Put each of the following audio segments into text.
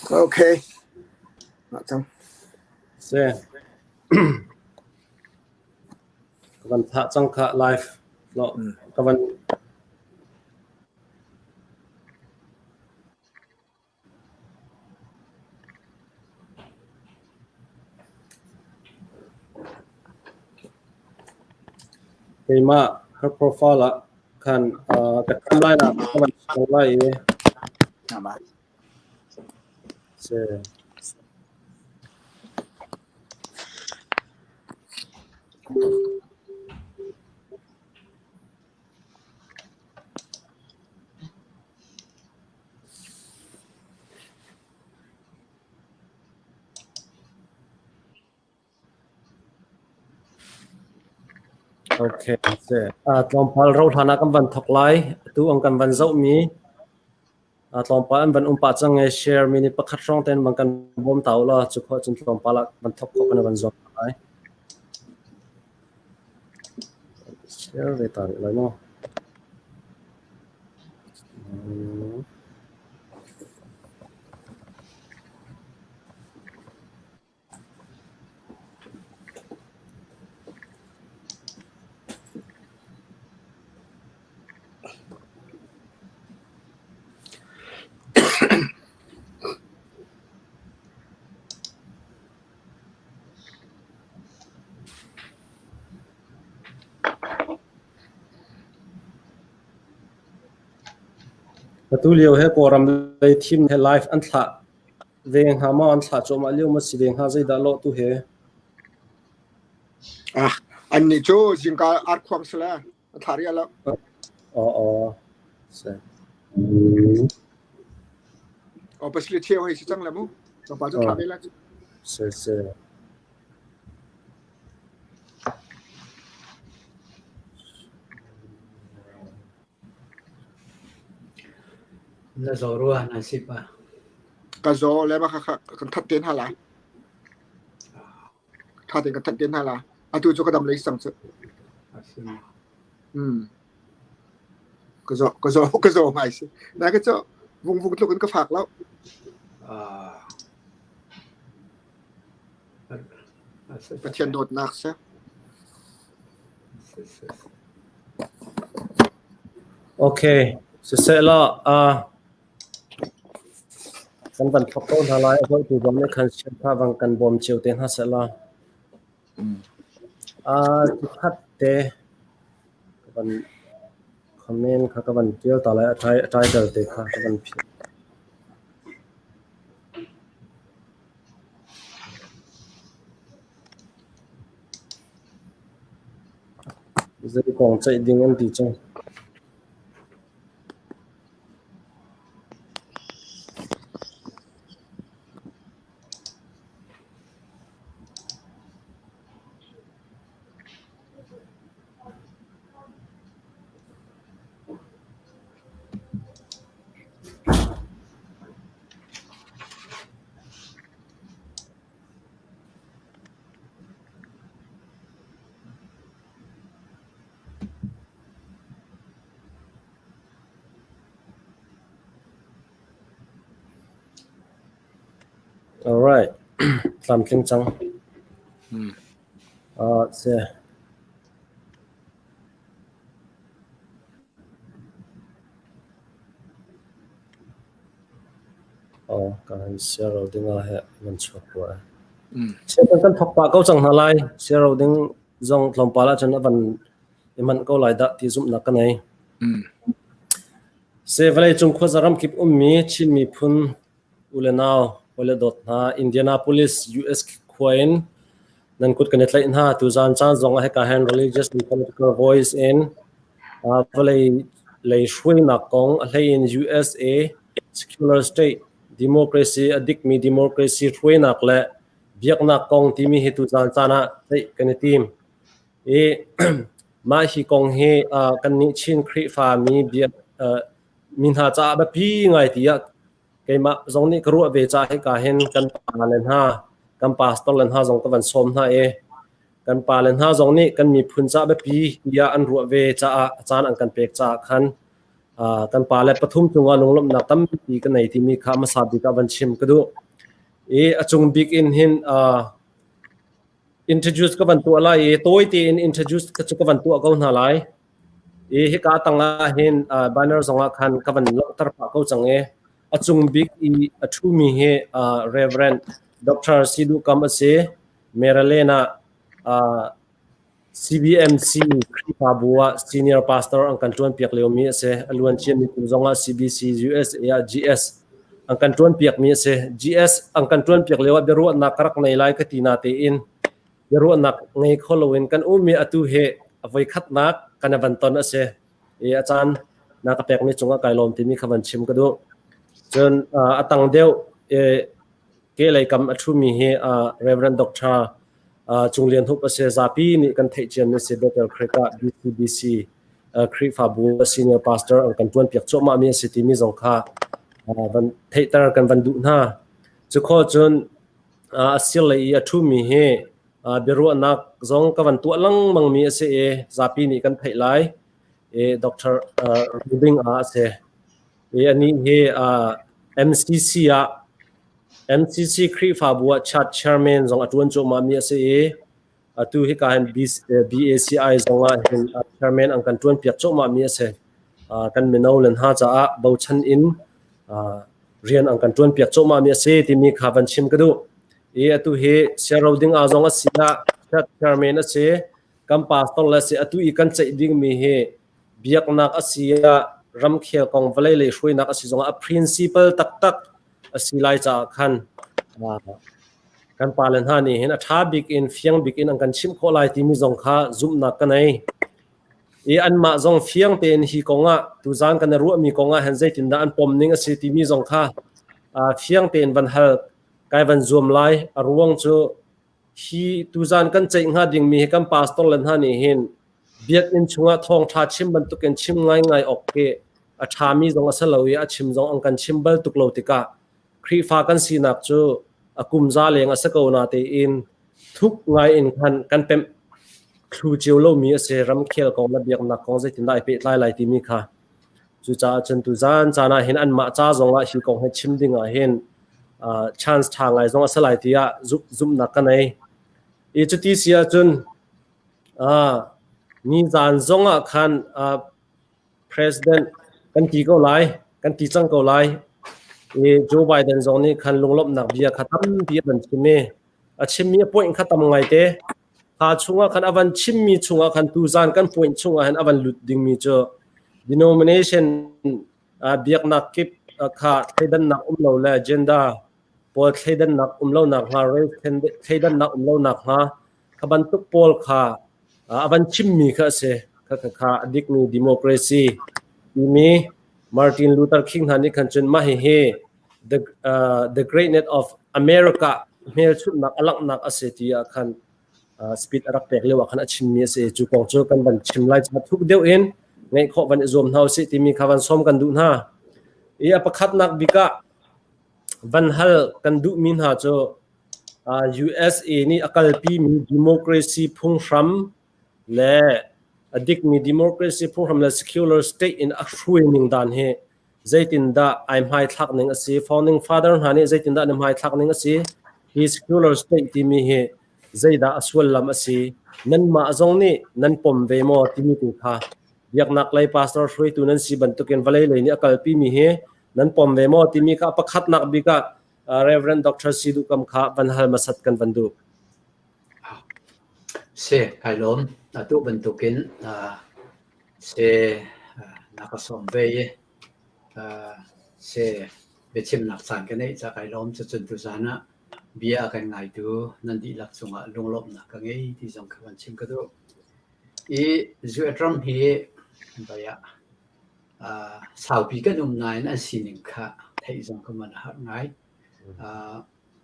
Okay. Mah cang. Si. Ka van thah cang kha live. No, ka van Keimah her profile ah khan ka timeline ah ka van show lai i Si. Okay, si. Tlawmpal rauhhlan ah kan van thawk lai. Atu ang kan van zohmi tlawmpal an van um pah cang i share mi nih pakhat hrawng tein van kan bawm ta u law cu khawh cun tlawmpal ah van thawk khawh kan van zuam lai. Share ve ta rih lai maw? Atu lio he Kawlram lei thim he live an thlah ve hnga maw an thlah cuahmah lio maw si ve hnga zeidah lawh tu he? Ah, annih cu zingka arkhuang sila a thlah rih lo. Aw aw. Si. Aw pasli cheu hei si cang la mu. Tlawmpal cu thlah ve la. Si si. Na zaw rua na sip ah. Ka zaw le ma kha kan that te hna lai. Tha tein kan that te hna lai. Atu cu ka dam lei sang cu. Mm. Ka zaw ka zaw ka zaw ngai si. Na ka cu vung vung tluk in ka fak lo. Ah. Pathian dawtnak si. Okay, siseh law kan van thawk ko hna lai. A holhtu zong nih khan chiakha vang kan bawm cio te hna seh law. Khat te ka van comment kha ka van tial ta lai. A title te kha ka van philh. Zei kong ceih ding an ti cang. All right. Tlamtling cang. Si. Aw, ka han siaro ding ah he van chuak rua. Sian kan thok pah ko cang hna lai. Siaro ding zong tlawmpal ahcun a van i manh ko lai dah ti zumhnak ka nei. Se vawlei cung khuaza ramkip ummi Chin miphun u le nau, hawi le dawt hna, Indianapolis, US khua in nan kut kan i tlaih hna. Tuzaan caan zong ah hika hin Religious and Political Voice in vawlei lei hruainak kong a hlei in USA secular state democracy a dikmi democracy hruainak le biaknak kong timi hi tuzaan caan ah ceih kan i tim. I mah hi kong hi kannih Chin Khrihfa mi biak mi hna caah biapi ngai tiah keimah zong nih ka ruah ve caah hika hin kan pa le hna kan pastor le hna zong ka van sawm hna i kan pa le hna zong nih kan miphun caah biapi tiah an ruah ve caah a caan an kan pek caah khan. Kan pale pathum cungah lunglawmhnak tampi ka nei timi kha hmasa bik ah van chim ka duh. I a cung bik in hin introduce ka van tuah lai i tawi tein introduce ka cu ka van tuah ko hna lai. I hika tangah hin banner zongah khan ka van langhter pah ko cang i a cung bik i a ṭhumi hi Reverend Dr. Sidu Kam a si. Maryland ah CBMC Khrihfabu ah senior pastor an kan ṭuanpiak liomi a si. A luanciami kum zongah CBC USA ah GS an kan ṭuanpiakmi a si. GS an kan ṭuanpiak lio ah biaruahnak ka rak nei lai ka ti natein biaruahnak ngei kho loin kan um i atu hi a voikhatnak kan van ton a si. I a caan na ka pekmi cungah kai lawm timi kha van chim ka duh. Cun a tang deuh kehlei kam a ṭhumi hi Reverend Dr. Cung Lian Hup a si. Zapi nih kan theih ciami a si. Bethel Creek ah BCBC Khrihfabu senior pastor an kan ṭuanpiak cuahmahmi a si timi zong kha van theihter kan van duh hna. Cukhaw cun a sirlei i a ṭhumi hi biaruahnak zong ka van tuah lengmangmi a si i zapi nih kan theih lai. I Dr. Rubing a si. I anih hi MCC ah MCC Khrihfabu ah church chairman zong a ṭuan cuahmahmi a si i atu hika hin BACI zong ah hin chairman an kan ṭuanpiak cuahmahmi a si. Kan mino le hna caah bochan in rian an kan ṭuanpiak cuahmahmi a si timi kha van chim ka duh. I atu hi siaro ding ah zong a si ah church chairman a si, kan pastor le a si. Atu i kan ceih dingmi hi biaknak a si ah ramkhel kong vawlei lei hruainak a si zongah a principle taktak a si lai caah khan kan pale hna nih hin a ṭha bik in fiang bik in an kan chimh khawh lai timi zong kha zumhnak ka nei. I anmah zong fiang tein hi kongah tuzaan kan i ruahmi kongah hin zeitindah an pom ning a si timi zong kha fiang tein van hal kai van zuam lai. A ruang cu hi tuzaan kan ceih hnga dingmi hi kan pastor le hna nih hin biakinn chungah thawngṭha chim bantukin chim ngaingai awk khi a ṭhami zong a si lo i a chim zong an kan chim bal tuk lo tikah Khrihfa kan sinak cu a kum za leng a si ko na tein thuk ngai in khan kan pemh thlu cio lomi a si. Ramkhel kong le biaknak kong zeitindah ai pehtlai lai timi kha. Cucaah cun tuzaan caan ah hin anmah ca zong ah hi kong hi chim ding ah hin chance ṭha ngai zong a si lai tiah zumhnak ka nei. I cuti si ahcun nizaan zong ah khan President kan ti ko lai, kan ti cang ko lai. I Joe Biden zong nih khan lunglawmhnak bia kha tampi a van chim i a chimmi a point kha tam ngaite. Kha chungah khan a van chimmi chungah khan tuzaan kan point chungah hin a van lut dingmi cu denomination biaknak kip kha thleidannak um lo le gender pawl thleidannak um lonak hnga, race thleidannak um lonak hnga kha bantuk pawl kha a van chimmi kha a si. Kha kha kha a dikmi democracy timi Martin Luther King hna nih khan cun mah hihi the greatness of America hmelchunhnak a langhnak a si ti ah khan speech a rak pek lio ah khan a chimmi a si. Cu kong cu kan van chim lai ca thuk deuh in ngeih khawh van i zuam hna usih timi kha van sawm kan duh hna. I a pakhatnak bik ah van hal kan duhmi hna cu USA nih a kalpimi democracy phunghram le a dikmi democracy phunghram le secular state in a hruai ning dan hi zeitindah ai hmaithlak ning a si? Founding father hna nih zeitindah an i hmaithlak ning a si? Hi secular state timi hi zeidah a sullam a si? Nanmah zong nih nan pom ve maw timi tu kha biaknak lei pastor hruaitu nan si bantukin vawlei lei nih a kalpimi hi nan pom ve maw timi kha pakhatnak bik ah Reverend Dr. Sidu Kam kha van hal hmasat kan van duh. Si, kai lawm. Atu bantukin si na ka sawm ve i si biachimnak caan ka neih ca kai lawm. Cucun tuzaan ah bia a kan ngaitu nan dihlak cungah lunglawmhnak ka ngei ti zong kha van chim ka duh. I US ram hi vai ah saupi kan um nain an sining kha theih zong ka man a har ngai.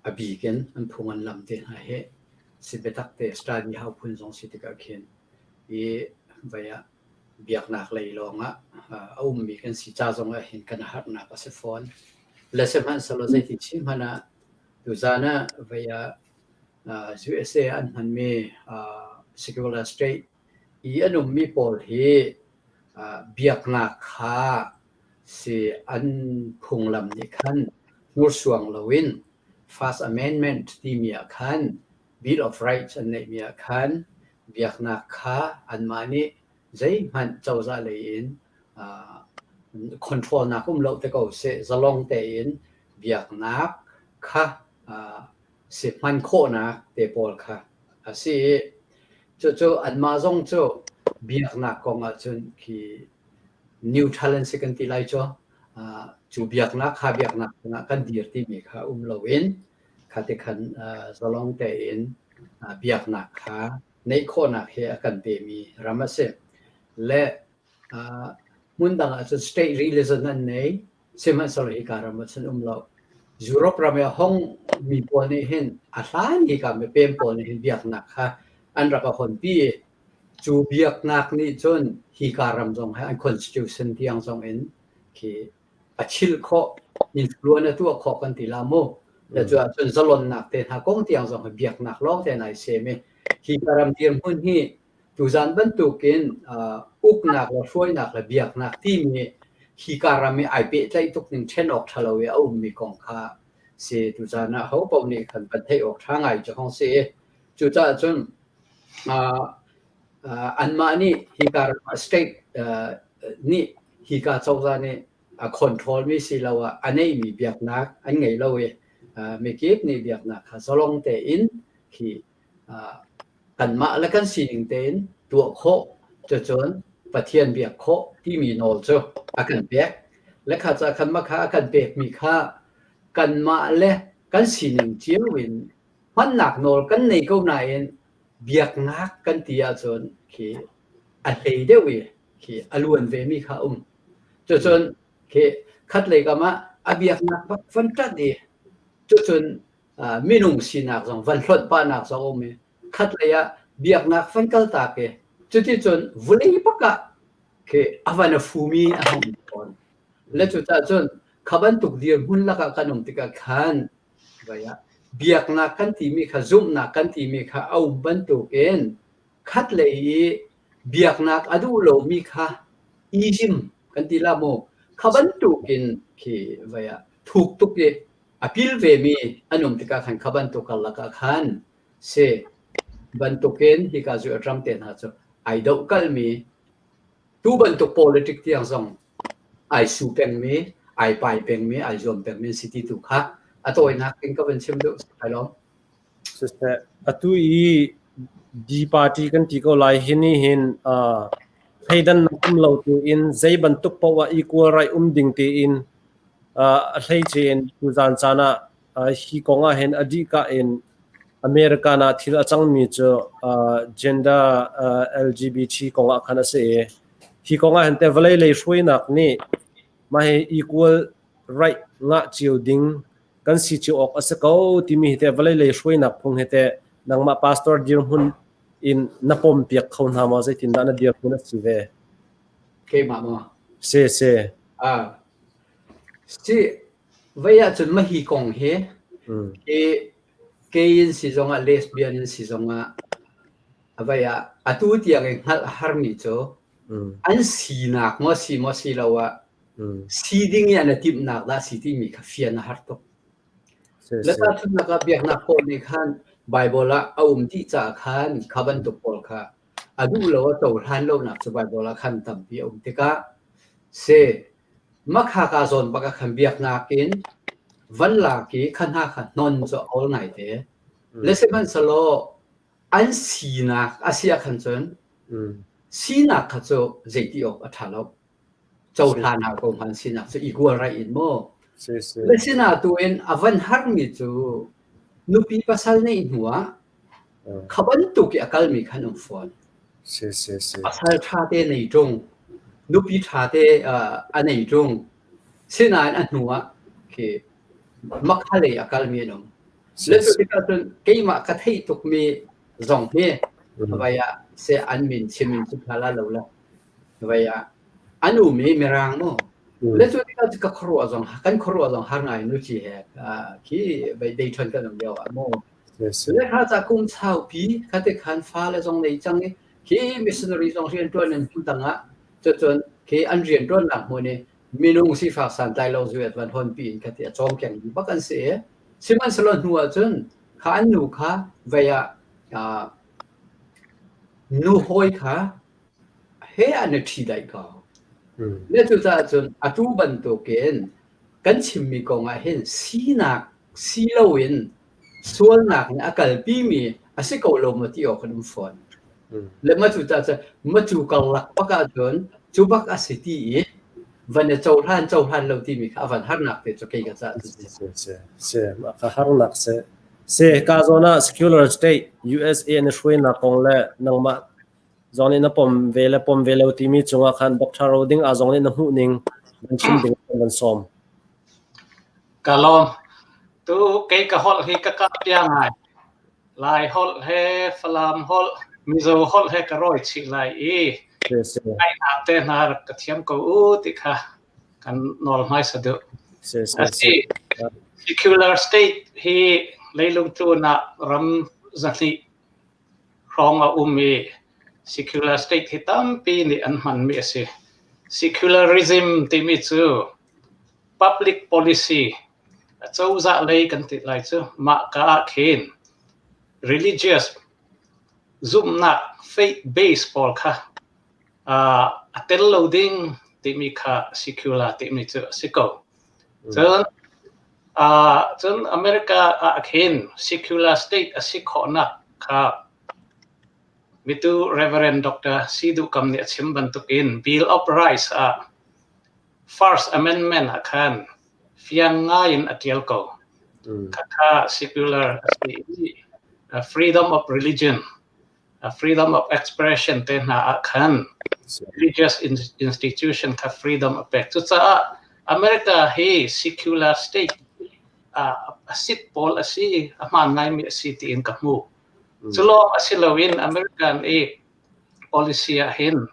A bik in an phung an lam te hna hi si biatak te study hau phun zong si tikah khin i vai ah biaknak lei lawngah a ummi kan si ca zong ah hin kan harnak a si fawn. Le sihmanhsehlaw zeiti chim hmanh ah tuzaan ah vai ah USA an hmanmi secular state i an ummi pawl hi biaknak kha. Si an phunglam nih khan hnursuang loin First Amendment timi ah khan Bill of Rights an neihmi ah khan biaknak kha anmah nih zeihmanh cozah lei in control nak um lo te ko seh, zalong tein biaknak kha si hman khawhnak te pawl kha a si i cucu anmah zong cu biaknak kong ahcun khi neutral an si kan ti lai cu. Cu biaknak kha biaknak cungah kan dir timi kha um loin kha ti khan zalong tein biaknak kha neih khawhnak hi a kan pemi ram a si. Le hmun dang ahcun state religion an nei, sihmanhsehlaw hika ram ahcun um lo. Europe ram i a hong mi pawl nih hin a hlan hika mipem pawl nih hin biaknak kha an rak a honpi i cu biaknak nih cun hika ram zong he an constitution tiang zong in khi a chilh khawh, influence a tuah khawh kan ti la mu. Le cu ahcun zalonnak te hna kong tiang zong hi biaknak lawng te nai sem i hi ka ram dirhmun hi tuzan bantukin uknak le hruainak le biaknak timi hi ka ram i ai pehtlaih tuk ning ṭhen awk ṭha lo i a ummi kong kha si tuzan ah ho paoh nih khan kan theih awk ṭha ngai cu hong si i cucaah cun anmah nih hika ram ah state nih hika cozah nih a control mi siloah a neihmi biaknak an ngei lo i mikip nih biaknak kha zalong tein khi kanmah le kan sining tein tuah khawh cucun Pathian biak khawh timi nawl cu a kan pek. Le kha ca khan mah kha a kan pekmi kha kanmah le kan sining cio in hmannak nawl kan nei ko nain biaknak kan ti ahcun khi a hlei deuh i khi a luan vemi kha a um. Cucun khi khatlei kam ah a biaknak bak van ṭanh i cucun minung sinak zong van hlonh pahnak zong a um i khatlei ah biaknak van kaltak i cuticun vulei bak ah khi a van a fumi a hung tawn. Le cucaah cun kha bantuk dirhmun lakah kan um tikah khan vai ah biaknak kan timi kha zumhnak kan timi kha a um bantukin khatlei i biaknak a duh lomi kha ism kan ti la mu kha bantukin khi vai ah thuk tuk i a pil vemi an um tikah khan kha bantuk karlak ah khan si bantukin hika zu ram te hna cu ai doh kalmi tu bantuk politic tiang zong ai su pengmi ai pai pengmi ai zuam pengmi an si ti tu kha a tawinak in ka van chim duh ai lawm. Siseh, atu i D party kan ti ko lai hi nih hin thleidannak um lo tein zei bantuk paoh ah equal right um ding tein a hleice in tuzan caan ah hi kong ah hin a dihka in American ah thil a cangmi cu gender LGBT kong ah khan a si i hi kong ah hin te vawlei lei hruainak nih mah hi equal right ngah cio ding kan si cio awk a si ko timi hi teh vawlei lei hruainak phung hi teh nangmah pastor dirhmun in na pompiak kho hna maw zeitindah na dirhmun a si ve? Keimah maw? Si si. Ah. Si vei ahcun mahi kong hi hi gay in si zongah lesbian in si zongah avei ah atu tiang i hngalh harmi cu an sinak maw si maw si lo ah Si ding i an i timhnak dah si timi kha fian a har tuk. Le tahchunhnak ah biaknak pawl nih khan Baibal ah a um dih caah khan kha bantuk pawl kha a duh lo a cohlan lonak cu Baibal ah khan tampi a um tikah si makha ka zawn bak ah khan biaknak in van lak i kha hna kha hnon cu a awl ngaite. Le sihmanhsehlaw an sinak a si ah khan cun sinak kha cu zeiti awk a ṭha lo. Cohlan ah ko hman sinak cu equal right in maw? Le sinah tu in a van harmi cu nupi pasal neih hnu ah kha bantuk i a kalmi khan um fawn. Pasal ṭha te nei ṭung, nupi ṭha te a nei ṭung. Sinain a hnu ah khi makhalei a kalmi an um. Le cu tikah cun keimah ka theih tukmi zong hi vai ah se an min chim in cu ṭha la lo le Vai ah an um i Mirang mu. Le cu tikah ka khuaruah zong kan khuaruah zong har ngai nu ci he khi vai dei ṭhan kan um lio ah mu. Le kha ca kum saupi kha te khan fa le zong nei cang i khi missionary zong rian ṭuan in hmun tang ah cucun khi an rian ṭuannak hmun i Minung sifak santlai lo zuet van hon pi in kha ti a cawm keng dih bak an si i sihmanhsehlaw hnu ah cun kha an nu kha vei ah nu hawi kha he an i ṭhi daih ko. Le cucaah cun atu bantukin kan chimmi kong ah hin sinak si loin sualnak nih a kalpimi a si ko lo maw ti awk kan um fawn. Le ma cu caah cun macu karlak bak ahcun cu bak a si ti i van i cohlan cohlan lo timi kha a van harnak te cu kei ka caah cun si. Si, si, mah kha harnak si. Si, ka zawn ah secular state USA na hruainak kong le nangmah zong nih na pom ve le pom ve lo timi cungah khan Dr. Roding a zong nih na hmuh ning van chim ding kan sawm. Ka lawm. Tu kei ka holh hi ka kap pia ngai. Lai holh he Falam holh, Mizo holh he ka rawi chih lai i ai hna te hna rak ka thiam ko u ti kha kan nawl hmaisa duh. Asi secular state hi leilung tlun ah ram zahnih hrawng a um i secular state hi tampi nih an hmanmi a si. Secularism timi cu public policy acozah lei kan ti lai cu mah ka ah khin religious zumhnak faith base pawl kha a tel lo ding timi kha secular timi cu a si ko. Cun cun America ah khin secular state a si khawhnak kha mitu Reverend Dr. Sidu Kam nih a chim bantukin Bill of Rights ah First Amendment ah khan fiang ngai in a ṭial ko. Khakha secular a si i freedom of religion, freedom of expression te hna ah khan religious institution kha freedom a pek. Cucaah America hi secular state a sit pawl a si, a hmaan ngaimi a si tiin ka hmu. Cu lawng a si loin American i policy ah hin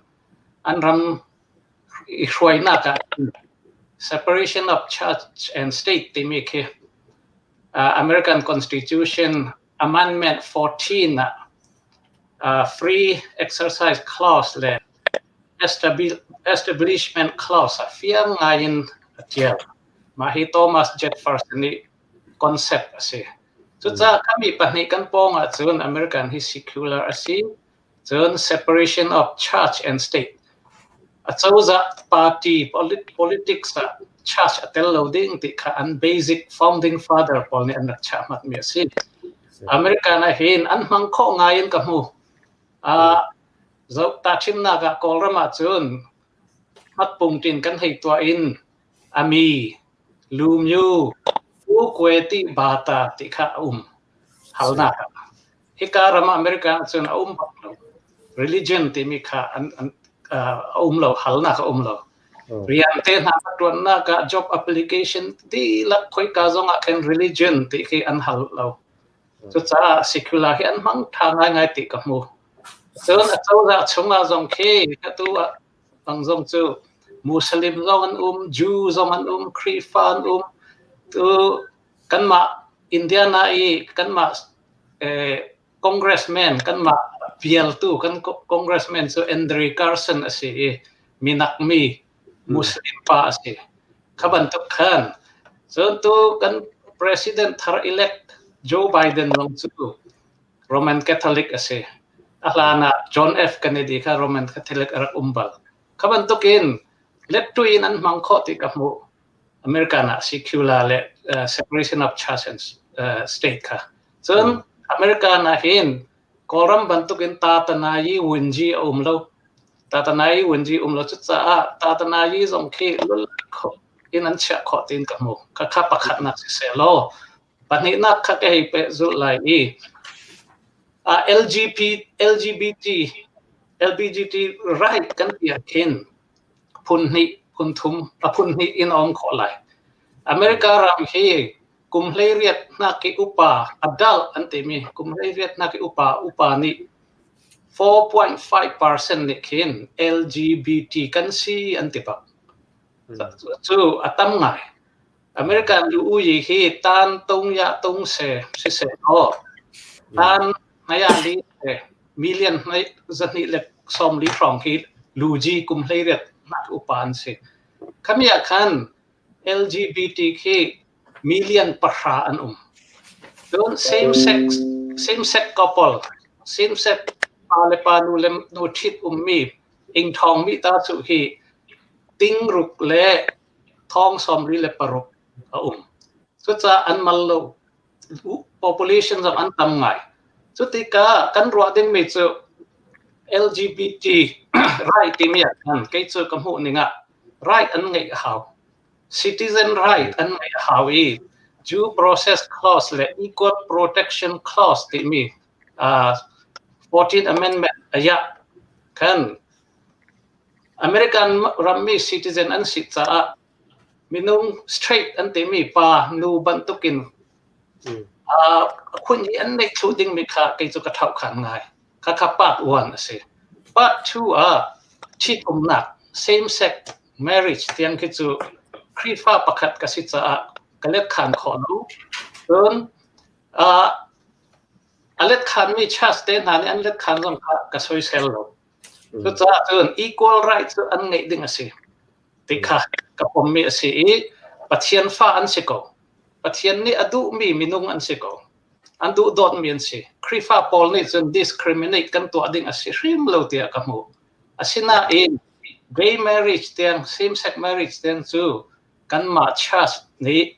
an ram i hruainak ah separation of church and state timi khi American Constitution Amendment 14 ah free exercise clause le establishment clause ah fiang ngai in a tial. Mah hi Thomas Jefferson nih concept a si. Cucaah kami pahnih kan pawng ahcun American hi secular a si. Cun separation of church and state acozah party politics ah church a tel lo ding ti kha an basic founding father pawl nih an rak chiah hmatmi a si. American ah hin an hmang khawh ngai in ka hmu. Uh, zoh tahchunhnak ah Kawlram ah cun hmatpungtin kan hei tuah in ami lumyu u kwe ti bata ti kha a um halnak ah. Hika ram America ahcun a um bak lo. Religion timi kha an, an, uh, a um lo, halnak a um lo. Rian te hna tuannak ah job application dihlak khoika zong ah khin religion ti khi an hal lo. Cucaah secular hi an hmang tha ngaingai ti ka hmu. Cun a cozah chungah zong khi atu ah bang zong cu Muslim zong an um, Jew zong an um, Khrihfa an um. Tu kanmah Indiana i kanmah congressman kanmah vialtu kan congressman cu Andre Carson a si i minak mi Muslim pa a si. Kha bantuk khan cun tu kan president thar elect Joe Biden zong cu Roman Catholic a si. A hlan ah John F Kennedy kha Roman Catholic a rak um bal. Kha bantukin lettu in an hmang khawh ti ka hmuh. American ah secular le separation of church and state kha. Cun American ah hin Kawlram bantukin tatanayi wunji a um lo. Tatanayi wunji um lo cucaah tatanayi zong khi lul in an chiah khawh tiin ka hmu. Khakha pakhatnak siseh law pahnihnak kha ka hei pehzulh lai i LGP, LGBT, LGBT right kan ti ah khin phun hnih phun thum a phun hnih in a um khawh lai. America ram hi kum 18 hnak i upa adult an timi kum 18 hnak i upa upa nih 4.5% nih khin LGBT kan si an ti bak. Cu a tam ngai. American lu uyi hi tan tung ya tung se si se aw tan naya li million hnai zahnih le sawm li hrawng hi luji kum 18 nak upa an si. Khami ah khan LGBT khi million 10 an um. Cun same sex same sex couple same sex pa le pa nu le nu ṭhit ummi ingthawng mi ta cu hi ting ruk le thong 76 a um. Cucaah an mal lo. Population zong an tam ngai. Cu tikah kan ruah dingmi cu LGBT right timi ah khan kei cu ka hmuh ning ah right an ngeih a hau. Citizen right an ngeih a hau i due process clause le equal protection clause timi 14th Amendment ayah khan American rammi citizen an si caah minung straight an timi pa nu bantukin khun i an neih thlu dingmi kha kei cu ka thau khan ngai. Khakha part 1 a si. Part 2 ah ṭhitumnak same sex marriage tiang khi cu Khrihfa pakhat ka si caah ka let khan khawh lo. Cun a let khanmi church te hna nih an let khan zong kha ka soisel lo. Cucaah cun equal right cu an ngeih ding a si. Ti kha ka pommi a si i Pathian fa an si ko. Pathian nih a duhmi minung an si ko. An duh dawtmi an si. Khrihfa pawl nih cun discriminate kan tuah ding a si hrim lo tiah ka hmuh. Asinain gay marriage tiang same sex marriage tiang cu kanmah church nih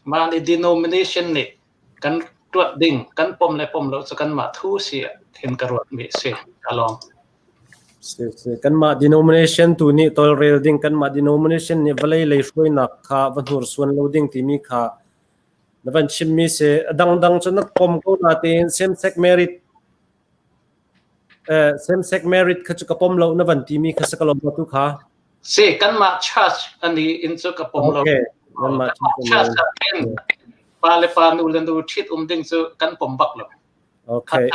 mah nih denomination nih kan tuat ding kan pom le pom lo cu kanmah thu si hin ka ruat mi si ka lawm. Kanmah denomination tu nih tawlrel ding kanmah denomination nih vawlei lei hruainak kha va hnursuan lo ding timi kha na van chimmi si. A dangdang cu na pom ko natein same sex marriage same sex marriage kha cu ka pom lo na van timi kha si ka lawm tu kha. Si kanmah church ani in cu ka pom lo. Okay. Kanmah church ah khin pa le pa nu le nu ṭhit um ding cu kan pom bak lo. Okay.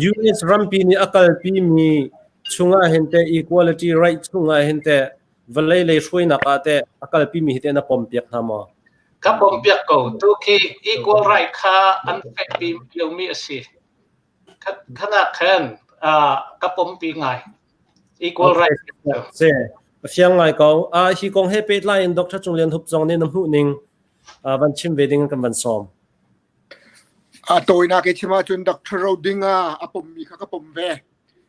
US rampi nih a kalpi mi chungah hin te equality right chungah hin te vawlei lei hruainak ah te a kalpi mi hi te na pom piak hna maw? Ka pom piak ko. Tu khi equal right kha an fekpi liomi a si. Khana khan ka pompi ngai. Equal right. Se, a fiang ngai ko. Hi kong he pehtlai in Dr. Cung Lian Hup zong nih na hmuh ning van chim ve ding kan van sawm. A tawinak i chim ahcun Dr. Roding a pommi kha ka pom ve.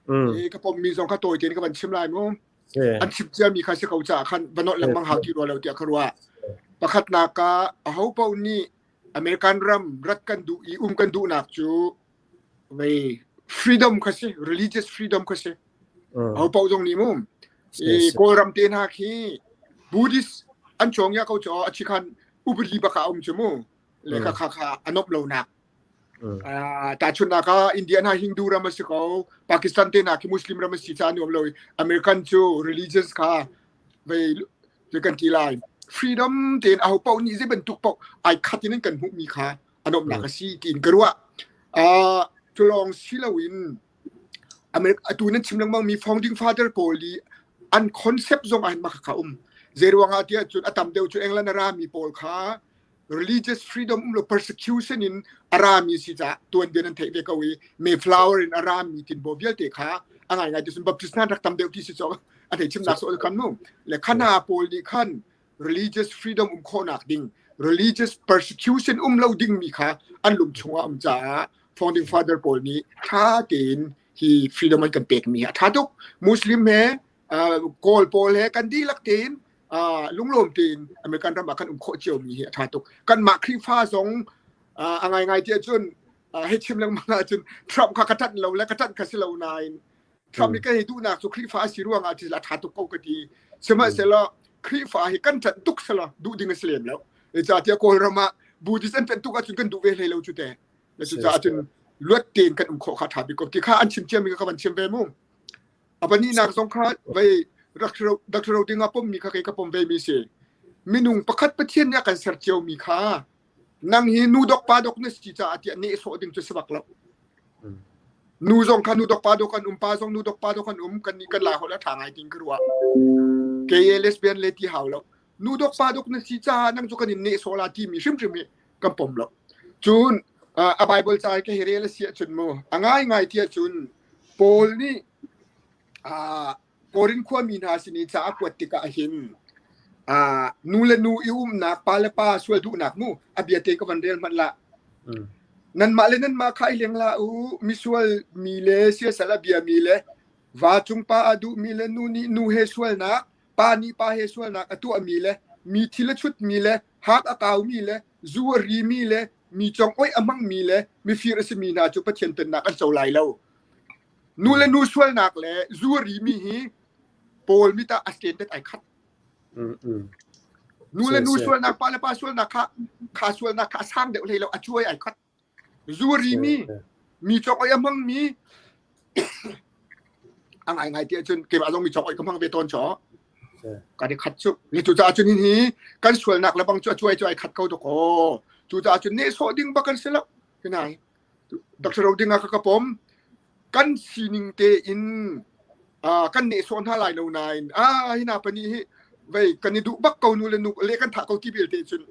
I ka pommi zong kha tawi tein ka van chim lai mu. An chim ciami kha si ko caah khan va nolh lengmang hau ti rua lo tiah ka ruah. Pakhatnak ah aho paoh nih American ram rat kan duh i um kan duhnak cu vei freedom kha si, religious freedom kha si. Aho paoh zong nih mu. I Kawlram te hna khi Buddhist an cawng ya ko cu a chi khan upadi bak ah um cu mu. Le kha kha kha a nomh lonak. Tahchunhnak ah India hna Hindu ram a si ko, Pakistan te hna khi Muslim ram a si caah nuam lo i American cu religious kha vei zei kan ti lai freedom tein aho paoh nih zei bantuk paoh ai khat in an kan hmuhmi kha a nuamhnak a si tiin ka ruah. Cu lawng si loin America atu nan chim lengmang mi founding father pawl i an concept zong ah hin mah kha um. Zei ruangah tiah cun a tam deuh cu England a rami pawl kha religious freedom um lo persecution in a rami si caah tuanbia nan theih ve ko i Mayflower in a rami tinbaw vialte kha a ngaingai ti cun Baptist hna rak tam deuh ti si cawk a thei chimnak sawh kan mu le khana pawl nih khan religious freedom um khawhnak ding religious persecution um lo ding mi kha an lung chungah um caah founding father pawl nih tha tein hi freedom an kan pek mi a tha tuk Muslim he Kawl pawl he kan dihlak tein lunglawm tein American ram ah kan um khawh cio mi hi a ṭha tuk. Kanmah Khrihfa zong a ngaingai tiah cun hei chim lengmang ahcun Trump kha ka ṭanh lo le ka ṭanh kha si lo nain Trump nih ka hei duhnak cu Khrihfa a si ruang ah a ṭha tuk ko ka ti. Sihmanhsehlaw Khrihfa hi kan ṭanh tuk selaw duh ding a si lem lo. Zeicahtiah Kawlram ah Buddhist an ṭanh tuk ahcun kan duh ve hlei lo cu te. Cucaah cun luat tein kan um khawh kha ṭha bik ko. Ti kha an chim ciami kha ka van chim ve mu. A pahnihnak zong kha vei Dr. Roding a pommi kha kei ka pom ve mi si. Minung pakhat Pathian nih a kan ser ciomi kha nang hi nu dok pa dok na si caah tiah nehsawh ding cu si bak lo. Nu zong kha nu dok pa dok an um, pa zong nu dok pa dok an um, kan nih kan lai holh a ṭha ngai ting ka ruah. Gay lesbian le ti hau lo. Nu dok pa dok na si caah nang cu kan in nehsawh la timi hrimhrim hi kan pom lo. Cun a Bible ca ka hi rel a si ahcun mu a ngaingai ti ahcun Paul nih Korin khuami hna sin i ca a kuat tikah hin. Nu le nu i umnak, pa le pa sual duhnak mu a bia te ka van rel hmanh la. Nanmah le nanmah kha i leng la u, misual mi le siasal a bia mi le va cung pa a duh mi le nu nih nu he sualnak, pa nih pa he sualnak a tuah mi le mi thil a chut mi le hak a kau mi le zu a ri mi le mi cong oih a hmang mi le mifir a si mi hna cu Pathian pennak an co lai lo. Nu le nu sualnak le zu a ri mi hi Paul mit ah a standard ai khat. Nu le nu sualnak, pa le pa sualnak kha kha sualnak kha a sang deuh hlei lo, a cuai ai khat. Zu a ri mi, mi cawk oi a hmang mi, a ngai ngai ti ahcun keimah zong mi cawk oi ka hmang ve tawn chaw. Kan i khat cu. Ni cu caah cun hi kan sualnak le bang cu a cuai cu ai khat ko dok aw. Cu caah cun nehsawh ding bak kan si lo. Hinai. Dr. Roding ah ka ka pom. Kan sining tein kan nehsawh hna lai lo nain ah hina pani hi vei kan i duh bak ko nu le nu le kan thah ko ti bel te cun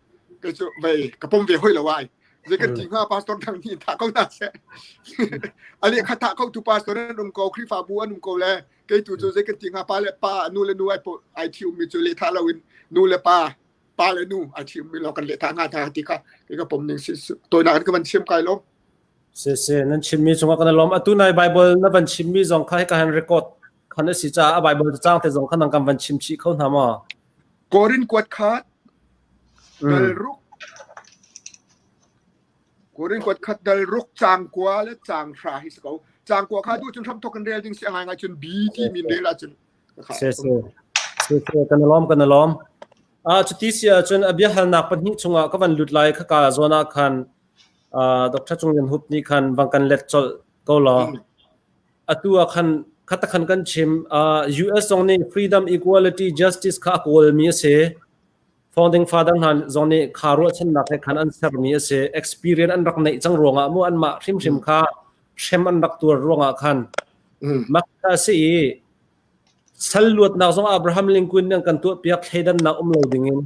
kei cu vei ka pom ve hoi lo ai zei kan ti hnga pastor dang nih thah ko hna seh ale kha thah ko tu pastor an um ko Khrihfabu an um ko le kei tu cu zei kan ti hnga pa le pa nu le nu ai ai thi ummi cu le thah lo in nu le pa pa le nu ai thi ummi lo kan le thah hnga hna ti kha kei ka pom ning si toinak kan van chim kai lo Siseh, nan chimmi cungah kan i lawm. Atu nai Bible na van chimmi zong kha hika hin record khan a si caah a Bible cacang te zong kha nang kan van chim chih kho hna maw? Korin kuat khat dal ruk Korin kuat khat dal ruk cang kua le cang hra hi si ko. Cang kua kha du cun hram thok kan rel ding si a ngai ngai cun B ti min rel ahcun Siseh, siseh, kan i lawm, kan i lawm. Ah, cuti si ahcun a biahalnak pahnih chungah ka van lut lai khaka zawn ah khan Dr. Cung Lian Hup nih khan van kan let colh ko law. Atu ah khan khata khan kan chim US zong nih freedom, equality, justice kha a kawlmi a si. Founding father hna zong nih kha ruahchannak he khan an sermi a si. Experience an rak neih cang ruangah mu anmah hrimhrim kha hrem an rak tuar ruangah khan mak kha a si i sal luatnak zong Abraham Lincoln nih an kan tuahpiak thleidannak um lo dingin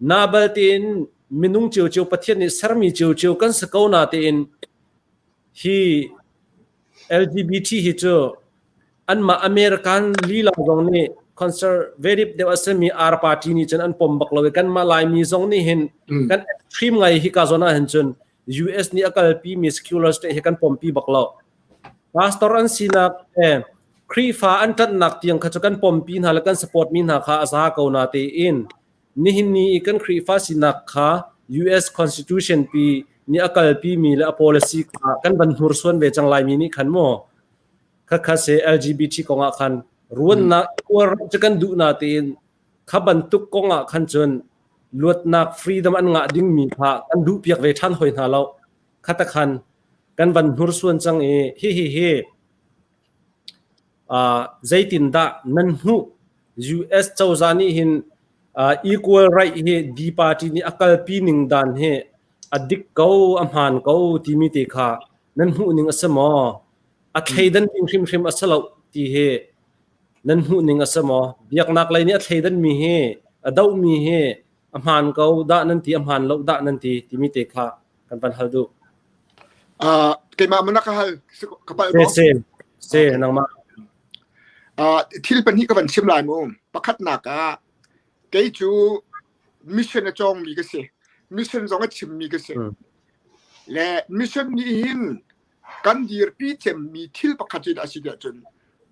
Nabal tiin minung ciocio Pathian nih sermi ciocio kan si ko na tiin hi LGBT hi cu anmah American lila zong nih conservative deuh a simi R party nih cun an pom bak lo i kanmah Laimi zong nih hin kan extreme ngai hi ka zawn ah hin cun US nih a kalpi mi secular state hi kan pompi bak lo. Pastor an sinak eh Khrihfa an ṭanhnak tiang kha cu kan pompi hna le kan support mi hna kha a za ko na tein Nihin ni i kan Khrihfa sinak kha US Constitution pi nih a kalpi mi le a policy kha kan van hnursuan ve cang laimi nih khan maw khakha se LGBT kong ah khan ruannak uar cu kan duh na tein kha bantuk kong ah khan cun luatnak freedom an ngah ding mi kha kan duh piak ve ṭhan hoi hna lo khata khan kan van hnursuan cang i hi hi hi Zeitindah nan hmuh? US cozah nih hin equal right hi D party nih a kalpi ning dan hi a dik ko, a hmaan ko timi te kha nan hmuh ning a si maw? A thleidan ding hrimhrim a si lo ti hi nan hmuh ning a si maw? Biaknak lei nih a thleidan mi hi, a dohmi hi a hmaan ko dah nan ti, a hmaan lo dah nan ti timi te kha kan van hal duh. Uh, keimah mana ka hal ka palh maw? Se se nangmah. Uh, thil pahnih ka van chim lai mu. Pakhatnak ah kei cu mission a cawng mi ka si. Mission zong a chim mi ka si. Le mission nih hin kan dirpi cemmi thil pakhat cu dah a si tiah cun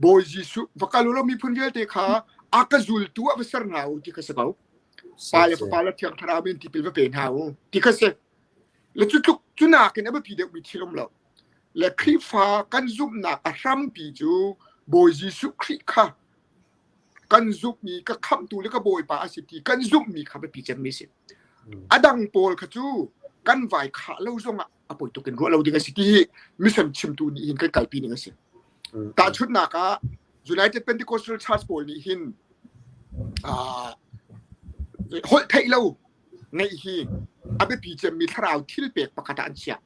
Bawi Jesuh va kal ulaw miphun vialte kha a ka zultu ah va ser hna u ti kha si ko. Pa le Fapa le Thiang Thlarau min tipil va pe hna u ti kha si. Le cu tluk cu nakin a biapi deuhmi thil um lo. Le Khrihfa kan zumhnak a hrampi cu Bawi Jesuh Khrih kha kan zumhmi ka khamhtu le ka Bawipa a si ti kan zumhmi kha biapi cemmi si. A dang pawl kha cu kan vai khah lo zongah a poi tuk in ruah lo ding a si ti hi mission chimtu nih hin kan kalpi ning a si. Tahchunhnak ah United Pentecostal Church pawl nih hin holh theih lo ngeih hi a biapi cemmi thlarau thil pek pakhat ah an chiah.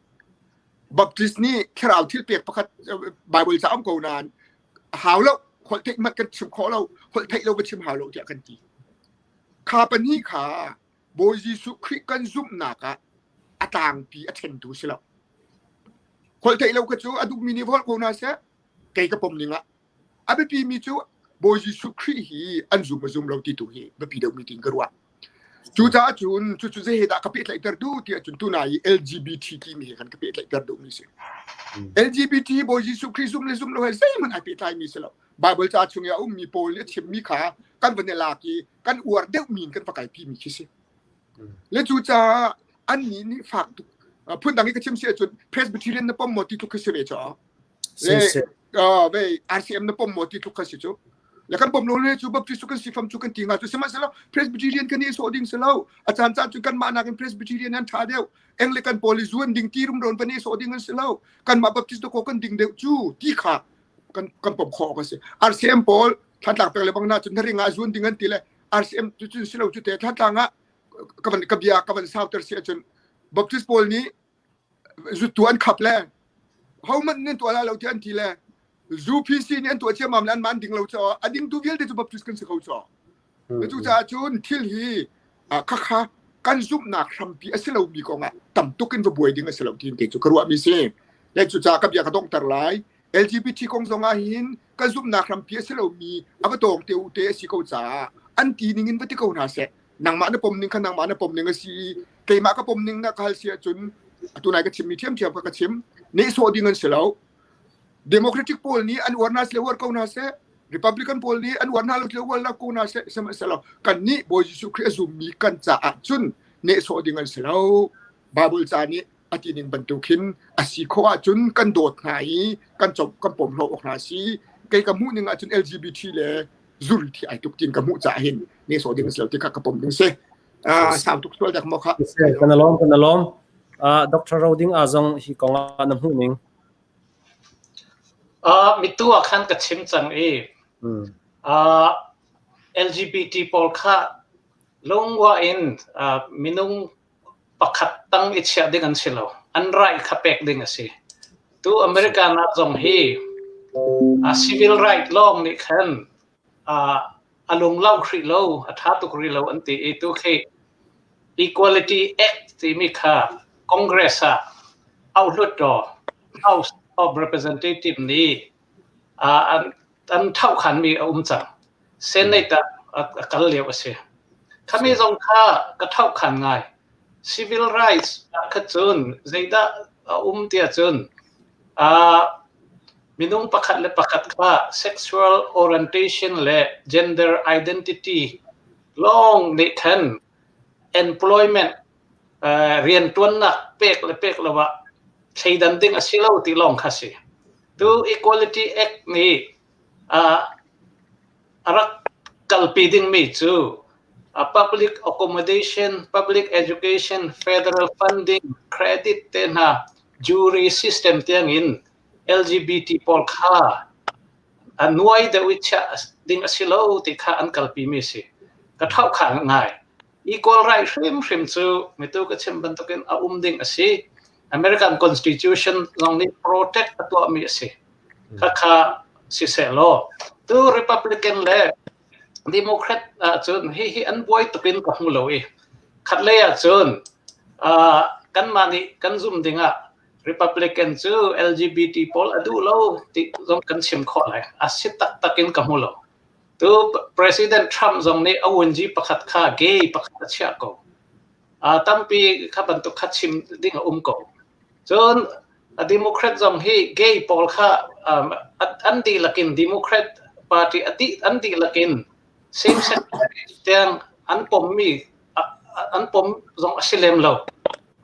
Baptist nih thlarau thil pek pakhat Bible ca um ko nain hau lo holh theih hmanh kan chim khawh lo holh theih lo va chim hau lo tiah kan ti. Kha pahnih kha Bawi Jesuh Khrih kan zumhnak ah a tlangpi a ṭhentu si lo. Holh theih lo kha cu a duhmi nih holh ko hna seh, kei ka pom ning ah. A biapi mi cu Bawi Jesuh Khrih hi an zum a zum lo ti tu hi biapi deuhmi tiin ka ruah. Cucaah cun cucu zei he dah ka pehtlaihter duh ti ahcun tuna i LGBT timi he khan ka pehtlaihter duhmi si. LGBT Bawi Jesuh Khrih zum le zum lo he zeihmanh ai pehtlaimi si lo. Bible ca chung i a ummi Paul nih a chimmi kha kan van i lak i kan uar deuhmi in kan va kalpimi khi si. Le cucaah annih nih fak tuk phundang i ka chim si ahcun Presbyterian na pom maw ti tluk khi si ve caw. Le ve RCM na pom maw ti tluk kha si cu. Le kan pom lo le cu Baptist cu kan si fam cu kan ti nga cu sihmanhsehlaw Presbyterian kan i sawh ding si lo. A caan caan cu kanmah nakin Presbyterian an ṭha deuh. Anglican pawl i zuan ding ti rumro van i sawh ding an si lo. Kanmah Baptist ko kan ding deuh cu ti kha kan kan pom khawh ka si. RCM pawl Thantlang peng le bang na cun na ring ah zuan ding an ti le RCM cu cun si lo cu te Thantlang ah ka van ka bia ka van sauter si ahcun Baptist pawl nih zuttu an khap le hohmanh nih an tuah lai lo tiah an ti le zu PC nih an tuah ciammam le anmah an ding lo caah a dingtu vialte cu Baptist kan si ko caw. Cucaah cun thil hi khakha kan zumhnak hrampi a si lomi kong ah tam tuk in va buai ding a si lo tiin kei cu ka ruahmi si. Le cucaah ka bia ka donghter lai. LGBT kong zong ah hin kan zumhnak hrampi a si lomi a va tawng te u te a si ko caah an ti ning in va ti ko hna seh. Nangmah na pom ning kha nangmah na pom ning a si i keimah ka pom ning na ka hal si ahcun atu nai ka chimmi ṭhiamṭhiam kha ka chim. Nehsawh ding an si lo. Democratic pawl nih an uar hna sile uar ko hna seh. Republican pawl nih an uar hna lo sile uar lo ko hna seh. Sihmanhsehlaw kannih Bawi Jesuh Khrih a zummi kan caah cun nehsawh ding an si lo. Bible ca nih a ti ning bantuk hin a si khawh ahcun kan dawt hna i kan com kan pom hlo awk hna si. Kei ka hmuh ning ahcun LGBT le zuri thi ai tuk tin ka hmuh caah hin nehsawh ding a si lo ti kha ka pom ding si. Sau tuk sual dak maw kha. Kan alawm kan alawm. Dr. Roding a zong hi kong ah na hmuh ning. Mitu ah khan ka chim cang i LGBT pawl kha lungwa in minung pakhat tang i chiah ding an si lo. An right kha pek ding a si. Tu America na zong hi civil right lawng nih khan a lunglo hrih lo, a ṭha tuk rih lo an ti i tu khi Equality Act timi kha Congress ah auhluttaw House of Representative nih an an thohkhanmi a um cang. Senate ah a kal lio a si. Khami zong kha ka thohkhan ngai. Civil rights ah kha cun zeidah a um tiah cun minung pakhat le pakhat kha sexual orientation le gender identity lawng nih khan employment rianṭuannak pek le pek lo ah thleidan ding a si lo ti lawng kha si. Tu Equality Act nih a rak kalpi dingmi cu public accommodation, public education, federal funding, credit te hna, jury system tiangin LGBT pawl kha a nuai deuh i chiah ding a si lo ti kha an kalpimi a si. Ka ṭhauhkhah ngai. Equal right hrimhrim cu mitu ka chim bantukin a um ding a si. American Constitution zong nih protect a tuahmi a si. Khakha siseh law tu Republican le Democrat ahcun hihi an buai tuk in ka hmu lo i khatlei ahcun kanmah nih kan zum dingah Republican cu LGBT pawl a duh lo ti zong kan chim khawh lai. A si taktak in ka hmu lo. Tu President Trump zong nih a wunji pakhat kha gay pakhat a chiah ko. Tampi kha bantuk kha chim ding a um ko. Cun a Democrat zong hi gay pawl kha an dihlak in Democrat party a dih an dihlak in same sex tiang an pommi an pom zong a si lem lo.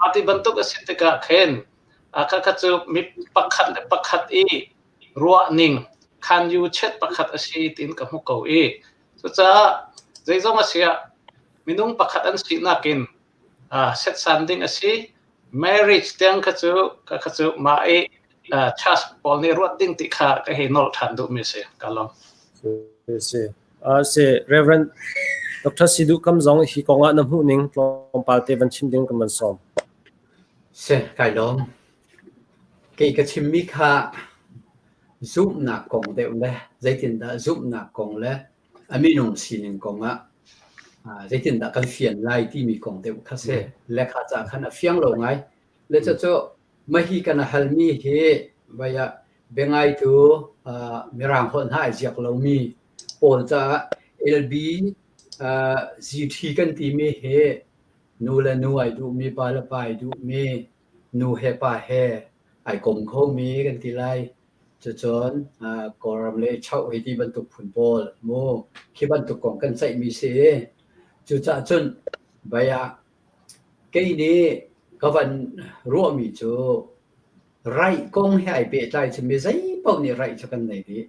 Party bantuk a si tikah khin khakha cu mi pakhat le pakhat i ruahning khan yu chet pakhat a si tiin ka hmu ko i cucaah zeizong a si ah minung pakhat an sinak in setsan ding a si marriage tiang kha cu kha cu mah i church pawl nih ruat ding ti kha ka hei nolh ṭhan duhmi a si ka lawm. Si. Si Reverend Dr. Sidu Kam zong hi kong ah na hmuh ning tlawmpal te van chim ding kan van sawm. Si, kai lawm. Kei ka chimmi kha zumhnak kong deuh le zeitindah zumhnak kong le a minung sining kong ah zeitindah kan fian lai timi kong deuh kha si. Le kha ca khan a fiang lo ngai. Le cucu mahi kan halmi hi vai ah biangaitu Mirang holh hna ai ziak lomi. pawl caah LB GT kan timi hi nu le nu ai duhmi, pa le pa ai duhmi, nu he pa he ai kom khomi kan ti lai. Cucun Kawlram le Choh hei ti bantuk phun pawl mu khi bantuk kong kan ceihmi si. Cucaah cun vai ah kei nih ka van ruahmi cu raih kong he ai pehtlai cun mi zeipaoh nih raih cu kan nei dih.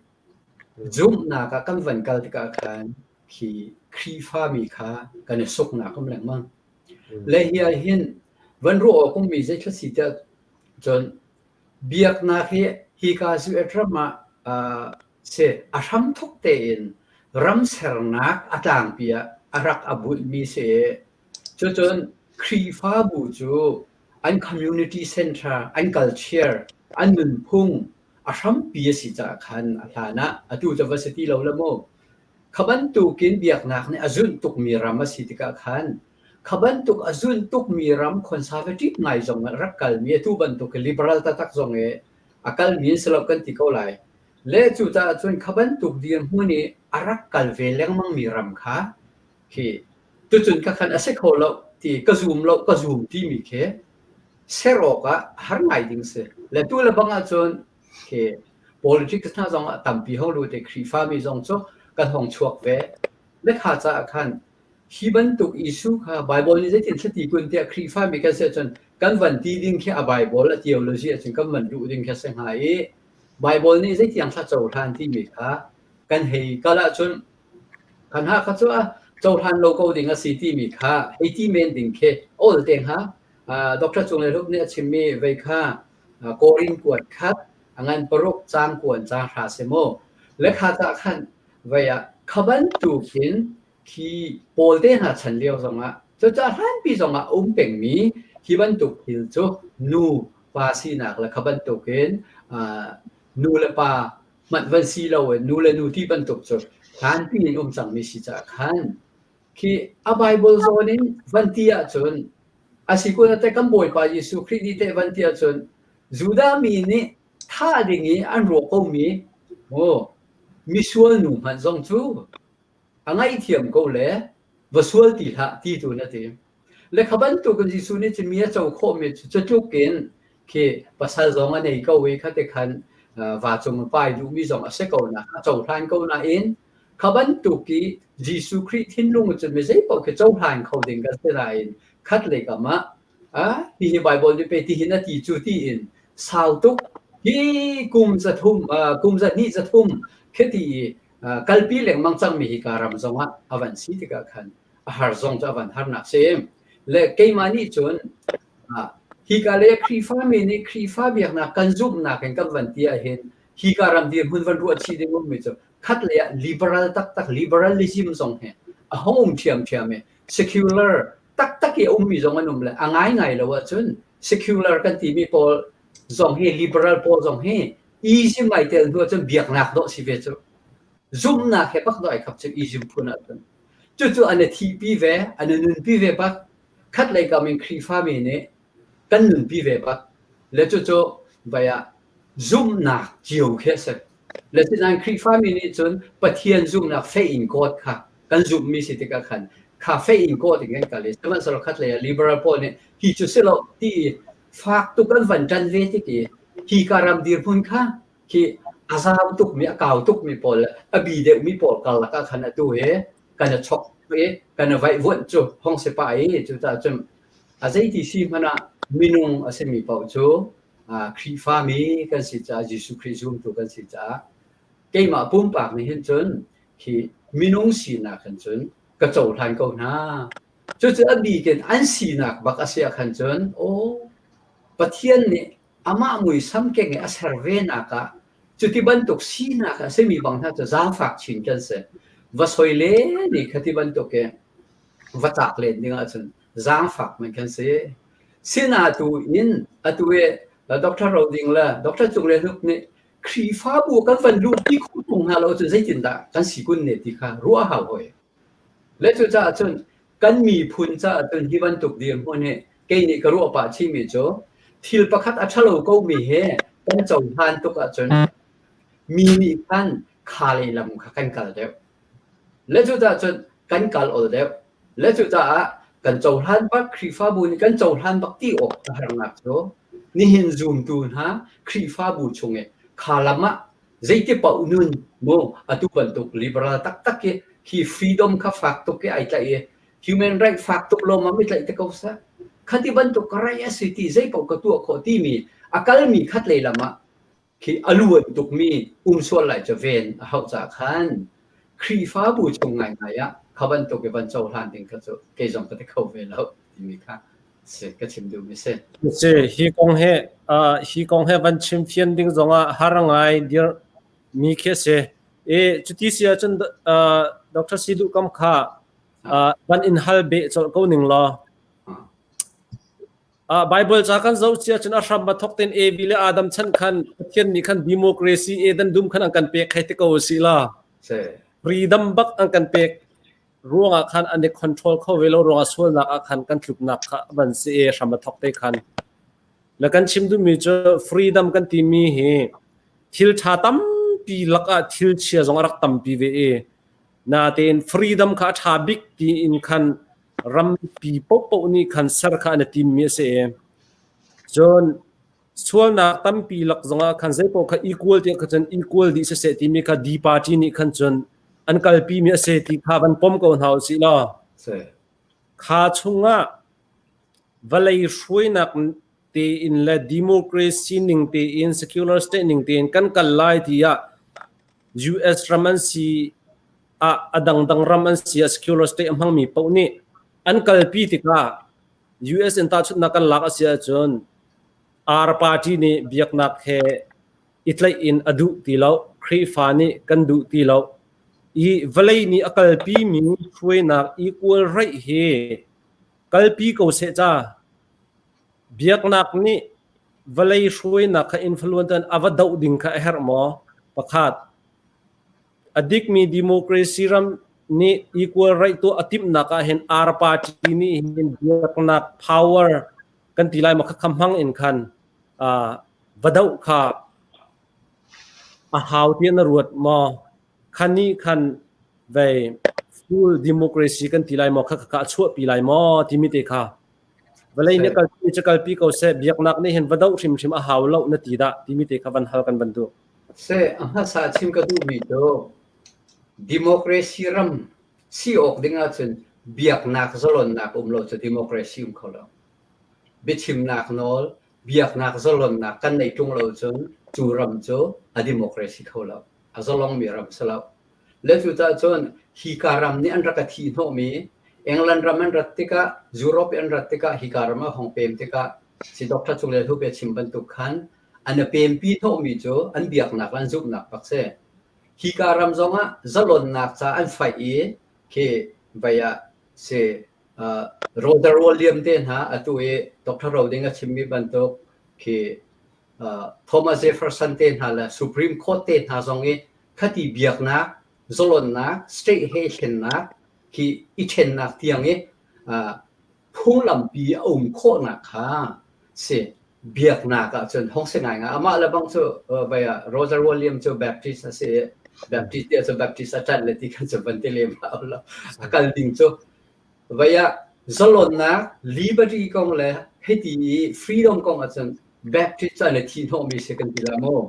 Zumhnak ah kan van kal tikah khan khi Khrihfami kha kan i suknak um lengmang. Le hi ah hin van ruah awk ummi zeithil si tiah cun biaknak hi hika US ram ah si a hramthok tein ram sernak a tlangpi ah a rak a bunhmi si i cucun Khrihfabu cu an community center, an culture, an nunphung a hrampi a si caah khan a hlan ah atu cu va si ti lo le mu. Kha bantukin biaknak nih a zunh tukmi ram a si tikah khan kha bantuk a zunh tukmi ram conservative ngai zong ah rak kalmi atu bantuk liberal taktak zong i a kalmi an si lo kan ti ko lai. Le cucaah cun kha bantuk dirhmun i a rak kal ve lengmangmi ram kha khi tucun kha khan a si kho lo ti ka zum lo ka zum timi khi ser awkah har ngai ding si. Le tu le bang ahcun khi politics hna zong ah tampi hong lut i Khrihfami zong cu kan hong chuak ve. Le kha caah khan hi bantuk issue kha Bible nih zeitin thlati kun tiah Khrihfami kan si ahcun kan van ti ding khi a Bible a theology ahcun kan van luh ding khi a si hnga i Bible nih zeitiang thla cohlan timi kha kan hei kal ahcun kan ha kha cu a cohlan lo ko ding a si timi kha hei ti men ding khi ol te hnga. Dr. Cung Le Hlup nih a chimmi vei kha Korin kuat khat a ngan paruk caang kuan caang hra si mu. Le kha cah khan vei ah kha bantukin khi pawl te hna chan lio zongah cucaah hlanpi zongah a um pengmi hi bantuk thil cu nu pa sinak le kha bantukin nu le pa hmanh van si lo in nu le nu ti bantuk cu hlanpi in um cangmi si caah khan khi a Bible zawn in van ti ahcun a si kun te kan Bawipa Jesuh Khrih nih teh van ti ahcun Judah mi nih thah ding i an ruah komi maw misual nu hmanh zong cu a ngaihthiam ko le va sual ti hlah ti tu na ti. Le kha bantukin Jesuh nih cun mi a co khawhmi cu cutluk in khi pasal zong a nei ko i khate khan va cung a pai duhmi zong a si ko na a cohlan ko nain kha bantuk i Jesuh Khrih thinlung cun mi zeipaoh khi cohlan kho ding kan si nain khat lei kam ah hihi Bible nih pe tihin a ti cu tiin sau tuk hi kum zathum kum zahnih zathum khiti i kalpi lengmang cangmi hi ka ram zongah a van si tikah khan a har zong cu a van harnak si. Le keimah nih cun hika le Khrihfami nih Khrihfa biaknak kan zumhnak in kan van ti ahhin hika ram dirhmun van ruah chih ding ummi cu khat lei ah liberal taktak liberalism zong hi a hong um ṭhiamṭhiam i secular taktak i a ummi zong an um le a ngaingai lo ahcun secular kan timi pawl zong hi liberal pawl zong hi ism ai tel hnu ahcun biaknak dawh si ve cu zumhnak he bak dawh ai khap cu ism phun ahcun cucu an i thihpi ve an i nunpi ve bak khat lei kam in Khrihfami nih kan nunpi ve bak le cucu vai ah zumhnak cio khi a si le sinain Khrihfami nih cun Pathian zumhnak faith in God kha kan zumhmi si tikah khan kha faith in God in kan kal i sihmanhsehlaw khat lei ah liberal pawl nih hi cu si lo ti i fak tuk an van ṭan ve tik i hi ka ram dirhmun kha khi a zau tukmi a kau tukmi pawl le a bi deuhmi pawl karlak ah khan atu hi kan i chok i kan i vaihvuanh cu hong si pah i cucaah cun a zeiti si hmanh ah minung a simi paoh cu Khrihfami kan si caah Jesuh Khrih zumtu kan si caah keimah pumpak nih hin cun khi minung sinak hin cun ka cohlan ko hna. Cucu a bik in an sinak bak a si ah khan cun aw Pathian nih amah muisam keng i a ser venak ah cuti bantuk sinak a simi bang hna cu zaangfak chin kan si. Va soi le nih khati bantuk i va tlak len ding ahcun zaangfak men kan si. Sina tu in atu i Dr. Roding le Dr. Cung Le Hluk nih Khrihfabu kan van luhpi khawh tung hna lo cun zeitindah kan si kun ne ti kha ruah hau hoi. Le cucaah cun kan miphun caah cun hi bantuk dirhmun hi kei nih ka ruah pah chihmi cu thil pakhat a ṭhalo komi he kan cohlan tuk ahcun mi nih khan kha lei lam kha kan kal deuh. Le cucaah cun kan kal ol deuh. Le cucaah kan cohlan bak Khrihfabu nih kan cohlan bak ti awk a harnak cu nihin zumtu hna Khrihfabu chung i kha lam ah zeiti paoh nun mu atu bantuk liberal taktak i hi freedom kha fak tuk i ai tlaih i human right fak tuk lawmmam i tlaih te ko seh. Khati bantuk ka right a si ti zei paoh ka tuah khawh timi a kalmi khat lei lam ah khi a luan tukmi um sual lai cu ven a hauh caah khan Khrihfabu chung ngaingai ah kha bantuk i van cohlan ding kha cu kei zong ka ti kho ve lo timi kha si ka chim duhmi si. Si hi kong he hi kong he van chim fian ding zongah har ngai dir mi khi si. E cuti si ahcun Dr. Sidu Kam kha van in hal beh colh ko ning law Bible ca kan zoh cia cun a hram a thawk ten Evi le Adam chan khan Pathian nih khan democracy Eden dum khan an kan pek hei ti ko si la. Freedom bak an kan pek ruangah khan an i control kho ve lo ruangah sualnak ah khan kan tluknak kha van si e hram a thawk te khan. Le kan chim duhmi cu freedom kan timi hi thil tha tampi lakah thil chia zong a rak tampi ve i natein freedom kha a tha bik tiin khan rampi paohpaoh nih khan ser kha an i timmi a si i cun sualnak tampi lak zongah khan zeipaoh kha equal tiah kha cun equal dih siseh timi kha D party nih khan cun an kalpi mi a si ti kha van pom ko hna usih law kha chungah vawlei hruainak tein le democracy ning tein secular state ning tein kan kal lai tiah US ram an si ah a dangdang ram an si ah secular state a hmangmi paoh nih an kalpi tikah US in tahchunhnak kan lak a si ahcun R party nih biaknak he i tlaih in a duh ti lo, Khrihfa nih kan duh ti lo. I vawlei nih a kalpi mi hruainak equal right hi kalpi ko seh ca. Biaknak nih vawlei hruainak kha influence a va doh ding kha a herh maw? Pakhat. A dikmi democracy ram nih equal right tuah a timhnak ah hin R party nih hin biaknak power kan ti lai ma kha hmang in khan va doh kha a hau tiah na ruat maw? Khan nih khan vei full democracy kan ti lai maw kha kha a chuahpi lai maw timi te kha vawlei nih kalpi cu kalpi ko seh biaknak nih hin va doh hrimhrim a hau lo na ti dah timi te kha van hal kan van duh. Seh, a hmasa chim ka duhmi cu democracy ram si awk ding ahcun biaknak zalonnak um lo cu democracy um kho lo. Biachimnak nawl, biaknak zalonnak kan neih ṭung lo cun cu ram cu a democracy kho lo. A zalongmi ram si lo. Le cucaah cun hika ram nih an rak ka thih hnawhmi England ram an rat tikah, Europe an rat tikah, hika ram a hong pem tikah si Dr. Cung Le Hlu Pe chim bantuk khan An a pempi hnawhmi cu an biaknak le an zumhnak bak si. Hika ram zongah zalonnak ca an fight i khi vei ah si Roger William te hna atu i Dr. Roding a chimmi bantuk khi Thomas Jefferson te hna le Supreme Court te hna zong i khati biaknak zalonnak state he thlennak khi i ṭhennak tiang i phunglampi a um khawhnak kha si biaknak ah cun hong si ngaingai. Amah le bang cu vai ah Roger William cu Baptist a si i Baptist ti cu Baptist a ṭanh le ti khan cu van ti lem hlah lo. A kal ding cu vai ah zalonnak liberty kong le hiti i freedom kong ahcun Baptist cu an i thi hnawhmi si kan ti la maw?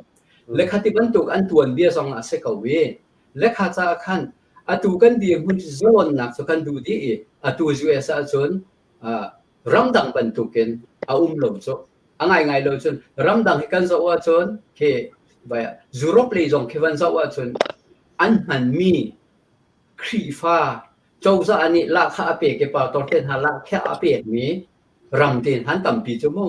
Le khati bantuk an tuanbia zong ah a si ko i lekha caah khan atu kan dirhmun zalonnak cu kan duh dih i atu US ahcun ramdang bantukin a um lo cu a ngaingai lo cun ramdang hi kan zoh ahcun khi Europe lei zong khi van zoh ahcun an hmanmi Khrihfa cozah nih lahkhah a pek i pastor te hna lahkhah a pekmi ram te hna an tampi cu mu.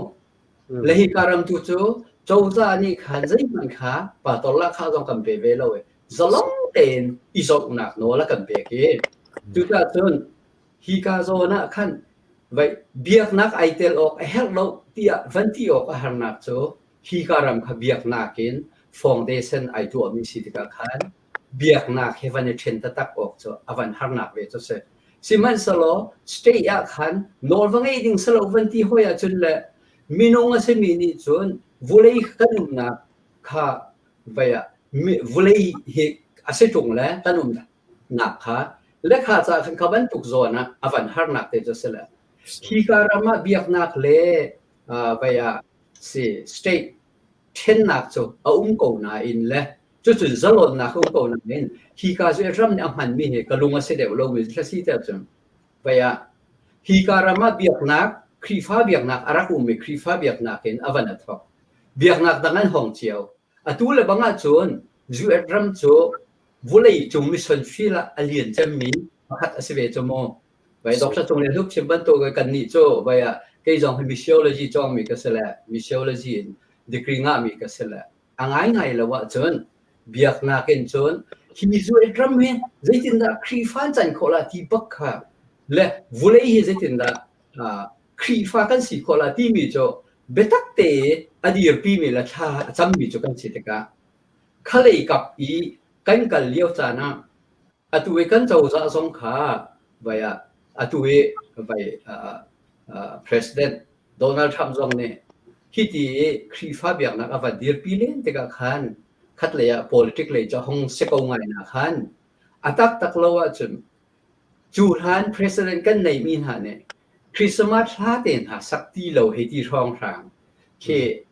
Le hika ram tu cu cozah nih khan zeihmanh kha pastor lahkhah zong kan pe ve lo i zalong tein i zohnak nawl a kan pek i cucaah cun hika zawn ah khan vai biaknak ai tel awk a herh lo tiah van ti awk a harnak cu hika ram kha biaknak in foundation ai tuahmi si tikah khan biaknak he van i ṭhen taktak awk cu a van harnak ve cu si. Sihmanhsehlaw state ah khan nawl va ngei ding si lo van ti hoi ahcun le minung a simi nih cun vulei kan umnak kha vai ah vulei hi a si ṭung le kan umnak kha. Le kha ca khan kha bantuk zawn ah a van harnak te cu si le. Hi ka ram ah biaknak le vai ah si state ṭhennak cu a um ko nain le cucun zalonnak a um ko nain hi ka cu ram nih a hmanmi hi ka lung a si deuh lomi thla si te cun vai ah hi ka ram ah biaknak Khrihfa biaknak a rak ummi Khrihfa biaknak in a van a thawk. Biaknak dang an hong cio. Atu le bang ahcun US ram cu vulei cung mission field ah a lian cemmi pakhat a si ve cu mu. Vai Dr. Cung Le Hlup chim bantuk kan nih cu vai ah kei zong hi missiology cawngmi ka si le missiology in degree ngahmi ka si le a ngaingai lo ahcun biaknak in cun hi US ram hi zeitindah Khrihfa an can khawh la ti bak kha le vulei hi zeitindah Khrihfa kan si khawh la timi cu biatak te a dirpimi le thla a cammi cu kan si tikah khalei kap i kan kal lio caan ah atu i kan cozah zong kha vai ah atu i vai President Donald Trump zong nih hiti i Khrihfa biaknak a va dirpi len tikah khan khatlei ah politic lei cu hong si ko ngai na khan a taktak lo ahcun cu hlan president kan neihmi hna nih Christmas hla te hna sak ti lo hei ti hrawnghrang khi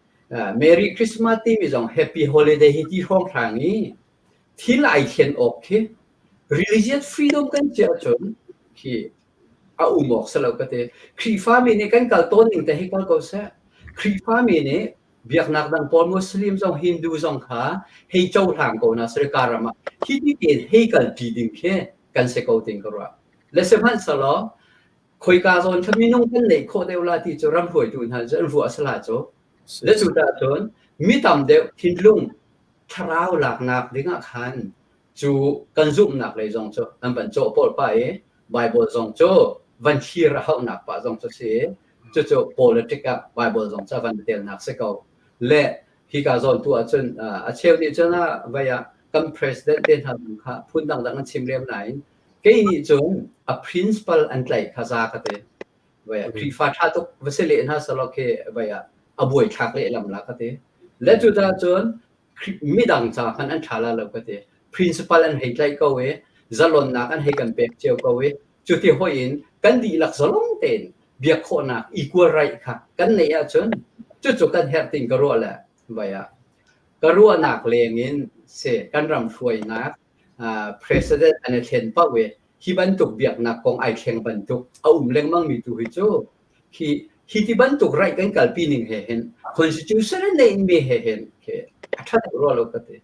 Merry Christmas timi zong Happy Holiday hei ti hrawnghrang i thil ai thlen awk khi religious freedom kan si ahcun khi a um awk si lo ka ti. Khrihfami nih kan kal tawn ning te hi kal ko seh. Khrihfami nih biaknak dang pawl Muslim zong Hindu zong kha hei cohlang ko na sarika ram ah hi ti tein hei kalpi ding khi kan si ko ting ka ruah. Le sihmanhsehlaw khoika zawn kha minung kan neih khawh deuh la ti cu ram hruaitu hna cu an ruah sala cu. Le cu ta cun mi tam deuh thinlung thlarau laknak dingah khan cu kan zumhnak lei zong cu an van cawhpawlh pah i Bible zong cu van thlir a hauhnak pah zong cu si cucu politic ah Bible zong cu a van telnak si ko le hika zawn tu ahcun a cheu nih cun ah vai ah kan president te hna zong kha phun dangdang an chim lem nain kei nih cun a principle an tlaih kha za ka ti vai ah Khrihfa ṭha tuk va si leh hna selaw khi vai ah a buai thlak lehlam la ka ti le cu ta cun midang ca hmanh an ṭha la lo ka ti principal an hei tlaih ko i zalonnak an hei kan pek cio ko i cuti hoi in kan dihlak zalong tein biak khawhnak equal right kha kan neih ahcun cucu kan herh tin ka ruah le vai ah ka ruahnak leng in se kan ram hruainak president an i thlen paoh i hi bantuk biaknak kong ai thleng bantuk a um lengmang mi tu hi cu hi hi ti bantuk right kan kalpi ning he hin constitution an neih mi he hin ke a ṭha deuh rua lo ka ti.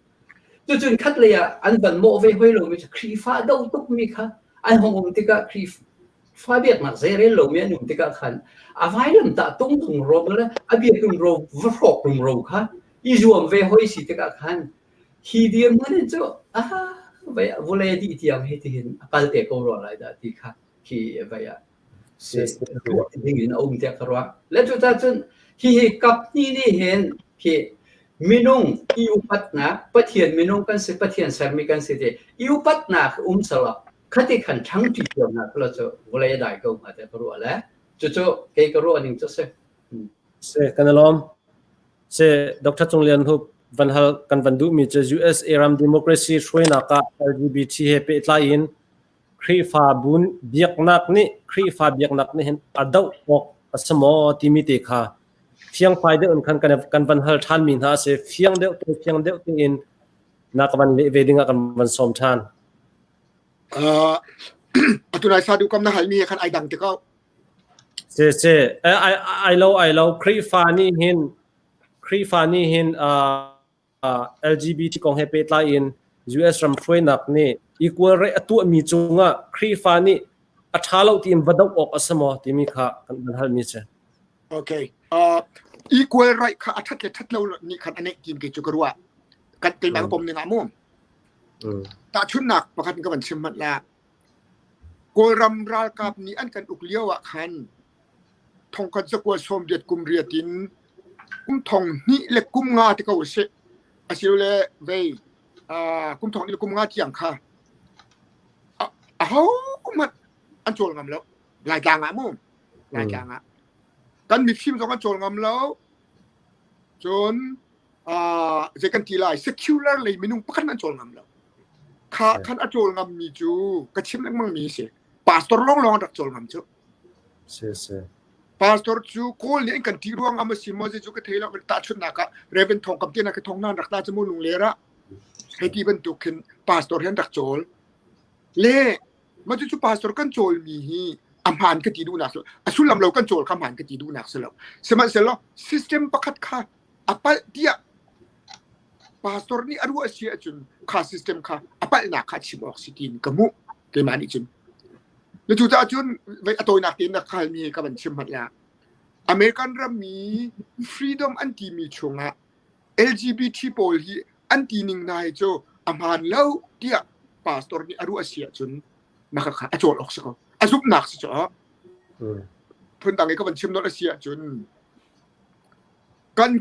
Cucun khat lei ah an van mawh ve hoi lomi cu Khrihfa do tuk mi kha an hong um tikah Khrihfa biaknak zeirel lomi an um tikah khan a vailam tah tung tung ro le a biakinn ro va hrawk rumro kha i zuam ve hoi si tikah khan hi dirhmun in cu ah vai vulei dih tiang hi tihin a kal te ko rua lai dah ti kha khi vai ah ding in a um tiah ka ruah. Le cucacun hihi kap hnih nih hin khi minung i upatnak Pathian minung kan si Pathian sermi kan si ti i upatnak um selaw khati khan ṭhangṭi cio hna kha cu vawlei a dai ko hnga tiah ka ruah le cucu kei ka ruah ning cu si. Si kan i lawm. Si Dr. Cung Lian Hup van hal kan van duhmi cu USA ram democracy hruainak ah LGBT he pehtlai in Khrihfabu biaknak nih Khrihfa biaknak nih hin a doh awk a si maw timi te kha fiangfai deuh in khan kan, kan van hal ṭhanmi hna a si. Fiang deuh te fiang deuh tein na ka van leh ve dingah kan van sawm ṭhan. Uh, atu nai sadu kam na halmi he khan ai dang te ko. Si si ai ai lo ai lo Khrihfa nih hin Khrihfa nih hin uh, LGBT kong he pehtlai in US ram hruainak nih equal rate a tuahmi cungah Khrihfa nih a ṭha lo tiin va doh awk a si maw timi kha kan van halmi si. Okay. Uh, equal right kha a ṭhat le ṭhat lo nih khan a neih tim ke cu ka ruah. Kan keimah ka pom ning ah mu. Tahchunhnak pakhat ka van chim hmanh la. Kawlram ralkap nih an kan uk lio ah khan thongkhat zakua sawmriat kum riat in kum thong hnih le kum nga te ko sih asilole vei kum thong hnih le kum nga tiang kha aho hmanh an cawl ngam lo Laitlang ah mu Laitlang ah kan mifim zong an cawl ngam lo cun zei kan ti lai secular lei minung pakhat an cawl ngam lo. Kha khan a cawl ngammi cu ka chim lengmang mi si. Pastor lawnglawng an rak cawl ngam cu. Si si. Pastor cu Kawl nih an kan ti ruang am si maw cu ka thei lo tahchunhnak ah Reverend Thawng Kam te na ka thong nan rak ta cu mu lungler ah hei ti bantuk khin pastor hi an rak cawl. Le mah cu pastor kan cawl mi hi a hmaan ka ti duhnak a sullam lo kan cawl kha hmaan ka ti duhnak si lo. Sihmanhsehlaw system pakhat kha a palh tiah pastor nih a ruah si ahcun kha system kha a palhnak kha chim awk si tiin ka hmuh keimah nih cun. Na cucaah cun a tawinak tein na halmi ka van chim hmanh la. American rammi freedom an timi chungah LGBT pawl hi an ti ning hna hi cu a hmaan lo tiah pastor nih a ruah si ahcun maka kha a cawl awk si ko. A zumhnak si cu. Phundang i ka van chim nolh a si ahcun kan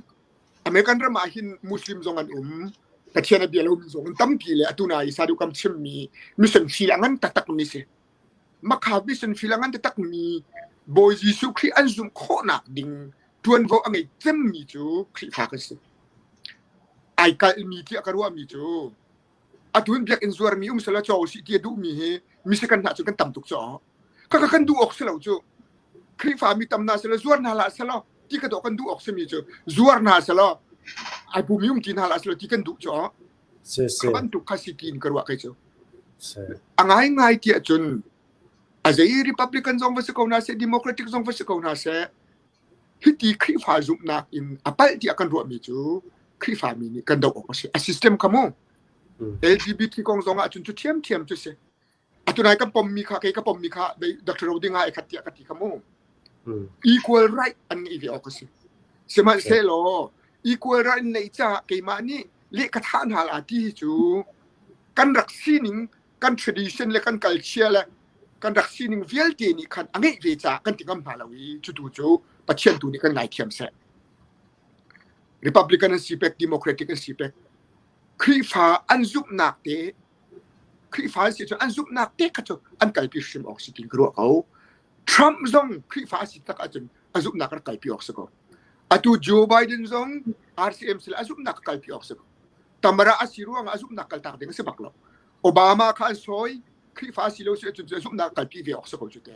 American ram ah hin Muslim zong an um Pathian a bia lomi zong an tampi le atu na i sadu kam chimmi mission field a ngan taktak mi si makha mission field a ngan taktak mi Bawi Jesuh Khrih an zumh khawhnak ding tuanvo a ngei cemmi cu Khrihfa kan si ai kalmi tiah ka ruahmi cu atu in biakinn zuarmi um sela caw si ti a duhmi hi misikan hna cu kan tam tuk caw kaka kan duh awk si lo cu Khrihfa mi tam hna sela zuar hna hlah selaw ti ka dawh kan duh awk simi cu zuar hna selaw ai pumi um ti hna hlah selaw ti kan duh cu Si si. kha bantuk kha si tiin ka ruah kei cu Si. a ngai ngai tiah cun a zei Republican zong va si ko hna seh Democratic zong va si ko hna seh hiti Khrihfa zumhnak in a palh tiah kan ruahmi cu Khrihfa mi nih kan doh awk a si a system kha mu LGBT kong zong ah cun cu ṭhiamṭhiam cu si atu nai kan pommi kha kei ka pommi kha Dr. Roding ai khat tiah ka ti kha mu equal right an ngeih ve awk a si sihmanhsehlaw equal right neih caah keimah nih leh ka thah hna la ti hi cu kan rak sining kan tradition le kan culture le kan rak sining vialte nih khan a ngeih ve caah kan ti ngam hna lo i cu tu cu Pathian tu nih kan ngaithiam seh Republican an si pek Democratic an si pek Khrihfa an zumhnak te Khrihfa an si cu an zumhnak te kha cu an kalpi hrim awk si tin ka ruah ko. Trump zong Khrihfa a si tak ahcun a zumhnak rak kalpi awk si ko. Atu Joe Biden zong RCM sila a zumhnak ka kalpi awk si ko. Tamara a si ruangah a zumhnak kaltak ding a si bak lo. Obama kha an sawi Khrihfa a si lo si ahcun a zumhnak kalpi ve awk si ko cu te.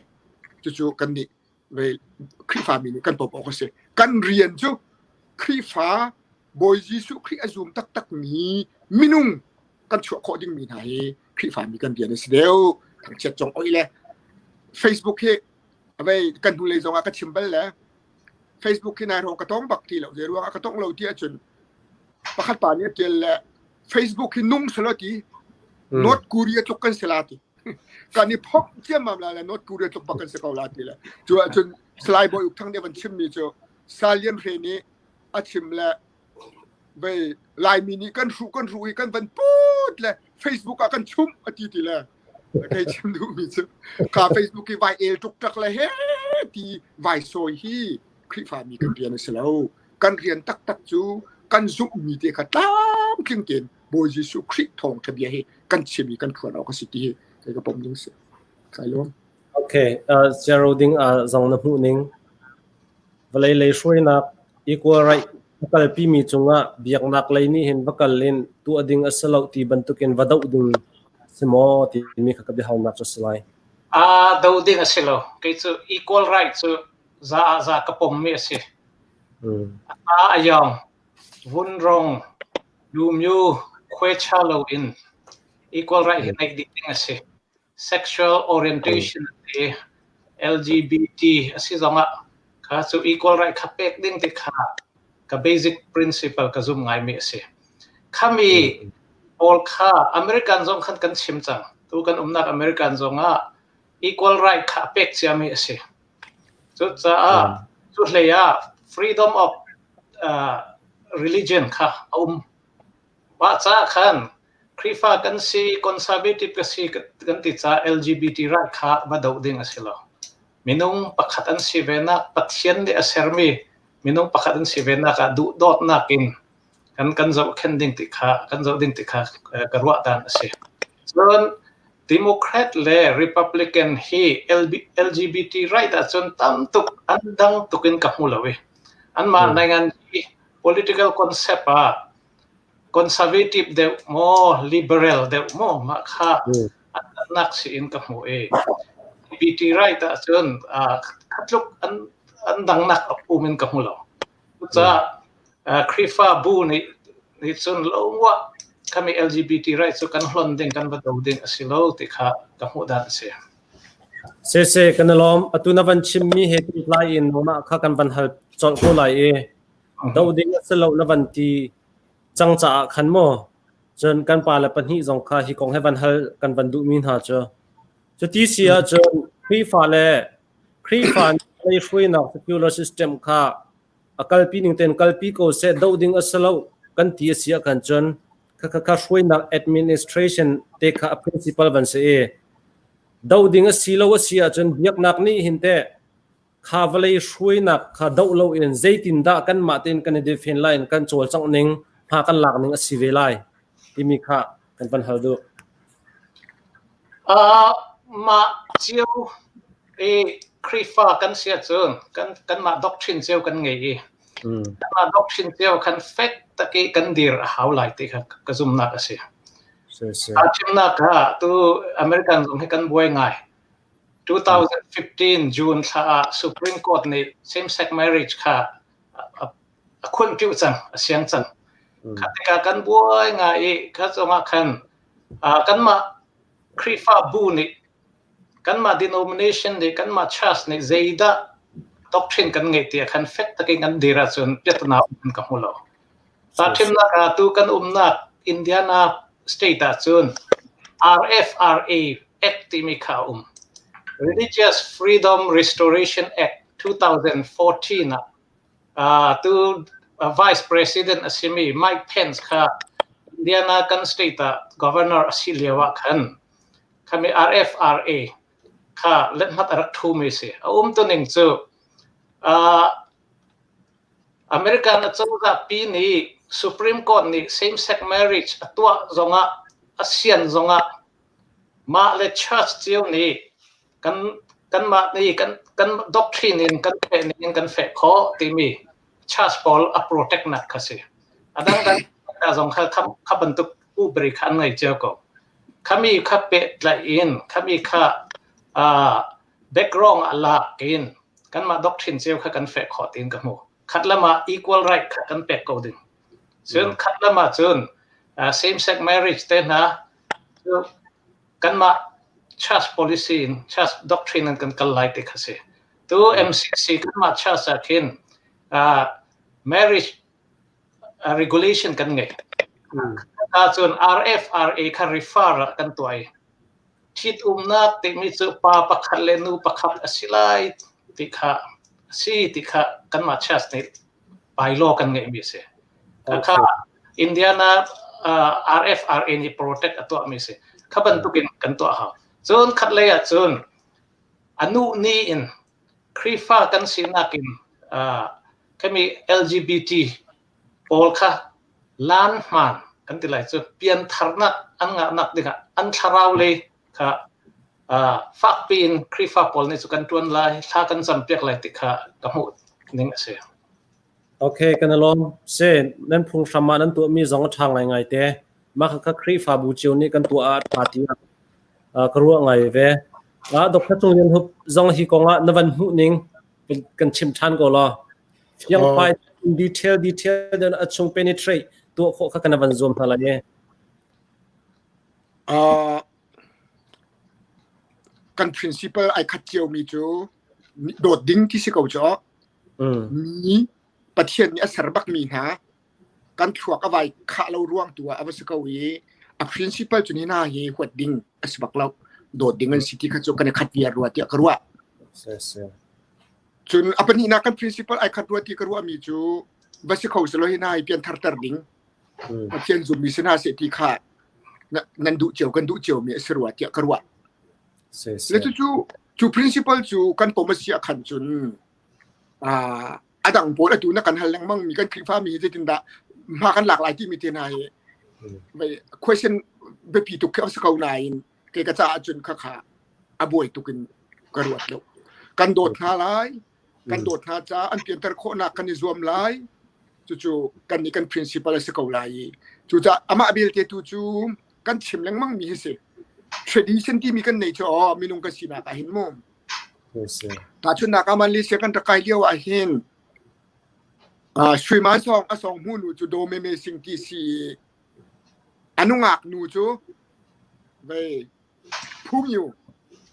Cucu kan nih ve Khrihfa mi nih kan pom awk a si. Kan rian cu Khrihfa Bawi Jesuh Khrih a zum taktak mi minung kan chuah khawh dingmi hna hi Khrihfami kan rian a si deuh. Thangchiat cong oi le Facebook hi avei kan hnulei zong ah ka chim bal le Facebook hi nai hrawng ka tong bak ti lo zei ruang ah ka tong lo ti ahcun pakhat pa nih a tial le Facebook hi nung selo ti North Korea tluk kan si la ti kan i phok ciammam la le North Korea tluk bak kan si ko la ti le cu ahcun Salai Bawi Uk Thang nih van chimmi cu Salian Hre nih a chim le vei Laimi nih kan hruh kan hruh i kan van put le Facebook ah kan chumh a ti ti le kei chim duhmi cu ka Facebook i vai el tuk tak le he ti vai sawi hi Khrihfami kan rian a si lo kan rian taktak cu kan zumhmi te kha tlamtling tein Bawi Jesuh Khrih thawngṭha bia hi kan chim i kan phuan awk a si ti hi kei ka pom ding si. Kai lawm. Okay, uh, ding uh, zong na hmuh ning Vawlei lei hruainak equal right a kalpimi cungah biaknak lei nih hin va kal in tuah ding a si lo ti bantukin va doh ding si maw timi kha ka biahalnak cu a si lai. Aa doh ding a si lo. Kei cu equal right cu za ah za ka pommi a si. A a yong, vun rong, lumyu, khuecha lo in equal right hi neih dih ding a si. Sexual orientation te LGBT a si zongah kha cu equal right kha pek ding ti kha ka basic principle ka zum ngaimi a si. Khami pawl kha American zong khan kan chim cang. Tu kan umnak American zongah equal right kha pek ciami a si. Cucaah cu hlei ah freedom of uh, religion kha a um. Mah caah khan Khrihfa kan si, conservative ka si kan ti caah LGBT right kha va doh ding a si lo. Minung pakhat an si venak, Pathian nih a sermi minung pakhat an si venak ah duhdawtnak in kan kan zohkhenh ding ti kha kan zoh ding ti kha ka ruah dan a si. Cun Democrat le Republican hi LGBT right ahcun tam tuk an dang tuk in ka hmu lo i anmah ngai ngan hi political concept ah. Conservative deuh maw, liberal deuh maw mah kha an nak si in ka hmu i LGBT right ahcun khatluk an an dangnak a um in ka hmu lo. Cucaah Khrihfabu nih nih cun longwa khami LGBT right cu kan hlon ding kan va do ding a si lo ti kha ka hmuh dan a si. Sese kan i lawm. Atu na van chimmi he pehtlai in nangmah kha kan van hal colh ko lai i do ding a si lo na van ti cang caah khan maw cun kan pa le pahnih zong kha hi kong he van hal kan van duhmi hna cu cuti si ahcun Khrihfa le Khrihfa nih hruainak secular system kha a kalpi ning tein kalpi ko seh doh ding a si lo kan ti a si ah khan cun kha kha hruainak administration te kha a principle van si i doh ding a si lo a si ahcun biaknak nih hin teh kha vawlei hruainak kha doh loin zeitindah kanmah tein kan i defend lai in kan cawlcangh ning hma kan lak ning a si ve lai timi kha kan van hal duh. Mah cio i Khrihfa kan si ahcun kan kanmah doctrine cio kan ngei i kanmah doctrine cio khan fek tak i kan dir a hau lai ti kha ka zumhnak a si. Tahchunhnak ah tu American zong hi kan buai ngai. 2015 June thla ah Supreme Court nih same-sex marriage kha a khunh piu cang, a siang cang. Kha tikah kan buai ngai i kha zongah khan kanmah Khrihfabu nih kanmah denomination nih kanmah church nih zeidah doctrine kan ngeih ti ah khan fek takin kan dir ahcun piatana um ka hmu lo. Tahchunhnak ah tu kan umnak Indiana state ahcun RFRA Act timi kha a um. Religious Freedom Restoration Act 2014 ah tu Vice President a simi Mike Pence kha Indiana kan state ah governor a si lio ah khan khami RFRA kha lethmat a rak thumi si. A um tuning cu American acozah pi nih Supreme Court nih same-sex marriage a tuah zongah a sian zongah mah le church cio nih kan kanmah nih kan kan doctrine in kan feh ning in kan feh khawh timi church pawl a protect nak kha si. A dangdang zong kha kha bantuk ubri kha an ngei cio ko. Khami kha pehtlaih in khami kha background a lak in kanmah doctrine cio kha kan feh khawh tiin ka hmu. Khat lam ah equal right kha kan pek ko ding. Cun khat lam ah cun same sex marriage te hna cu kanmah church policy in church doctrine in kan kal lai ti kha si. Tu MCC kanmah church ah khin marriage regulation kan ngei. Ka cun RFRA kha refer ah kan tuah i ṭhitumnak timi cu pa pakhat le nu pakhat a si lai ti kha a si ti kha kanmah church nih bylaw kan ngeihmi a si. Kha Indiana RFRA nih protect a tuahmi a si. Kha bantukin kan tuah hau. Cun khatlei ah cun a nu ni in Khrihfa kan sinak in khami LGBT pawl kha lan hmaan kan ti lai cu piantharnak an ngahnak dingah an thlarau lei kha fakpi in Khrihfa pawl nih cu kan ṭuan lai, thla kan campiak lai ti kha ka hmuh ning a si. Okay, kan i lawm. Si, nan phunghram ah nan tuahmi zong a ṭha ngaingai te. Mah kha Khrihfabu cio nih kan tuah ah a ṭha tiah ka ruah ngai ve. Dr. Cung Lian Hup zong hi kong ah na van hmuh ning kan chim ṭhan ko law. Fiangfai detail detail den a chung penetrate tuah khawh kha kan van zuam hna lai e. Kan principle ai khat cio mi cu dawt ding ti si ko cu mi Pathian nih a ser bak mi hna kan thluak a vai khah lo ruang tu ah a va si ko i a principle cu ni hna hi huat ding a si bak lo dawt ding an si ti kha cu kan i khat viar rua tiah ka ruah. Cun a pahnihnak kan principle ai khat rua ti ka ruahmi cu va si kho selaw hi hna hi pianthar ter ding Pathian zummi si hna seh ti kha nan duh cio kan duh cio mi a si rua tiah ka ruah. Le cucu cu principle cu kan pom a si ah khan cun a dang pawl atu na kan hal lengmang mi kan Khrihfa mi hi zeitindah hma kan lak lai timi te hna hi question biapi tuk khi a si ko nain kei ka caah cun khakha a buai tuk in ka ruat lo. Kan dawt hna lai, kan dawt hna caah an pianter khawhnak kan i zuam lai. Cucu kan nih kan principle a si ko lai i. Cucaah amah belte tu cu kan chim lengmang mi hi si. Tradition timi kan nei cu aw minung kan sinak ah hin mu. Tahchunhnak ah Malaysia kan rak kai lio ah hin Sui Ma Song a song hmu nu cu Do Me Me Sing ti si a nungak nu cu vei Phungyu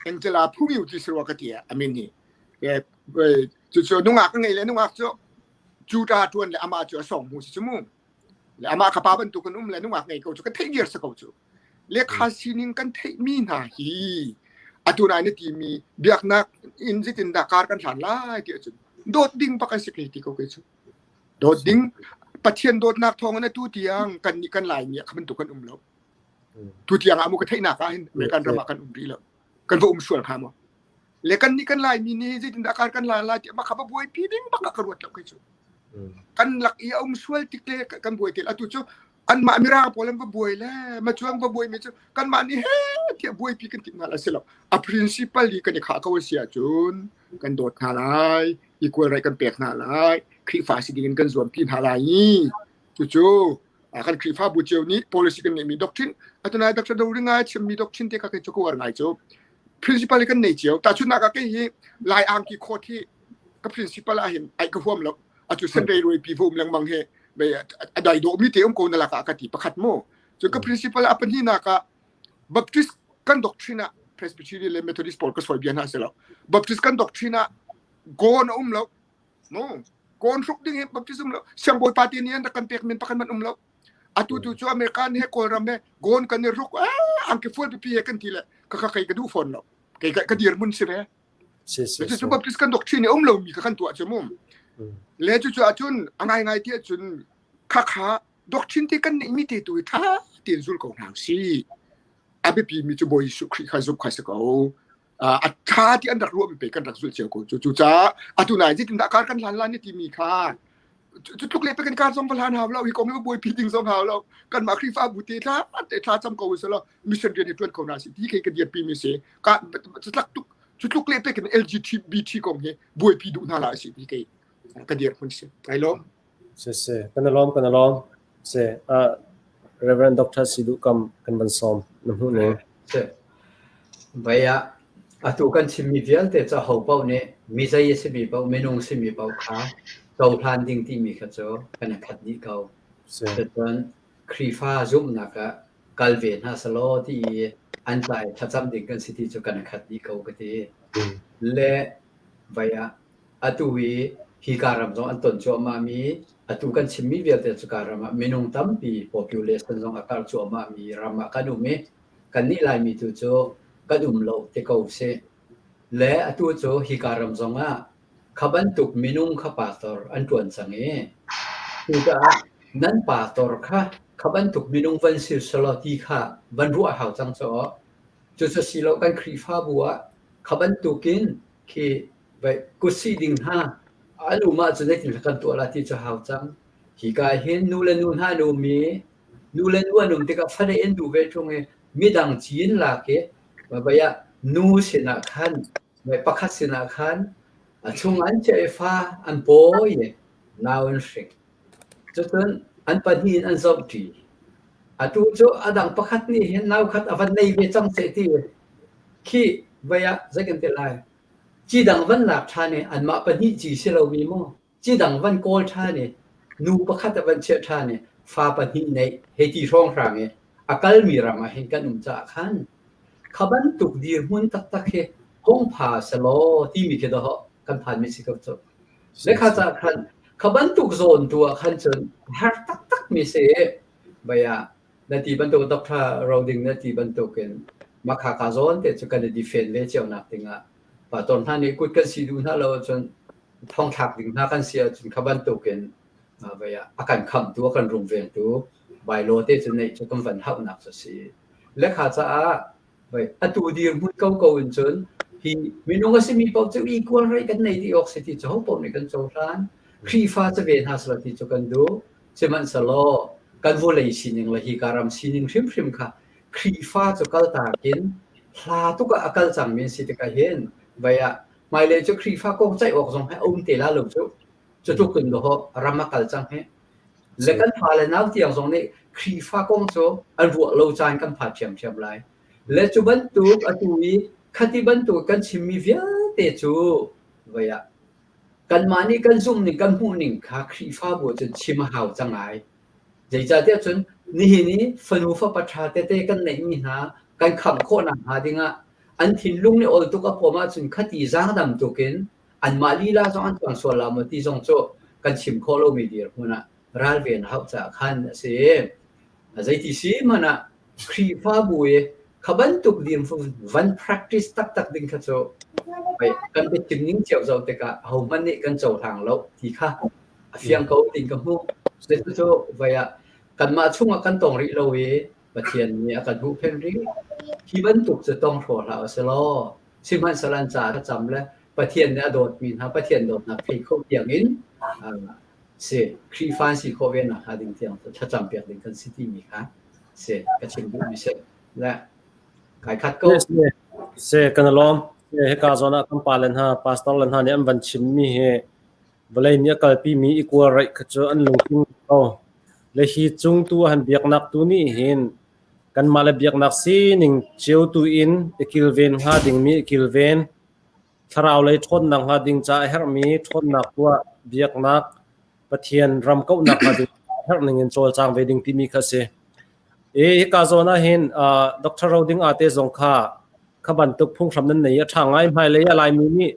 Angela Phungyu ti si rua ka ti a min hi. Cucu nungak ka ngei le nungak cu Judah tuan le amah cu a song hmu si cu mu. Le amah ka pa bantuk in um le nungak ngei ko cu ka theih viar si ko cu. Le kha sining kan theihmi hna hi atu nai na timi biaknak in zeitin dah kar kan hlan lai ti ahcun dawt ding bak an si kei ti ko kei cu. Dawt ding Pathian dawtnak thawng in atu tiang kan nih kan Laimi ah kha bantuk kan um lo. Tu tiang ah mu ka theihnak ah hin American ram ah kan um rih lo. Kan va um sual hnga maw? Le kan nih kan Laimi nih zeitindah kar kan hlan lai ti mah kha va buaipi ding bak ah ka ruat lo kei cu. Kan lak i a um sual tik le kan buai te atu cu anmah mirang pawl an va buai le ma cuang va buai mi cu kanmah nih he tiah buaipi kan timh hna la si lo. A principal i kan i khah ko a si ahcun kan dawt hna lai, equal right kan pek hna lai, Khrihfa si ding in kan zuampi hna lai i cucu kan Khrihfabu cio nih policy kan ngeihmi doctrine atunai Dr. Do Ringai chimmi doctrine te kha kei cu ka uar ngai cu principal kan nei cio tahchunhnak ah kei hi Lai angki coat hi ka principal ah hin ai ka huam lo atu sen rei roi pi vum lengmang he a dai dawh mi te um ko na laka ka ti pakhat mu cun ka principal a pahnihnak ah Baptist kan doctrine ah Presbyterian le Methodist pawl ka sawi bia hna si lo Baptist kan doctrine ah gown a um lo No. Kawn hruk ding hi baptism lo. Siangbawi pa te nih an rak kan pek men pakhat man um lo. Atu tu cu American he Kawlram he gown kan i ruk ah angki fual pipi he kan ti le ka ka kei ka duh fawn lo. Kei ka ka dir mun si ve. Si si Cu baptist kan doctrine um lo mi ka kan tuah cu mum. Le cu cu ahcun a ngai ngai ti ahcun kha kha doctrine te kan neih mi te tu hi tha tein zul ko hna si. A biapi mi cu Bawi Jesuh Khrih kha zumh kha si ko. A ṭha ti an rak ruahmi pe kan rak zulh cio ko cu. Cucaah atu nai zeitindah kar kan hlan lan timi kha cu tluk le pe kan kar zong va hlan hau lo hi kong hi buaipi ding zong hau lo kanmah Khrihfabu te thla te thla cam ko usih law mission rian hi ṭuan ko hna sih ti khi ka dirpi mi si ka cu tlak tuk cu tluk le pe kan LGBT kong hi buaipi duh hna la si ti kei ka dir hmun si ai lawm Si si kan i lawm kan i lawm si Reverend Dr. Sidu Kam kan van sawm na hmuh ning. Si. Vai ah atu kan chimmi vialte cu ho paoh nih mi zei a simi paoh minung simi paoh kha cohlan ding timi kha cu kan i khat dih ko. Si. Cun Khrihfa zumhnak ah kal ve hna selaw ti i an ca i thlacam ding kan si ti cu kan i khat dih ko ka ti. Le vai ah Atu i hika ram zong an ton cuahmahmi, atu kan chimmi vialte cuka ram ah minung tampi population zong a karh cuahmahmi ram ah kan um i kannih Laimi tu cu kan um lo ti ko sih. Le atu cu hika ram zong ah kha bantuk minung kha pastor an ṭuan cang i cucaah nan pastor kha kha bantuk minung van si selaw ti kha van ruah hau cang cu aw. Cucu si lo kan Khrihfabu ah kha bantukin khi kutsih ding hna an um ahcun zeitin kan tuah la ti cu hau cang. Hika hin nu le nu hna an um i nu le nu an um tikah fale an duh ve ṭung i midang ci in lak i vai ah nu sinah khan pakhat sinah khan a chung an chiah i fa an pawi i nau an hring. Cucun an pahnih in an zohṭi. Atu cu a dang pakhat nih hin nau khat a van nei ve cang seh ti khi vai ah zei kan ti lai Ci dang van lak ṭhan i anmah pahnih ci si lomi maw ci dang van kawl ṭhan i nu pakhat a van chiah ṭhan i fa pahnih neih hei ti hrawnghrang i a kalmi ram ah hin kan um caah khan kha bantuk dirhmun taktak hi hung pha selaw timi khi dawh kan phanmi si ko cu. Le kha caah khan kha bantuk zawn tu ah khan cun har taktak mi si bai ah na ti bantuk Dr. Roding na ti bantukin makha ka zawn te cu kan i defend ve cio nak dingah pastor hna nih kut kan si duh hna lo ahcun thongthlak ding hna kan si ahcun kha bantukin vei ah a kan khamtu a kan rungvengtu bylaw te cu neih cu kan van hauhnak cu si lekha caah Vai atu dirhmun ko ko in cun hi minung a simi paoh cu equal rate kan nei dih awk si ti cu ho paoh nih kan cohlan. Khrihfa cu ve hna selaw ti cu kan duh. Sihmanhsehlaw kan vawlei sining le hika ram sining hrimhrim kha Khrihfa cu kaltak in hla tuk ah a kal cangmi an si tikah hin vai ah hmailei cu Khrihfa kong ceih awk zong hi a um te la lo cu. Cu tluk in dawh ram a kal cang hi. Le kan fale nau tiang zong nih Khrihfa kong cu an ruah lo caan kan phan ṭhiamṭhiam lai. Le cu bantuk atu i khati bantuk kan chimmi vialte cu voi ah kanmah nih kan zumhning kan hmuhning kha Khrihfabu ah cun chim a hau cang ai. Zeicahtiah cun nihin i fanu fapa ṭha tete kan neihmi hna kan khamh khawhnak hnga dingah an thinlung nih ol tuk a pawm ahcun khati zaangdam tukin anmah lila zong an tuan sual la maw ti zong cu kan chim khawh lomi dirhmun ah ralven a hauh caah khan a si. Zeiti si hmanh ah Khrihfabu i kha bantuk dirhmun van practice taktak ding kha cu kan biachim ning cio zoh tikah ahohmanh nih kan cohlang lo ti kha a fiang ko tiin ka hmuh. Cucu voi ah kanmah chungah kan tong rih lo i Pathian nih a kan huhphenh rih. Hi bantuk cu tong hraw hlah usih law sihmanhsehlaw an caah thlacam le Pathian nih a dawtmi hna Pathian dawtnak thei kho tiangin si Khrihfa an si khawh ve nakhnga ding tiang thlacam piak ding kan si timi kha si ka chim duhmi si. Le kai khat ko. Si kan lawm. Hika zawn ah kan pa le hna pastor le hna nih an van chimmi hi vawlei nih a kalpimi equal right kha cu an lungtling ko. Le hi cung tu han biaknak tu nih hin kanmah le biaknak sining cio tu in i kilven hnga dingmi i kilven, thlarau lei ṭhawnnak hnga ding ca a herhmi ṭhawnnak tuah, biaknak, Pathian ram kauhnak hnga ding a herh ning in cawlcang ve ding timi kha a si. I hika zawn ah hin Dr. Roding Ate zong kha kha bantuk phunghram nan nei i a ṭha ngai. Hmailei ah Laimi nih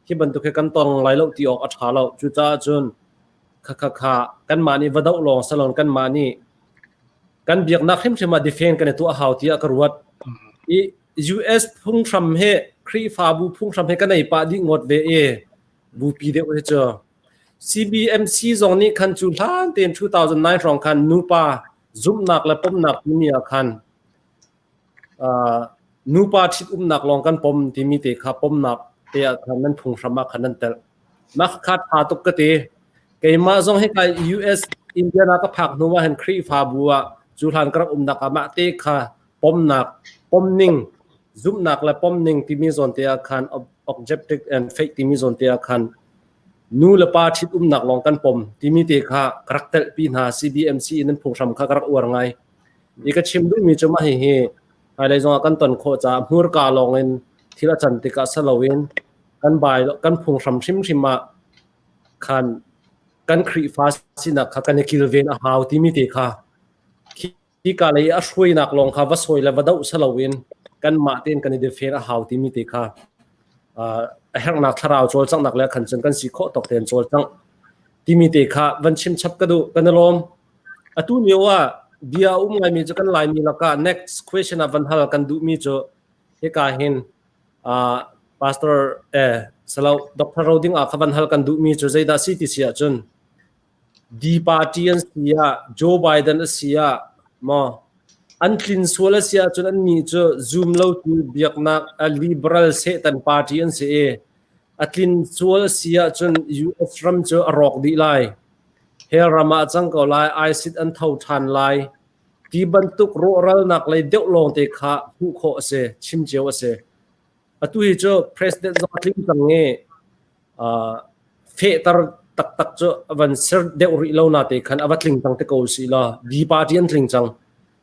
hi bantuk hi kan tong lai lo ti awk a ṭha lo. Cucaah cun kha kha kha kanmah nih va doh lawng salon kanmah nih kan biaknak hrimhrim ah defend kan i tuah hau tiah ka ruat. I US phunghram he Khrihfabu phunghram he kan ei pah dih ngawt ve i bupi deuh hi cu CBMC zong nih khan cu hlan tein 2009 hrawng khan nupa zumhnak le pomnak timi ah khan Nupa ṭhitumnak lawng kan pom timi te kha pomnak te ah khan nan phunghram ah khan nan telh. Mah kha ṭha tuk ka ti. Keimah zong hika US Indiana ka phak hnu ah hin Khrihfabu ah cu hlan ka rak umnak ah mah te kha pomnak, pomning, zumhnak le pomning timi zawn te ah khan objective and faith timi zawn te ah khan nu le pa ṭhitumnak lawng kan pom timi te kha ka rak telhpi hna CBMC in nan phunghram kha ka rak uar ngai. I ka chim duhmi cu mah hihi hmailei zongah kan ton khawh caah hmurka lawngin thil a can tikah si loin kan bai kan phunghram hrimhrim ah khan kan Khrihfa sinak kha kan i kilven a hau timi te kha hika lei a hruainak lawng kha va sawi le va doh si loin kanmah tein kan i defen a hau timi te kha a herhnak thlarau cawlcanghnak le khan cun kan si khawh tawk tein cawlcangh timi te kha van chim chap ka duh kan i lawm. Atu lio ah bia a um ngaimi cu kan Laimi lakah next question ah van hal kan duhmi cu hika hin uh, Pastor eh salo Dr. Roding ah kha van hal kan duhmi cu zeidah si ti si ahcun D party an si ah Joe Biden a si ah maw an tlin sual a si ahcun an nih cu zoom lo tu biaknak a liberal Satan party an si i a tlin sual a si ahcun US ram cu a rawk dih lai. Hell ram ah a cang ko lai, ISIS an tho ṭhan lai ti bantuk rawhralnak lei deuh lawngte kha hmuh khawh a si, chim cio a si. Atu hi cu president zong a tling cang i uh, fehter taktak cu a van ser deuh rih lo na te khan a va tling cang te ko si law D party an tling cang.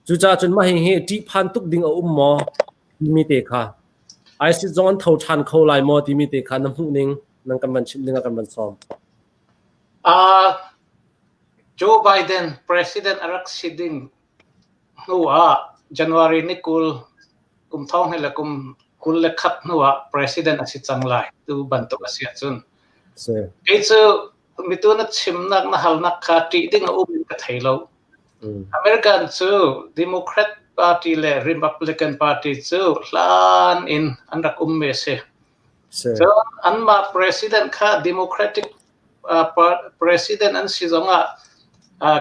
Cucaah cun mah hihi ṭihphan tuk ding a um maw timi te kha ISIS zong an tho ṭhan kho lai maw timi te kha na hmuh ning nan kan van chimh ding ah kan van sawm. Joe Biden president a rak si ding hnu ah January ni 20 kum thong le kum 21 hnu ah president a si cang lai tu bantuk a si ahcun. Kei cu mitu na chimnak na halnak kha ṭih ding a um in ka thei lo. American cu Democrat Party le Republican Party cu hlan in an rak um mi a si. Cun anmah president kha Democratic president an si zongah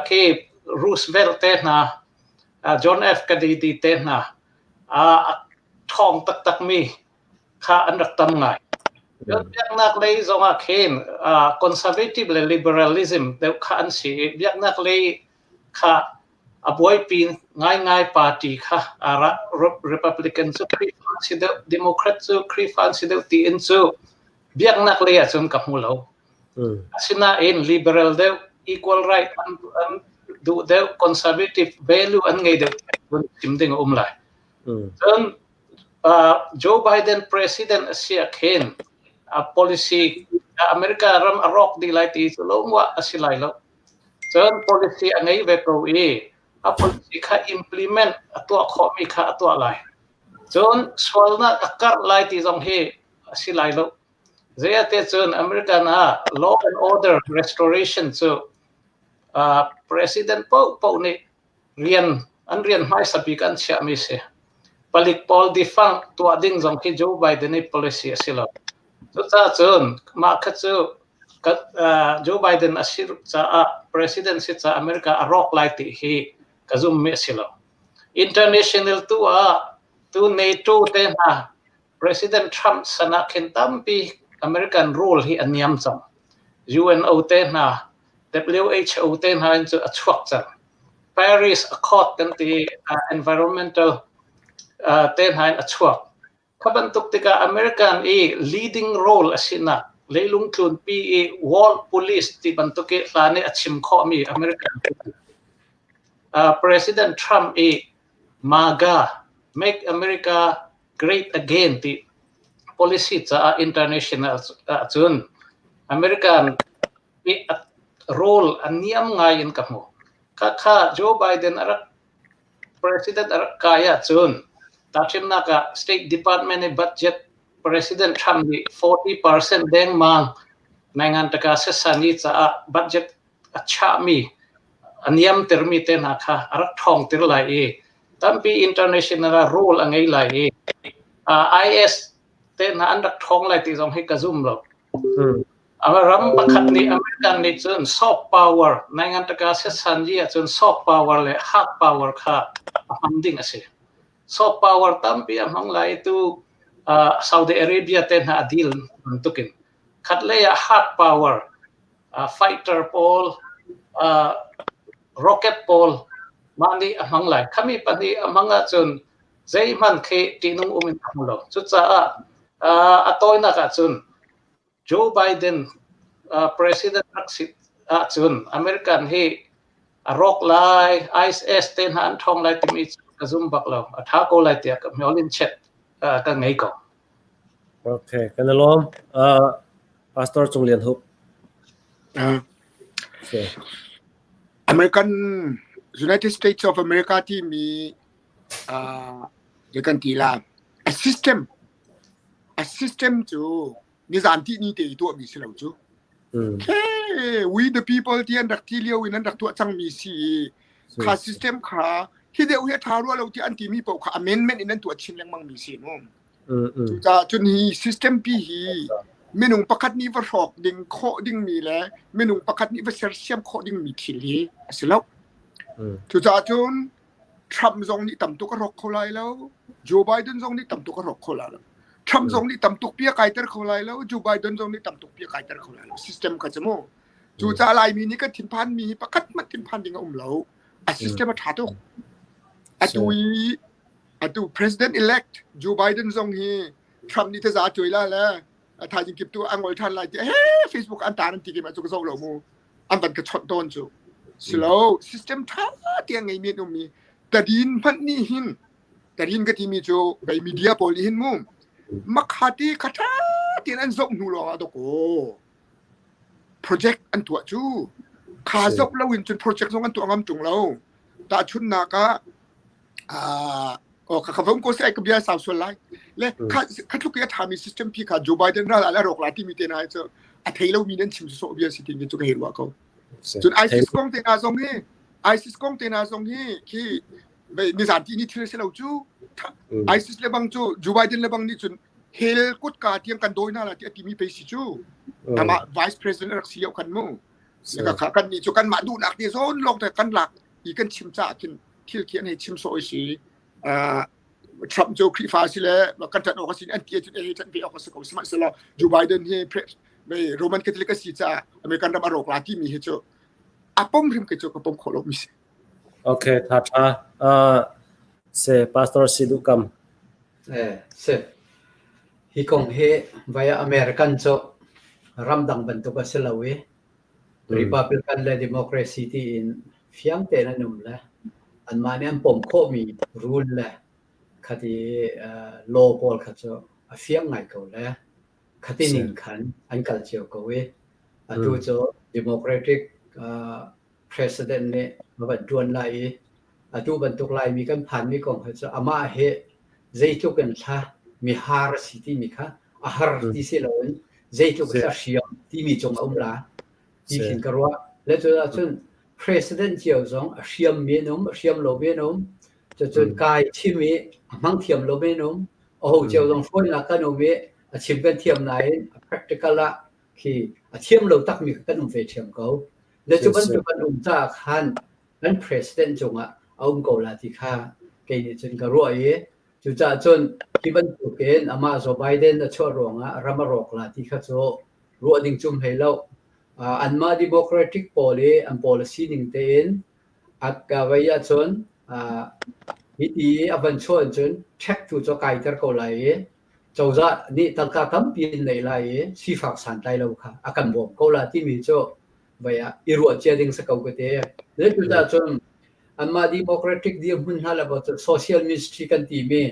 khi Roosevelt te hna, John F. Kennedy te hna a ṭhawng taktakmi kha an rak tam ngai. Cun biaknak lei zongah khin conservative le liberalism deuh kha an si i biaknak lei kha a buaipi ngaingai party kha Republican cu Khrihfa an si deuh, Democrat cu Khrihfa an si deuh tiin cu biaknak lei ahcun ka hmu lo. Asinain liberal deuh, equal right an, an duh deuh conservative value an ngei deuh vun chim ding a um lai. Cun Joe Biden president a si ah khin a policy America ram a rawk dih lai ti cu lo muah a si lai lo. Cun policy a ngei ve ko i a policy kha implement a tuah khawhmi kha a tuah lai. Cun sualnak a karh lai ti zong hi a si lai lo. Zeiate cun American ah law and order restoration cu president paohpaoh nih rian an rian hmaisa bik an chiahmi si. Palik pawl defund tuah ding zong khi Joe Biden i policy a si lo. Cucaah cun mah kha cu Joe Biden a si caah president si caah America a rawk lai ti hi ka zummi a si lo. International tu ah tu NATO te hna President Trump san ah khin tampi American rule hi a niam cang. UNO te hna, WHO te hna in cu a chuak cang. Paris Accord kan ti environmental te hna in a chuak. Kha bantuk tikah American i leading role a sinak leilung tlunpi i world police ti bantuk i hlan i a chim khawhmi American President Trump i MAGA Make America Great Again ti policy caah international ahcun American i role a niam ngai in ka hmu. Khakha Joe Biden a rak president a rak kai ahcun tahchunhnak ah State Department i budget President Trump nih 40% dengmang naingan taka sesani caah budget a chahmi a niamtermi te hna kha a rak ṭhawngter lai i tampi international ah role a ngei lai i IS te hna an rak ṭhawng lai ti zong hi ka zum lo. Ram pakhat nih American nih cun soft power naingan taka setsan yi ahcun soft power le hard power kha a hman ding a si. Soft power tampi a hmang lai tu Saudi Arabia te hna a deal bantukin. Khat lei ah hard power fighter pawl, rocket pawl mah nih a hmang lai. Khami pahnih a hmang ahcun zeihmanh khi ṭihnung um in a hmu lo. Cucaah a tawinak ahcun Joe Biden president rak si ahcun American hi a rawk lai, ISIS te hna an ṭhawng lai timi cu ka zum bak lo. A ṭha ko lai tiah ka hmiol in chet ka ngei ko. Okay, kan i lawm. Pastor Cung Lian Hup. Okay. American United States of America timi kan ti la a system a system cu nizan ti ni te i tuahmi si lo cu. Okay, we the people ti an rak ti lio in an rak tuah cangmi si i kha system kha hi deuh hi a ṭha rua lo ti an timi paoh kha amendment in an tuah chin lengmang mi si mu. Cucaah cun hi system pi hi minung pakhat nih va hrawk ding khawh dingmi le minung pakhat nih va sersiam khawh dingmi thil hi a si lo. Cucaah cun Trump zong nih tam tuk a rawk kho lai lo. Joe Biden zong nih tam tuk a rawk kho lai lo. Trump zong nih tam tuk pia kaiter kho lai lo. Joe Biden zong nih tam tuk pia kaiter kho lai lo. System kha cu mu. Cucaah Laimi nih kan thinphan mi hi pakhat hmanh thinphan ding a um lo. A system a ṭha tuk. Atu i atu president elect Joe Biden zong hi Trump nih taza a cuai la le a thaizing kip tu a ngol ṭhan lai ti he Facebook an tar an ti ke ma cu ka zoh lo mu. An van ka chawnh tawn cu. Silo system ṭha te a ngeimi an um i tadin hmanh nih hin tadin ka timi cu bei media pawl nih hin mu makhati kha ṭha tein an zoh hnu lawng ah dawkaw project an tuah cu kha zoh lo in cun project zong an tuah ngam ṭung lo. Tahchunhnak ah oh kha kha vong ko sai ka bia sau sual lai le kha kha tluk i a ṭhami system pi kha Joe Biden ral ah rawk la timi te na cu a thei lomi nan chim sawh bia si ti cu ka hei ruah ko. Cun ISIS kong te hna zong hi ISIS kong te hna zong hi khi nizan ti ni thil si lo cu ISIS le bang cu Joe Biden le bang nih cun hell kutka tiang kan dawi hna la ti a timi pei si cu amah vice president rak si lio khan mu ka kan nih cu kan mah duhnak te zawn lawng te kan lak i kan chim caah khin thil khi an hei chim sawh si Trump cu Khrihfa si le kan ṭan awk a si an ti ahcun ei ṭan ve awk a si ko sihmanhsehlaw Joe Biden hi Roman Catholic a si caah American ram a rawk la timi hi cu a pom hrim ke cu ka pom khawh lo mi si. Okay, tha tha. Se Pastor Sidu Kam. Eh, se. Hi kong hi vaya American cu ramdang bantuk a si lo i Republican le Democracy tiin. fiang tein an um le anmah nih an pom khawhmi rule le khati law pawl kha cu a fiang ngai ko le khati ning khan an kal cio ko i atu cu Democratic President nih a van ṭuan lai i atu bantuk Laimi kan phanmi kong hi cu amah hi zeitluk in thla mihar a si timi kha a har ti si loin zeitluk in a hriam timi cung a um la ti khin ka ruah. Le cu ahcun President cio zong a hriammi an um, a hriam lomi an um. Cucun kai chim i a hmang thiam lomi an um. Aho cio zong hruainak kan um i a chim kan thiam nain a practical ah khi a thiam lo takmi kha kan um ve ṭhiam ko. Le cu bantuk an um caah khan kan president cungah a um ko la ti kha kei nih cun ka ruah i cucaah cun hi bantukin amah Joe Biden a chuah ruangah ram a rawk la ti kha cu ruah ding cu um hlei lo. Anmah Democratic pawl i an policy ning tein a ka vei ahcun hiti i a van chuah cun check tu cu a kaiter ko lai i cozah nih tangka tampi an neih lai i sifak santlai lo kha a kan bawm ko la timi cu vai ah i ruah cia ding si ko ka ti. Cucaah cun anmah democratic dirhmun hna le cu social ministry kan timi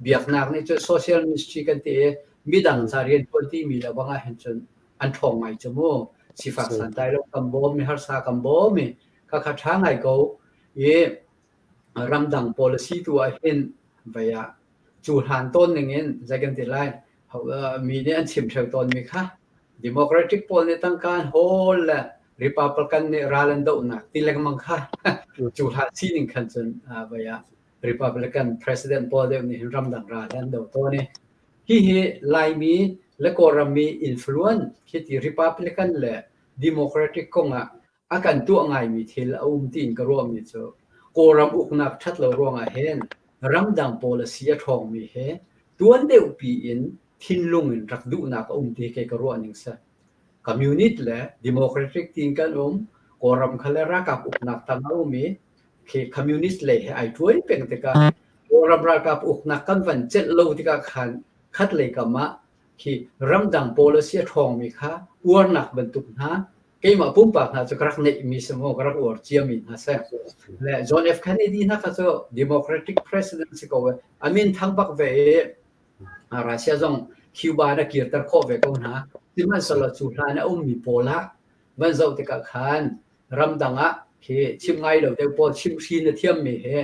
biaknak nih cun social ministry kan ti i midang ca rian ṭuan timi le bang ah hin cun an ṭhawng ngai cu mu. Sifak santlai lo kan bawm mi harsa kan bawm i khakha ṭha ngai ko i ramdang policy tu ah hin vai ah cu hlan tawn ning in zei kan ti lai mi nih an chim ṭheo tawnmi kha Democratic pawl nih tangka an hawl le Republican nih ral an dohnak ti lengmang kha cu hlan sining khan cun vai ah Republican president pawl deuh nih hin ramdang ral an do tawn i hihi Laimi le Kawlrammi influence khi ti Republican le Democratic kongah a kan tuah ngaimi thil a um tiin ka ruahmi cu Kawlram uknak ṭhat lo ruangah hin ramdang policy a ṭhawngmi he tuan deuhpi in thinlung in rak duhnak a um ti kei ka ruah ning si. Communist le democratic tiin kan um, Kawlram kha le ralkap uknak tang a um i khi communist lei he ai ṭuai peng tikah Kawlram ralkap uknak kan van celh lo tikah khan khat lei kam ah khi ramdang policy a ṭhawngmi kha uarnak bantuk hna keimah pumpak hna cu ka rak neihmi si maw ka rak uar ciami hna si. Le John F. Kennedy hna kha cu Democratic president si ko e a min thang bak ve i Russia zong Cuba na kirter khawh ve ko hna. Sihmanhsehlaw cu hlan a ummi pawl ah van zoh tikah khan ramdang ah khi chim ngai lo deuh pawl chim hri na thiammi he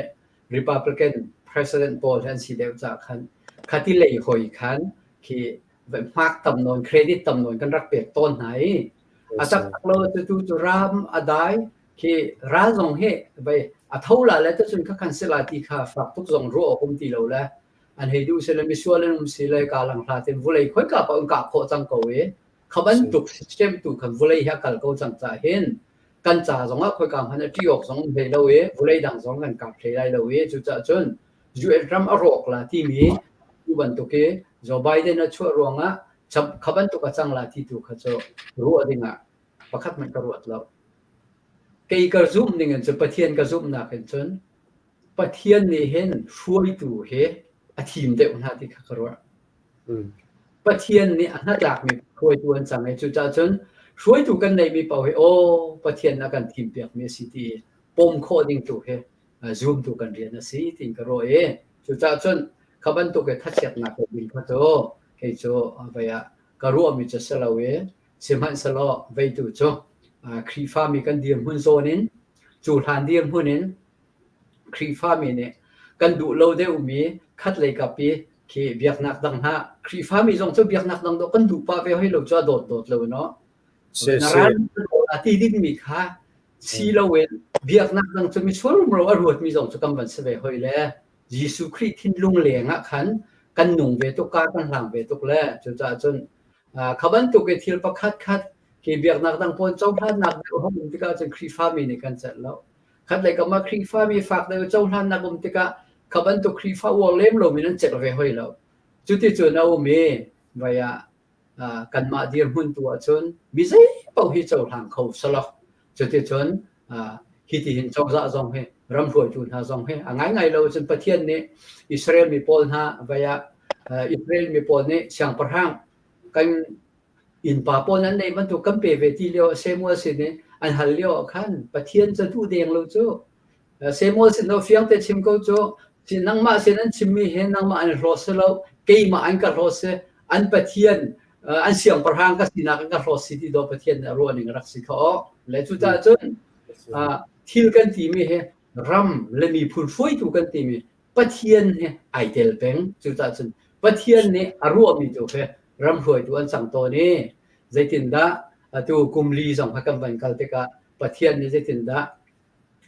Republican president pawl he an si deuh caah khan khati lei hoi khan khi hmak tam nawn credit tam nawn kan rak pek tawn hna i a taktak lo cu tu cu ram a dai khi ral zong hi vai a tho la le tacun kha khan sila ti kha fak tuk zong ruah awk um ti lo le an hei duh sile misual an um si le ka lang hla ten vulei khoi ka pa un ka khawh cang ko i kha bantuk system tu khan vulei hi a kal ko cang ca hin kan ca zong ah khoi ka hman a ṭi awk zong um hlei lo i vulei dang zong kan kap hlei lai lo i cucaah cun UN ram a rawk la timi tu bantuk hi Joe Biden a chuah ruangah kha bantuk a cang la ti tu kha cu ruah dingah pakhat hmanh ka ruat lo. Kei ka zumh ning in cun Pathian ka zumhnak in cun Pathian nih hin hruaitu hi a thim deuh hna ti kha ka ruah. Pathian nih a hnatlakmi hruaitu an cang i cucaah cun hruaitu kan neihmi paoh hi aw Pathian a kan thimpiakmi a si ti pom khawh ding tu hi zumtu kan rian a si tiin ka ruah i cucaah cun kha bantuk i thachiatnak ding kha cu kei cu vei ah ka ruahmi cu si lo i sihmanhsehlaw veitu cu Khrihfami kan dirhmun zawn in cu hlan dirhmun in Khrihfami nih kan duh lo deuhmi khat lei kap i khi biaknak dang hna Khrihfami zong cu biaknak dang dawh kan duh pah ve hoi lo cu a dawt dawt lo no na ral a ti dingmi kha si loin biaknak dang cu misual rumro a ruatmi zong cu kan van si ve hoi le Jesuh Khrih thinlung leng ah khan kan nung ve tuk ka kan hlang ve tuk le cucaah cun kha bantuk i thil pakhat khat khi biaknak dang pawl cohlannak deuh hong um tikah cun Khrihfami nih kan celh lo. Khat lei kam ah Khrihfami fak deuh cohlannak um tikah kha bantuk Khrihfa uar lem lomi nan celh ve hoi lo. Cuticun a um i vai ah kanmah dirhmun tu ahcun mi zei paoh hi cohlang kho selaw cuticun hiti hin cozah zong hi ram hruaitu hna zong hi a ngaingai lo cun Pathian nih Israel mi pawl hna vai ah Israel mi pawl nih siangpahrang kan innpa pawl nan neih bantuk kan pe ve ti lio Samuel sin i. An hal lio ah khan Pathian cu duh deng lo cu. Samuel sin lo fiang te chim ko cu. Si nangmah sin an chimmi he nangmah an hlaw si lo, keimah an ka hlaw si, an Pathian an siangpahrang ka sinak an ka hlaw si ti dawh Pathian nih a ruah ning rak si kha aw. Le cucaah cun thil kan timi hi ram le miphun hruaitu kan timi Pathian he ai tel peng. Cucaah cun Pathian nih a ruahmi tu khi ram hruaitu an cang tawn i zeitindah atu kum li zong kha kan van kal tikah Pathian nih zeitindah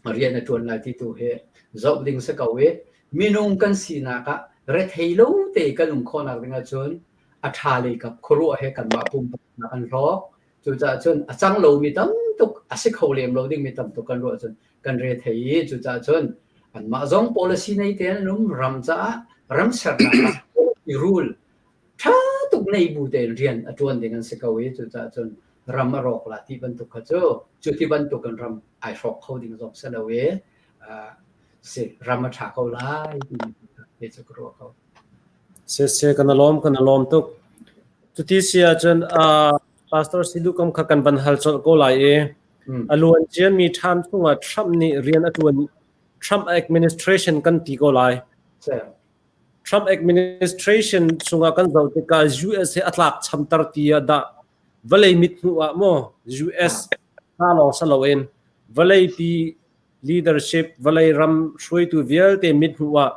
rian a ṭuan lai ti tu hi zoh ding si ko i minung kan sinak ah rethei lo te kan um khawhnak ding ahcun a ṭha lei kap khuaruah he kanmah pumpak an hlawk. Cucaah cun a cang lomi tam tuk a si kho lem lo dingmi tam tuk kan ruah cun kan rethei i cucaah cun anmah zong policy nei tein an um ram caah ram sernak ah i rule ṭha tuk nei bu tein rian a ṭuan ding an si ko i cucaah cun ram a rawk la ti bantuk kha cu cu ti bantuk in ram ai hrawk kho ding zong si lo i si ram a ṭha ko lai timi cu ka ruah ko. Siseh kan i lawm kan i lawm tuk. Cuti si ahcun uh, Pastor Sidu kam kha kan van hal colh ko lai i a luan ciami ṭhan chungah Trump nih rian a ṭuan Trump administration kan ti ko lai. Trump administration chungah kan zoh tikah US hi a tlak chamter ti ah dah vawlei mithmuh ah maw US hna lawng si loin vawlei pi leadership vawlei ram hruaitu vialte mithmuh ah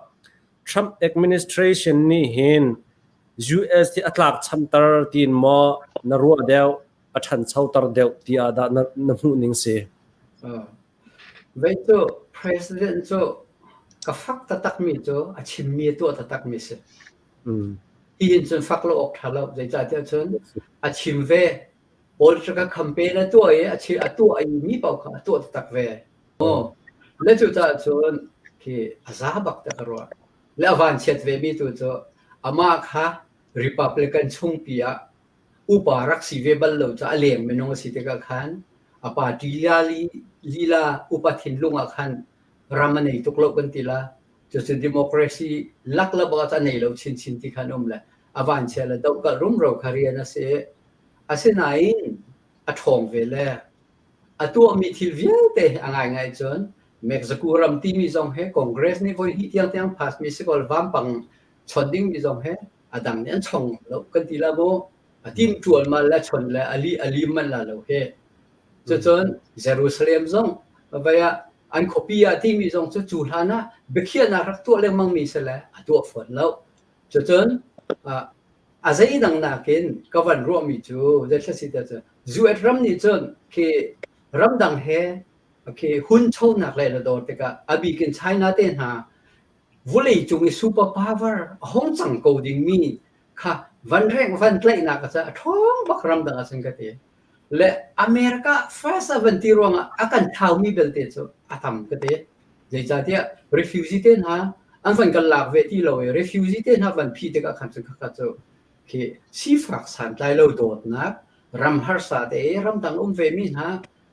Trump administration nih hin US hi a tlak chamter tiin maw na ruah deuh a ṭhanchoter deuh tiah dah na, na hmuh ning si? Vei cu president cu ka fak taktakmi cu a chimmi a tuah taktakmi si. Hi hin cun fak lo awk ṭha lo. Zeicahtiah cun a chim ve. Political campaign a tuah i a, a tuah i mi paoh kha a tuah taktak ve. Aw, le cucaah cun khi a za bak tiah ka ruah. Le a vanchiat ve mi tu cu amah kha Republican chungpi ah upa rak si ve bal lo caah a leng minung a si tikah khan a party lila lila upa thinlung ah khan ram a nei tuk lo kan ti la. Cucu democracy lak le bak a nei lo chinchin ti khan um le a vanchia le dohkalh rumro kha rian a si. Asinain a ṭhawng ve le A tuahmi thil vialte hi a ngaingai cun Mexico ram timi zong hi Congress nih voi hnih tiangtiang pass mi si kaw vampang chon dingmi zong hi a dang nih an chong lo kan ti la mu. A tim ṭualmal le chon le a li a lim manh la lo hi. Cucun Jerusalem zong vai ah an khuapi ah timi zong cu cu hlan ah biakhiahnak rak tuah lengmang mi si le a tuah fawn lo. Cucun a zeidang nakin ka van ruahmi cu zeithla si tiah cun US ram nih cun khi ramdang he khi hunchonak le na dawr tikah a bik in China te hna vawleicung i super power a hong cang ko dingmi kha van reng van tlaihnak a a ṭhawng bak ramdang ah cun ka ti. Le America first a van ti ruangah a kan thaumi belte cu a tam ka ti. Zeicahtiah refugee te hna an van kan lak ve ti lo i refugee te hna van phih tikah khan cun khakha cu khi sifak santlai lo dawtnak ram harsa te i ramdang um ve mi hna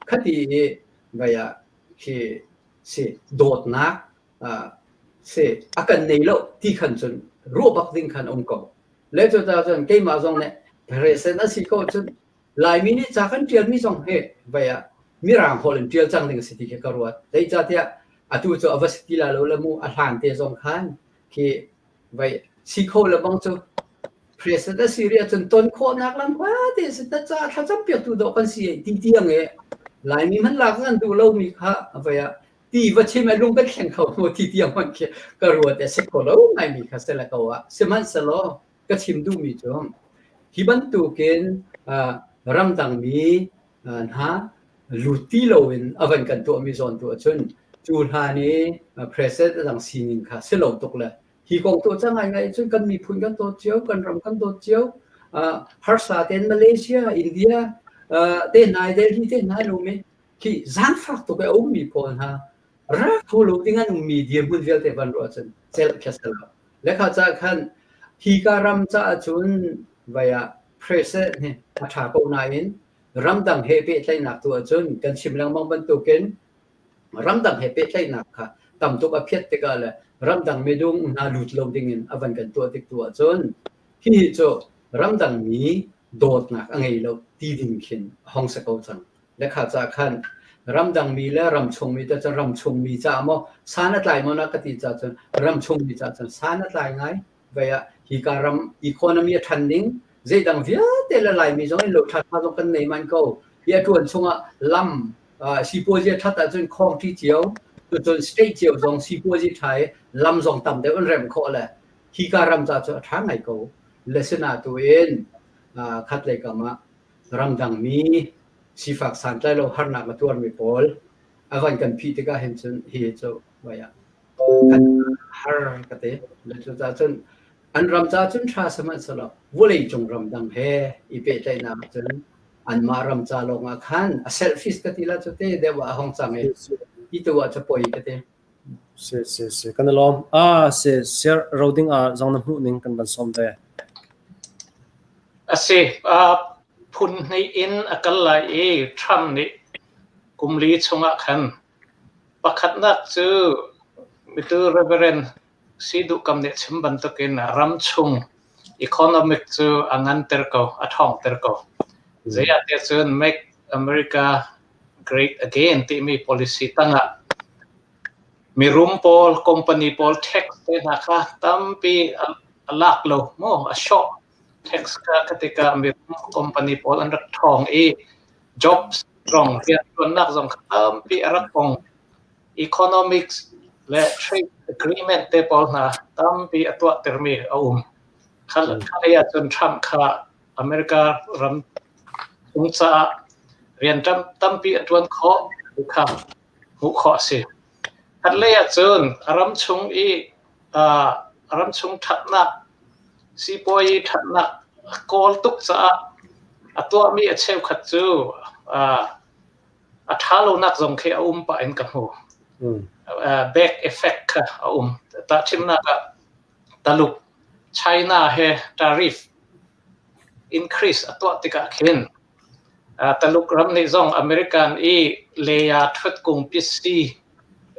khati i vai ah khi si dawtnak si a kan nei lo ti khan cun ruah bak ding khan um ko. Le cu ta cun keimah zong nih president a si ko cun Laimi nih ca kan ṭialmi zong hi vei ah Mirang holh in ṭial cang ding a si ti khi ka ruat. Zeicahtiah atu cu a va si ti la lo le mu a hlan te zong khan khi vei si kho le bang cu president a si rih ahcun ton khawhnak lam te si ta ca thlacam piaktu dawh kan si ti tiang i Laimi hmanh lak an duh lomi kha vei ah ti va chim a lung kan thleng kho maw ti tiang hmanh khi ka ruat i a si kho lo ngaimi kha si le ko ah sihmanhsehlaw ka chim duhmi cu hi bantukin ramdangmi hna lut ti loin a van kan tuahmi zawn tu ahcun cu hlan i president a dang sining kha si lo tuk le hi kong tuah cang ngaingai cun kan miphun kan dawt cio kan ram kan dawt cio harsa tein Malaysia India te hna Delhi te hna an um i khi zaangfak tuk i a ummi pawl hna rak kho lo ding an ummi dirhmun vialte van ruah cun celh kha si lo Le kha ca khan hika ram caah cun vai ah president hi a ṭha ko nain ramdang he pehtlaihnak tu ahcun kan chim lengmang bantukin ramdang he pehtlaihnak kha tam tuk a phiat tikah le ramdang midung hna lut lo dingin a van kan tuah tik tu ahcun hihi cu ramdang mi dawtnak a ngei lo ti ding khin a hong si ko cang. Le kha ca khan ramdang mi le ramchung mi te cun ramchung mi caah maw san a tlai maw na ka ti ca cun ramchung mi caah cun san a tlai ngai. Vei ah hika ram economy a ṭhan ning zeidang vialte le Laimi zong in lo ṭha ṭha zong kan nei man ko. Hi a ṭuan chungah lam sipuazi a ṭhat ahcun khawngṭi cio, cucun state cio zong sipuazi ṭha i lam zong tam deuh an remh khawh le hika ram ca cu a ṭha ngai ko. Le sina tu in khatlei kam ah ramdang mi sifak santlai lo harnak a tuarmi pawl a van kan phih tikah hin cun hi cu vai ah kan har ka ti. Le cucaah cun an ram ca cun ṭha sihmanhsehlaw vawleicung ramdang he i pehtlaihnak cun anmah ram ca lawng ah khan a selfish ka ti la cu te deuh ah a hong cang i hi tu ah cu poi ka ti. Si si si kan i lawm. Ah si sir roding ah zong na hmuh ning kan van sawm ve. A si. Phun hnih in a kal lai i Trump nih kum li chungah khan pakhatnak cu mitu Reverend Si Duhkam nih chim bantukin ramchung economic cu a nganter ko, a ṭhawngter ko. Zei ah tiah cun Make America Great Again timi policy tangah mirum pawl, company pawl tax te hna kha tampi a lak lo maw, a sawh. Tax kha kha tikah mirum company pawl an rak ṭhawng i jobs zong rianṭuannak zong kha tampi a rak ong. Economics le trade agreement te pawl hna tampi a tuahtermi a um. Kha lei ahcun Trump kha America ram chung caah rian tampi a ṭuan khawh ti kha hmuh khawh a si. Khatlei ahcun a ram chung i a ram chung ṭhatnak, sipuazi ṭhatnak a kawl tuk caah a tuahmi a cheukhat cu a ṭha lonak zong khi a um pah in ka hmu. Back effect kha a um. Tahchunhnak ah Taluk, China he tariff increase a tuah tikah khin Taluk ram nih zong American i leia ṭhut kung pisi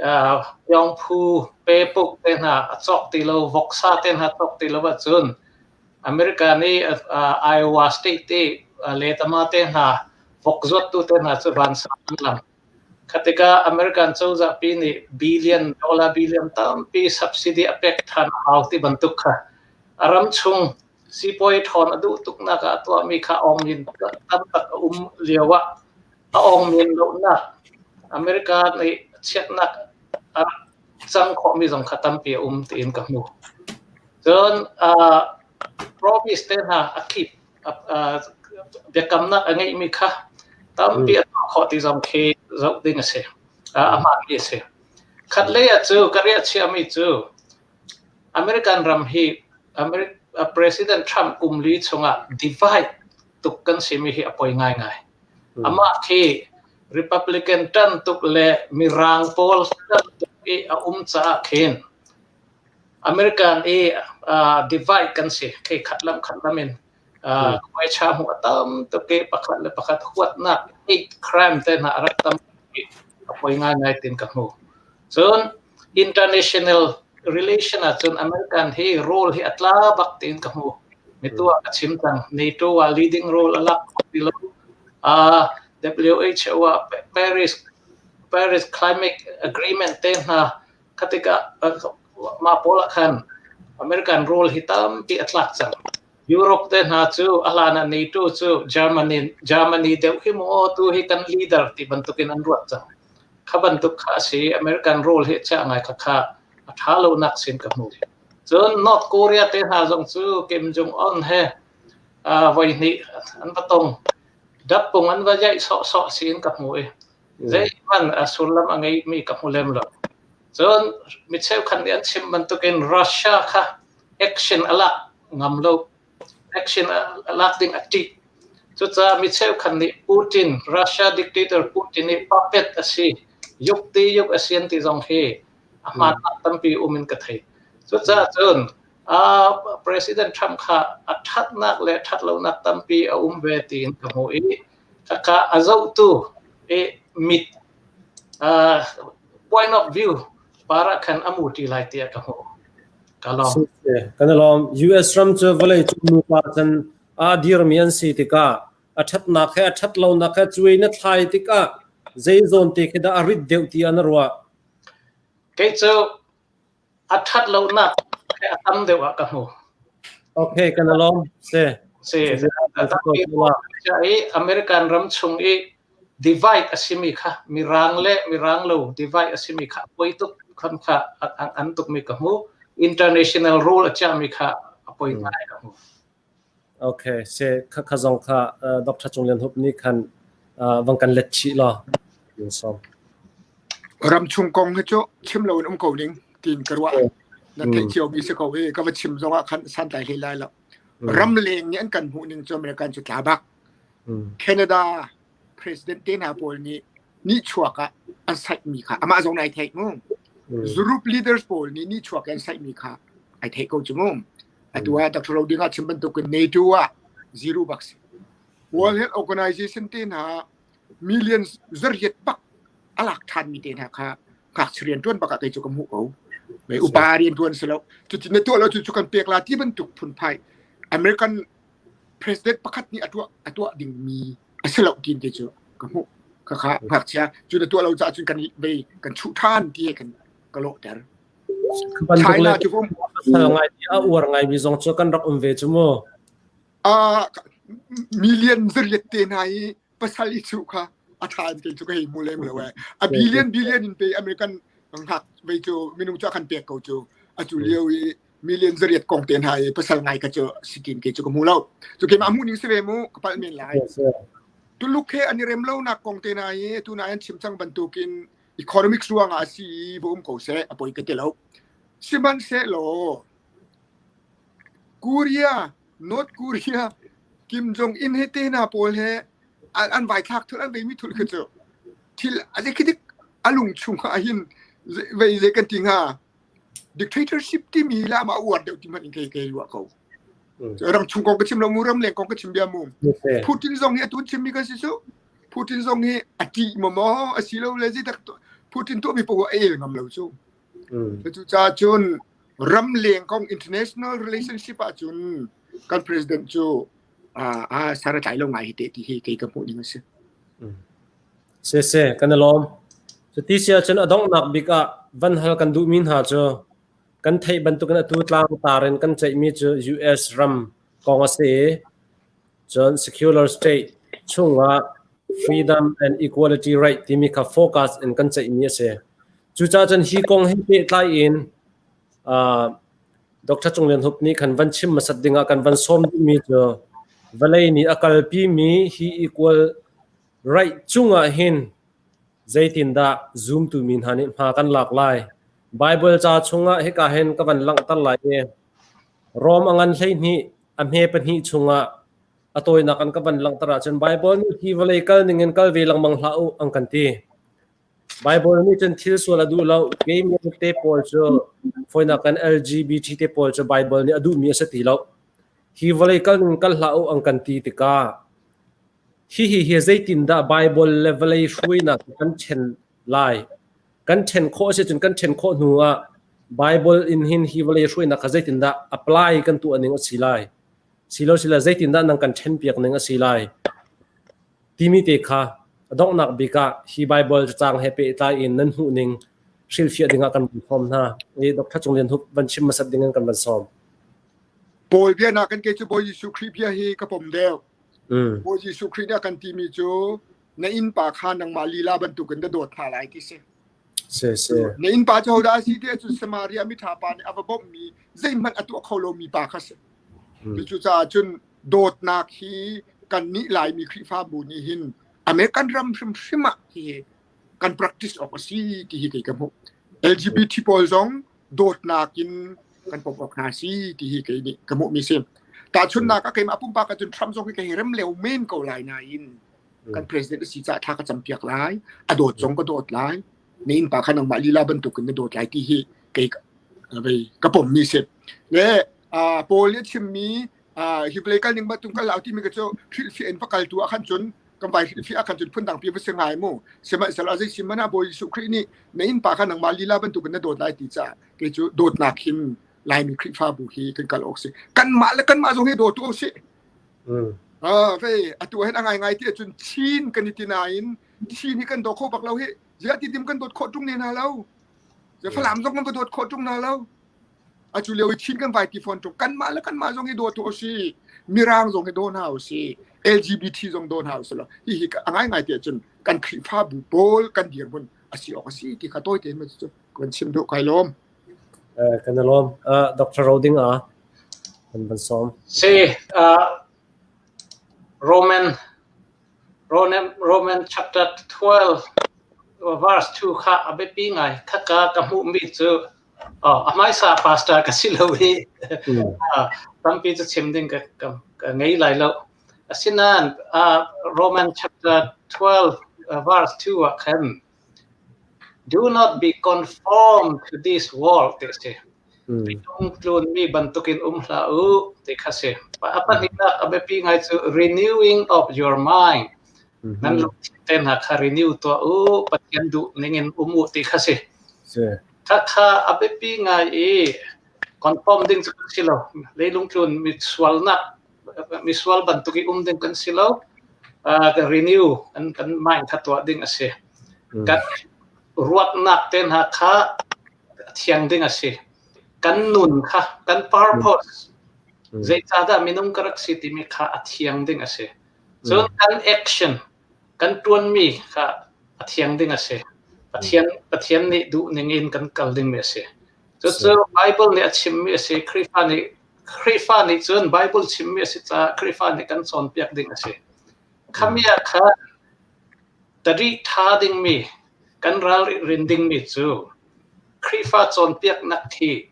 Pyongphu, Pepuk te hna a cawk ti lo, voksa te hna cawk ti lo ahcun America nih Iowa State i letama te hna vok zuattu te hna cu vansang an lang. Kha tikah American cozah pi nih billion dollar billion tampi subsidy a pek ṭhan a hau ti bantuk kha a ram chung sipuai ṭhawn a duh tuknak ah a tuahmi kha awngmin tamtak a um lio ah a awngmin lonak America nih chiatnak a rak cang khawhmi zong kha tampi a um tiin ka hmu. Cun promise te hna a keep biakamnak a ngeihmi kha tampi a tuah khawh ti zong khi zoh ding a si. A hmaanmi a si. Khatlei ah cu ka riah chiahmi cu American ram hi President Trump kum li chungah divide tuk kan simi hi a poi ngaingai. Amah khi Republican ṭan tuk le Mirang pawl ṭan tuk i a um caah khin American i divide kan si. Khi khat lam khat lam in khuaicha hmuh a tam tuk i pakhat le pakhat huatnak hate crime te hna a rak tam i a poi ngaingai tin ka hmu. Cun international relation ahcun American hi role hi a tla bak tiin ka hmu. Mitu ah ka chim cang. NATO ah leading role a lak ti lo. WHO ah Paris Paris Climate Agreement te hna khatikah mah pawl ah khan American role hi tampi a tlak cang. Europe te hna cu a hlan ah NATO cu Germany Germany deuh hi maw tu hi kan leader ti bantukin an ruat cang. Kha bantuk kha a si. American role hi chia ngai kha kha a ṭha lonak sin ka hmu. Cun North Korea te hna zong cu Kim Jong Un he voi hnih an va tong. Dappung an va yaih sawhsawh siin ka hmu i zeihmanh a sullam a ngeimi ka hmu lem lo. Cun mi cheukhat nih an chim bantukin Russia kha action a lak ngam lo. Action a lak ding a ṭih. Cucaah mi cheukhat nih Putin, Russia dictator Putin hi puppet a si, yuk ti yuk a si an ti zong hi a hmaannak tampi um in ka thei. Cucaah cun President Trump kha a ṭhatnak le ṭhatlonak tampi a um ve tiin ka hmuh i khakha a zohtu i mit point of view par ah khan a mu ṭi lai tiah ka hmuh. Ka lawm. Kan i lawm. US ram cu vawlei cung nupa can aa dirmi an si tikah. A ṭhatnak he a ṭhat lonak he cuai na thlai tikah zei zawn te khi dah a rit deuh ti ah na ruah? Kei cu a ṭhat lonak he a tam deuh ah ka hmu. Okay, kan alawm. Se. Si. I American ram chung i divide a simi kha mirang le mirang lo divide a simi kha poi tuk khan kha an tuk mi ka hmu. International rule a chiah mi kha a poi ngai ka hmu. Okay, se kha kha zong kha Dr. Cung Lian Hup nih khan vang kan let chih law. Som. Ram chung kong hi cu chim lo in um ko ning tiin ka ruah. Na theih cio mi si ko hi ka va chim zong ah khan santlai hlei lai lo. Ram leng nih an kan hmuh ning cu American cu tla bak. Canada president te hna pawl nih nihchuak ah an saih mi kha amah zong nai theih mu. Europe leaders pawl nih nihchuak an saih mi kha ai theih ko cu mu. Atu ah Dr. Roding ah chim bantukin NATO ah zero bak si. World Health Organization te hna millions zariat bak a lak ṭhan mi te hna kha ngakchia rian ṭuan bak ah kei cu ka hmuh ko. Mei upa rian ṭuan si lo. Cuti na tuah lo cu cu kan pek la ti bantuk phunphai American president pakhat nih a tuah a tuah ding mi a si lo tin te cu ka hmuh. Khakha ngakchia cu na tuah lo caah cun kan vei kan chuh ṭhan ti he kan ka lawhter. China cu ngai a uar ngai mi zong cu kan rak um ve cu mu. A million zariat te hna i pasal i chuh kha a ṭha in kei cu ka hei hmu lem lo ee. A billion billion in pe American ngak vei cu minung cu a kan pek ko cu. Atu lio i million zariat kong te hna i pasal ngai ka cu sikin kei cu ka hmu lo. Cu keimah hmuh ning si ve mu ka palh men lai. Tuluk he an i rem lo nak kong te hna i tu na an chim cang bantukin economics ruangah a si i va um ko seh a poi ka ti lo. Sihmanhsehlaw Korea North Korea Kim Jong Un he te hna pawl he an vai thlak thul an veimi thul khi cu thil a khi dik a lung chung ah hin vei zei kan ti hnga dictatorship timi la ma uar deuh ti hmanh in kei kei ruah ko. Ram chung kong ka chim lo mu ram leng kong ka chim bia mu. Putin zong hi atun chimmi kan si su. Putin zong hi a ṭih maw maw a si lo le zeidak Putin tuahmi paoh a el ngam lo cu. Cucaah cun ramleng kong international relationship ahcun kan president cu a sar a tlai lo ngai hi te ti hi kei ka hmuh ning a si. Se se kan i lawm. Cuti si ahcun a donghnak bik ah van hal kan duhmi hna cu kan theih bantukin atu tlangtar in kan ceihmi cu US ram kong a si i Cun secular state chungah freedom and equality right timi kha focus in kan ceihmi a si. Cucaah cun hi kong he pehtlai in uh, Dr. Cung Lian Hup nih khan van chim hmasat dingah kan van sawm duhmi cu vawlei nih a kalpimi hi equal right cungah hin zeitindah zumtu mi hna nih hma kan lak lai. Bible ca chungah hika hin ka van langhter lai i Rom a ngan 12 a hme pahnih chungah a tawinak an ka van langhter ahcun Baibal nih hi vawlei kal ning in kal ve lengmang hlah u an kan ti. Baibal nih cun thil sual a duh lo. Gay te pawl cu fawinak kan LGBT te pawl cu Baibal nih a duhmi a si ti lo. Hi vawlei kal ning kal hlah u an kan ti tikah hihi hi zeitindah Baibal le vawlei hruainak kan ṭhen lai? Kan ṭhen khawh a si cun kan ṭhen khawh hnu ah Bible in hin hi vawlei hruainak kha zeitindah apply kan tuah ning a si lai? Silo sila zeitindah nang kan ṭhen piak ning a si lai? Timi te kha a donghnak bik ah hi Bible cacang he pehtlai in nan hmuh ning hrilhfiah ding ah kan van sawm hna. I Dr. Cung Lian Hup van chim hmasat ding in kan van sawm. Paul bia nakin kei cu Bawi Jesuh Khrih bia hi ka pom deuh. Bawi Jesuh Khrih nih a kan timi cu na innpa kha nangmah lila bantukin na dawt hna lai ti si. Si si. Na innpa cu hodah a si ti ahcun Samaria miṭha pa nih a va bawmhmi zeihmanh a tuah kho lomi pa kha si. Cucaah cun dawtnak hi kannih Laimi Khrihfabu nih hin American ram hrimhrim ah hi kan practice awk a si ti hi kei ka hmuh. LGBT pawl zong dawtnak in kan pom awk hna si ti hi kei nih ka hmuhmi si. Tahchunhnak ah keimah pumpak ahcun Trump zong hi ka hei rem leo men ko lai nain kan president a si caah thla ka campiak lai a dawt zong ka dawt lai na innpa kha nangmah lila bantukin na dawt lai ti hi kei ka pommi si le Paul nih a chimmi hi vawlei kal ning bantuk kal lau timi ka cu hrilhfiah in va kal tu ah khan cun kan vai hrilhfiah ah khan cun phundang pi va si ngai mu sihmanhsehlaw zei si hmanh ah Bawi Jesuh Khrih nih na innpa kha nangmah lila bantukin na dawt lai ti caah kei cu dawtnak hin Laimi Khrihfabu hi kan kal awk si kanmah le kanmah zong hi daw tu usih. Ah, vei atu hen a ngai ngai ti ahcun Chin kan i ti nain Chin hi kan daw kho bak lo hi. Ziah ti dim kan dawt khawh ṭung ne hna lo. Falam zong kan va dawt khawh ṭung hna lo. Atu lio i Chin kan vai ti fawn ṭung. Kanmah le kanmah zong hi daw tu si. Mirang zong hi daw hna usih. LGBT zong daw hna usih law hihi a ngai ngai ti ahcun kan Khrihfabu pawl kan dirhmun a si awk a si ti kha tawi tein cu kan chim duh kai lawm. Kan i lawm. Dr. Roding a kan van sawm. Si, Roman Roman Roman chapter 12 verse 2 kha a biapi ngai. Khaka ka hmuhmi cu a hmaisa pastor ka si lo hi. Tampi cu chim ding ka, ka, ka ngei lai lo. Asinain Roman chapter 12 verse 2 ah khan Do not be conformed to this world ti a si. Minung tlunmi bantukin um hlah u ti kha si. A pahnihnak a biapi ngai cu renewing of your mind. Nan lungthin te hna kha renew tuah u, Pathian duh ningin um u ti kha si. Kha kha a biapi ngai i conform ding cu kan si lo. Leilung tlun mi sualnak misual bantuk i um ding kan si lo. Uh, renew kan kan mind kha tuah ding a si. Kan ruatnak te hna kha thiang ding a si. Kan nun kha kan purpose zeicahdah minung ka rak si timi kha a thiang ding a si. Cun kan action kan ṭuanmi kha a thiang ding a si. Pathian Pathian nih duh ning in kan kal dingmi a si. Cucu Bible nih a chimmi a si. Khrihfa nih Khrihfa nih cun Bible chimmi a si caah Khrihfa nih kan cawnpiak ding a si. Khami ah khan tari ṭha dingmi, kan ralrin dingmi cu Khrihfa cawnpiaknak hi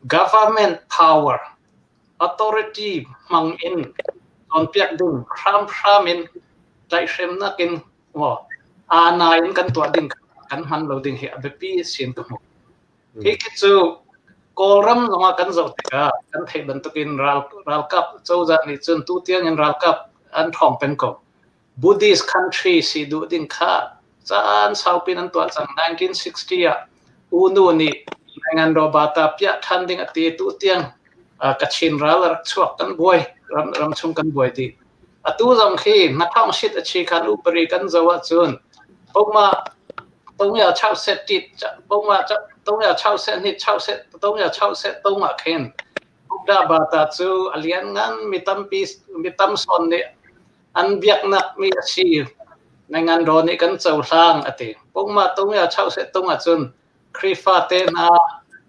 government power, authority hmang in cawnpiak ding hramhram in tlaihhremnak in maw aa in kan tuah ding kan hman lo ding hi a biapi sin ka hmuh. Hi khi cu Kawlram zongah kan zoh tikah kan theih bantukin ral, ralkap cozah nih cun tutiang in ralkap an ṭhawng peng ko. Buddhist country si duh ding kha caan saupi an tuah cang. 1960 ah U Nu nih Nainganrawbata piah ṭhan ding a ti. Tutiang Kachin ral a rak chuak kan buai, ram, ramchung kan buai dih. Atu zong khi hnathawng shit a chi khan upari kan zoh ahcun poma tongya chau set tit poma tongya chau set ni chau set tongya chau set tong ah khin Buddha bata cu a lian ngan mi tampi mi tam sawn nih an biaknak mi a si nangan ro nih kan cohlang a ti poma tongya chau set tong ahcun Khrihfa te hna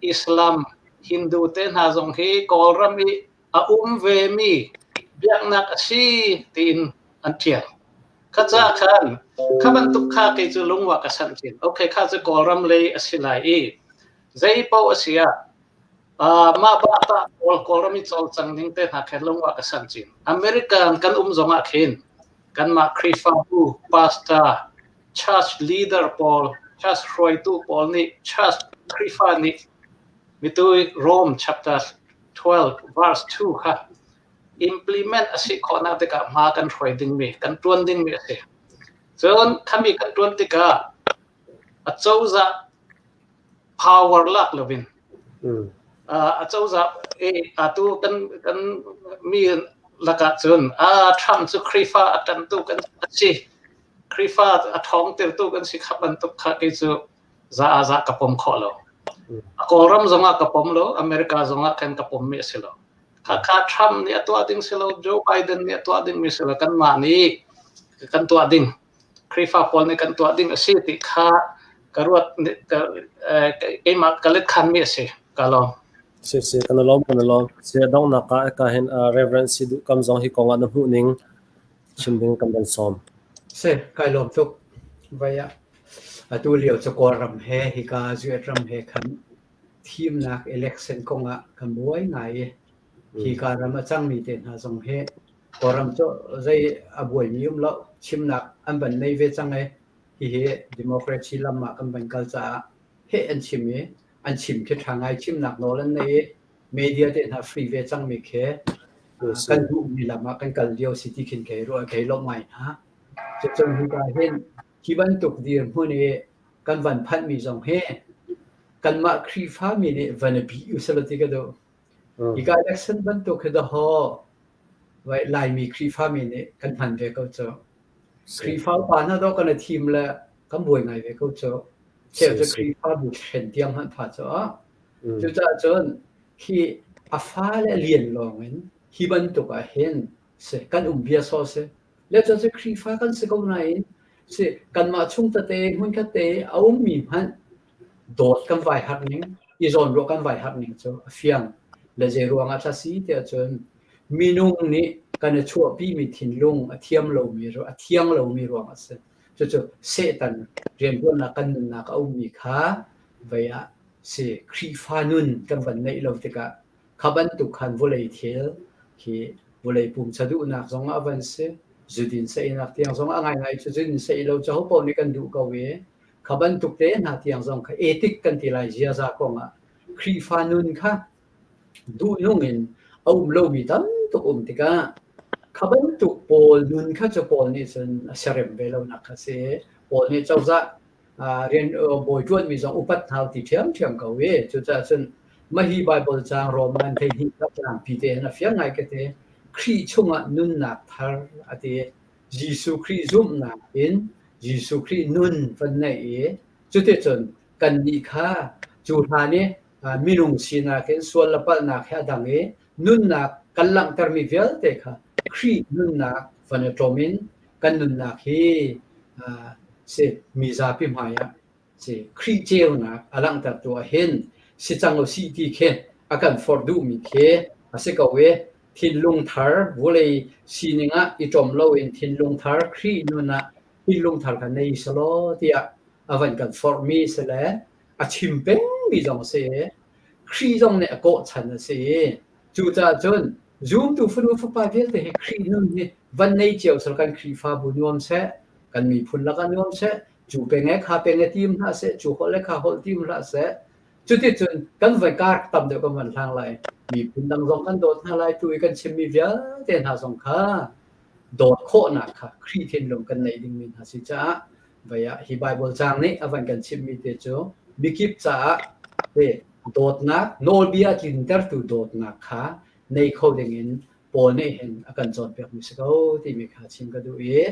Islam Hindu te hna zong hi Kawlram i a um vemi biaknak a si tiin an ṭial. Kha ca khan kha bantuk kha kei cu lungwa ka sanh chin. Okay, kha cu Kawlram lei a si lai i zei paoh a si ah uh, mah ba ta kawl Kawlram i cawlcang ning te hna khan lungwa ka sanh chin. American kan um zong ah khin kanmah Khrihfabu pastor church leader pawl church hruaitu pawl nih church Khrihfa nih mitu Rome chapter 12 verse 2 kha implement a si khawhnak tikah hma kan hruai dingmi kan ṭuan dingmi a si. Cun khami kan ṭuan tikah a cozah power lak loin a cozah atu kan kan mi lakah cun a Trump cu Khrihfa a ṭantu kan si Khrihfa a ṭhawngtertu kan si kha bantuk kha kei cu za ah za ka pom khawh lo. A Kawlram zongah ka pom lo, America zongah khan ka pommi a si lo. Khakha Trump nih a tuah ding si lo, Joe Biden nih a tuah dingmi si lo, kanmah nih kan tuah ding, Khrihfa pawl nih kan tuah ding a si ti kha ka ruat keimah ka let khanmi a si. Ka lawm. Si si kan lawm kan lawm. Si donghnak ah ka hin Reverend Sidu Kam zong hi kong ah na hmuh ning chim ding kan van sawm. Si kai lawm tuk. Vai ah Atu lio cu Kawlram he hika US ram he khan thimnak election kong ah kan buai ngai i hika ram a cangmi te hna zong hi Kawlram cu zei a buaimi um lo chimnak an van nei ve cang i hihi democracy lam ah kan van kal caah heh an chim i an chim khi ṭha ngai chimnak nawl an nei i media te hna free ve cangmi khi kan duhmi lam ah kan kal lio si ti khin kei ruah kei lawmh ngai hna. Cucun hika hin hi bantuk dirhmun i kan van phanhmi zong hi kanmah Khrihfami nih van i bih usih law ti ka duh. Hika election bantuk hi dahawh. Vai Laimi Khrihfami nih kan hman ve ko cu. Khrihfa upa hna dawh kan i thim le kan buai ngai ve ko cu. Cheu cu Khrihfabu thlen tiang hmanh pha cu. Cucaah cun hi a fale lian lawng in hi bantuk ah hin si kan um bia sawh si. Le cun si Khrihfa kan si ko nain si kanmah chung tete hmunkhat te a ummi hmanh dawt kan vai harh ning, i zawnruah kan vai harh ning cu a fiang. Le zei ruangah thla si tiah cun minung nih kan i chuahpimi thinlung a thiam lomi a thiang lomi ruangah a si. Cucu Satan rianṭuannak kan nunnak a ummi kha vei ah si Khrihfa nun kan van neih lo tikah kha bantuk khan vawlei thil khi vawlei pumsa duhnak zong a van si zudin saihnak tiang zong a ngaingai cu zudin saih lo cu hopaoh nih kan duh ko i kha bantuk te hna tiang zong kha ethic kan ti lai ziaza kong ah Khrihfa nun kha duhnung in a um lomi tam tuk um tikah kha bantuk pawl nun kha cu Paul nih cun a siarem ve lonak kha si. Paul nih cozah rian bawi ṭuanmi zong upat hna ti ṭhiamṭhiam ko i cucaah cun mah hi Baibal caang Rom ngan 12 ka tlangpi te hin a fiang ngai ka ti. Khrih chungah nunnak thar a ti. Jesuh Khrih zumhnak in Jesuh Khrih nun van neih i cuticun kannih kha cu hlan i minung sinak in sual le palhnak he a dang i nunnak kan langhtermi vialte kha Khrih nunnak van i ṭawm in kan nunnak hi si mi zapi hmaiah si Khrih ceunak a langhtertu ah hin si cang u sih ti khi a kan forh duhmi khi a si ko i thinlung thar vawlei sining ah i ṭawm loin thinlung thar Khrih nun ah thinlung thar kha nei selaw tiah a van kan forhmi si le a chim pengmi zong a si i Khrih zong nih a kawhchan a si i cucaah cun zumtu fanu fapa vialte hi Khrih nun hi van nei cio sel kan Khrihfabu nuam seh kan miphun lakah nuam seh cu peng e kha peng e tim hlah seh cu holh le kha holh tim hlah seh cuticun kan voi kar tam deuh kan van hlang lai miphun dang zong kan dawt hna lai tu i kan chimmi vialte hna zong kha dawt khawhnak kha Khrih thinlung kan neih dingmi hna si caah Vai ah hi Baibal caang nih a van kan chimhmi te cu mikip caah te dawtnak nawlbia a tlintertu dawtnak kha nei kho dingin Paul nih hin a kan cawnpiakmi si ko timi kha chim ka duh i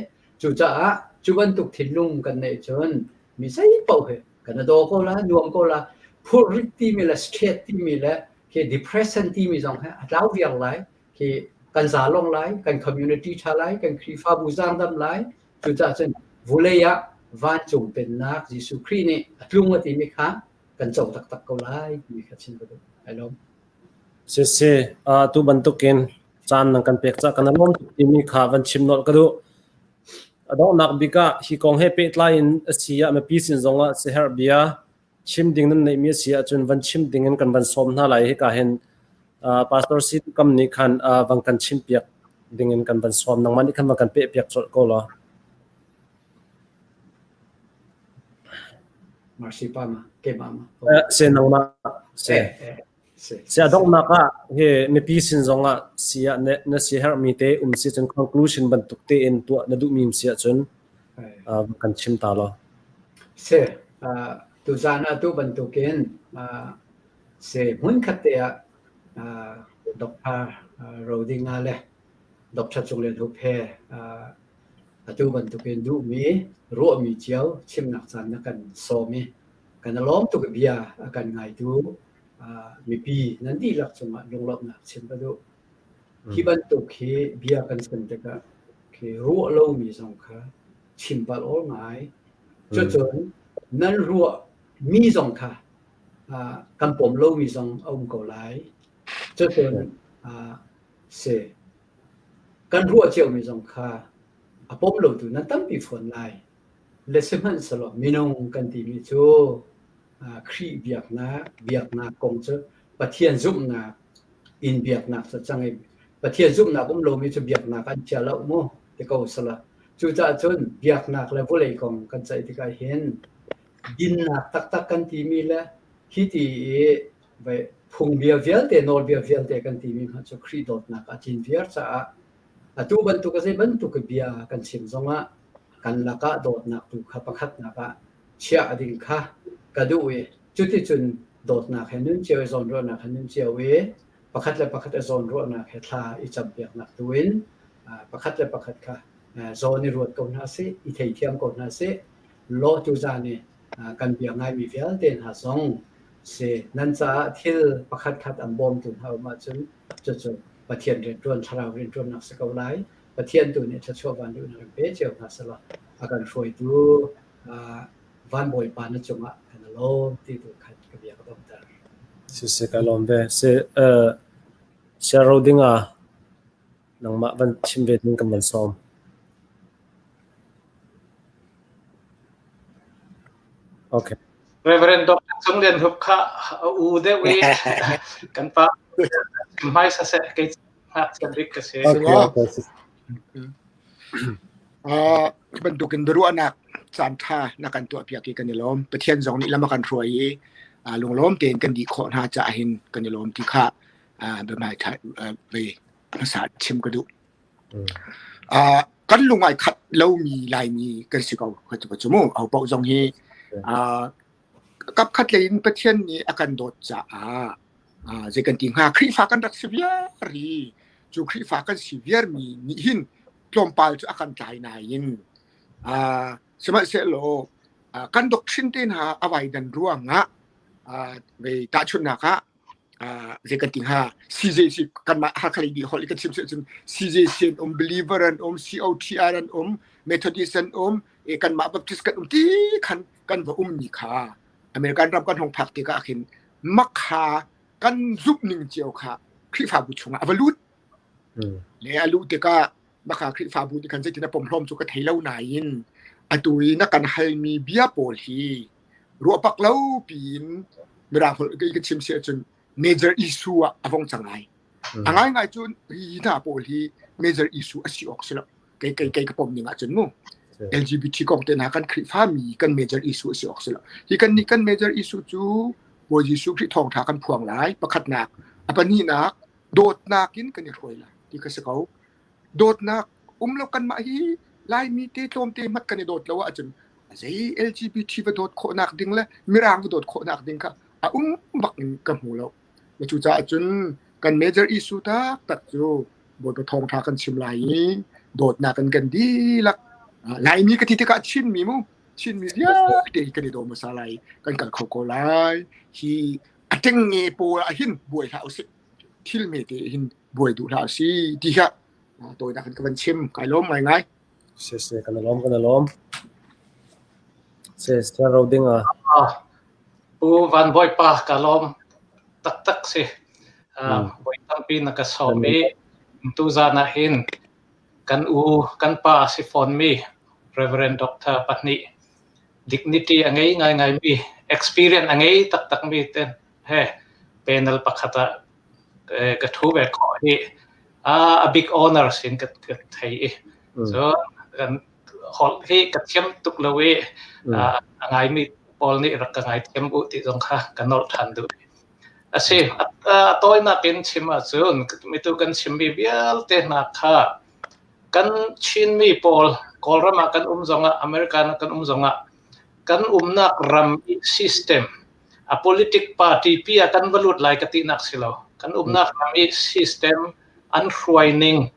cucaah cu bantuk thinlung kan neih cun mi zei paoh hi kan daw ko la nuam ko la phurrit timi le stress timi le khi depression timi zong hi a tlau viar lai khi kan zalong lai kan community ṭha lai kan Khrihfabu zaangdam lai Cucaah cun vulei ah vancung pennak Jesuh Khrih nih a tlung a timi kha kan co taktak ko lai timi kha chim ka duh. Ai lawm. Sisi, tu bantukin caan nan kan pek ca kan lawm tuk timi kha van chim nolh ka duh. A donghnak bik ah hi kong he pehtlai in a si ah mipi sin zong ah siherh bia chim ding nan neihmi a si ahcun van chim ding in kan van sawm hna lai hika hin Pastor Si Kam nih khan van kan chim piak ding in kan van sawm nangmah nih khan van kan peh piak colh ko law. Marsi pa ma ke ma ma. Se nangmah se. Se donghnak ah hi mipi sin zong ah si ah na si herhmi te um si cun conclusion bantuk te in tuah na duhmi um si ahcun kan chim ta law. Se tuzan ah tu bantukin se hmunkhat te ah Dr. Rodinga le Dr. Cung Lian Hup he atu bantukin duhmi ruahmi cio chimnak caan na kan sawm i kan i lawm tuk i bia a kan ngaitu mipi nan dihlak cungah lunglawmhnak chim ka duh. Hi bantuk hi bia kan chim tikah khi ruah lomi zong kha chim palh awl ngai. Cucun nan ruah mi zong kha kan pom lomi zong a um ko lai. Cucun si kan ruah ciomi zong kha a pom lotu nan tampi fawn lai. Le sihmanhsehlaw minung kan timi cu Khrih biaknak, biaknak kong cu Pathian zumhnak in biaknak cu cang i Pathian zumhnak um lomi cu biaknak an chia lo mu ti ko sala. Cucaah cun biaknak le vawlei kong kan ceih tikah hin dinnak taktak kan timi le hi ti i phungbia vialte nawlbia vialte kan timi hna cu Khrih dawtnak a tlin viar caah Atu bantuk a zei bantuk bia kan chim zongah kan lakah dawtnak tu kha pakhatnak ah chiah ding kha ka duh i cuticun dawtnak he nun cio i zawnruahnak he nun cio i. Pakhat le pakhat i zawnruahnak he thla i campiaknak tu in pakhat le pakhat kha zawn i ruat ko hna sih, i theithiam ko hna sih. Law tuzan i kan bia ngaimi vialte hna zong si nan caah thil pakhat khat an bawmtu hna um ahcun cucu Pathian rianṭuan thlarau rianṭuannak si ko lai. Pathian tu nih thluachuah vanluhnak in pe cio hna selaw a kan hruaitu van Bawipa na cungah kan i lawm ti tu khan ka bia ka donghter. Siseh ka lawm ve. Si siaro ding ah nangmah van chim ve ding kan van sawm. Okay. Reverend Dr. Cung Lian Hup kha a u deuh i kan pa hmaisa seh kei ngakchia bik ka si. Okay, okay. Uh, bantukin biaruahnak caan ṭha na kan tuahpiak i kan i lawm. Pathian zong nih lam a kan hruai i uh, lunglawm tein kan dih khawh hna caah hin kan i lawm ti kha uh, biahmai ṭha uh, vei hmasa chim ka duh. Uh, kan lung ai khat lomi Laimi kan si ko ka cu mu. Ho paoh zong hi uh, kap khat lei in Pathian nih a kan dawt caah uh, zei kan ti hnga Khrihfa kan rak si viar i cu Khrihfa kan si viarmi nih hin tlawmpal cu a kan tlai nain uh, sihmanhsehlaw uh, kan doctrine te hna a vai dan ruangah uh, vei tahchunhnak ah zei kan ti hnga CJC kanmah Hakha lei holh kan chim cun CJC an um believer an um COTR an um Methodist an um e kanmah Baptist kan um ti khan kan va um mi kha American ram kan hong phak tikah khin makha kan zumh ning cio kha Khrihfabu chungah a va lut le a luh tikah makha Khrihfabu nih khan zeitin a pomhlawm cu ka thei lo nain atu i na kan halmi bia pawl hi ruahpak lo piin mirang holh ka chim si ahcun major issue ah a vong cang lai. A ngaingai cun hi hna pawl hi major issue a si awk si lo. Kei kei kei ka pom ning ahcun mu. LGBT kong te hna kan Khrihfa mi kan major issue a si awk si lo. Hi kan nih kan major issue cu Bawi Jesuh Khrih thawngtha kan phuang lai pakhatnak a pahnihnak dawtnak in kan i hruai lai ti kha si ko. Dawtnak um lo kanmah hi Laimi te tlawmte hmat kan i dawt lo ahcun zei LGBT va dawt khawhnak ding le Mirang va dawt khawhnak ding kha a um bak in ka hmu lo. Cucaah cun kan major issue taktak cu Bawipa thawngṭha kan chim lai i dawtnak in kan dihlak Laimi ka ti tikah Chinmi mu Chinmi vialte hi kan i daw hmasa lai kan kal kho ko lai hi a ṭengnge pawl ah hin buai hlah usih thil hmete hin buai duh hlah si ti kha tawinak in ka van chim kai lawm ngaingai. Si si kan lawm kan lawm. Si si ro ding ah. Pu Van Bawipa ka lawm taktak si. Bawi tampi na ka sawm i tu zan ah hin kan u kan pa si fawn mi Reverend Dr. pahnih dignity a ngei ngaingai mi experience a ngei taktak mi te he panel pakhat ah ka thu ve khawh hi a big honor sin ka thei i so kan holh hi ka thiam tuk lo i a ngaimi pawl nih rak ka ngai thiam u ti zong kha ka nolh than duh asi a tawinak in chim ahcun mitu kan chimmi vialte hna kha kan Chinmi pawl Kawlram ah kan um zongah American ah kan um zongah kan umnak ram i system A politic party pi ah kan va lut lai ka tinak si lo. Kan umnak ram i system an hruai ning,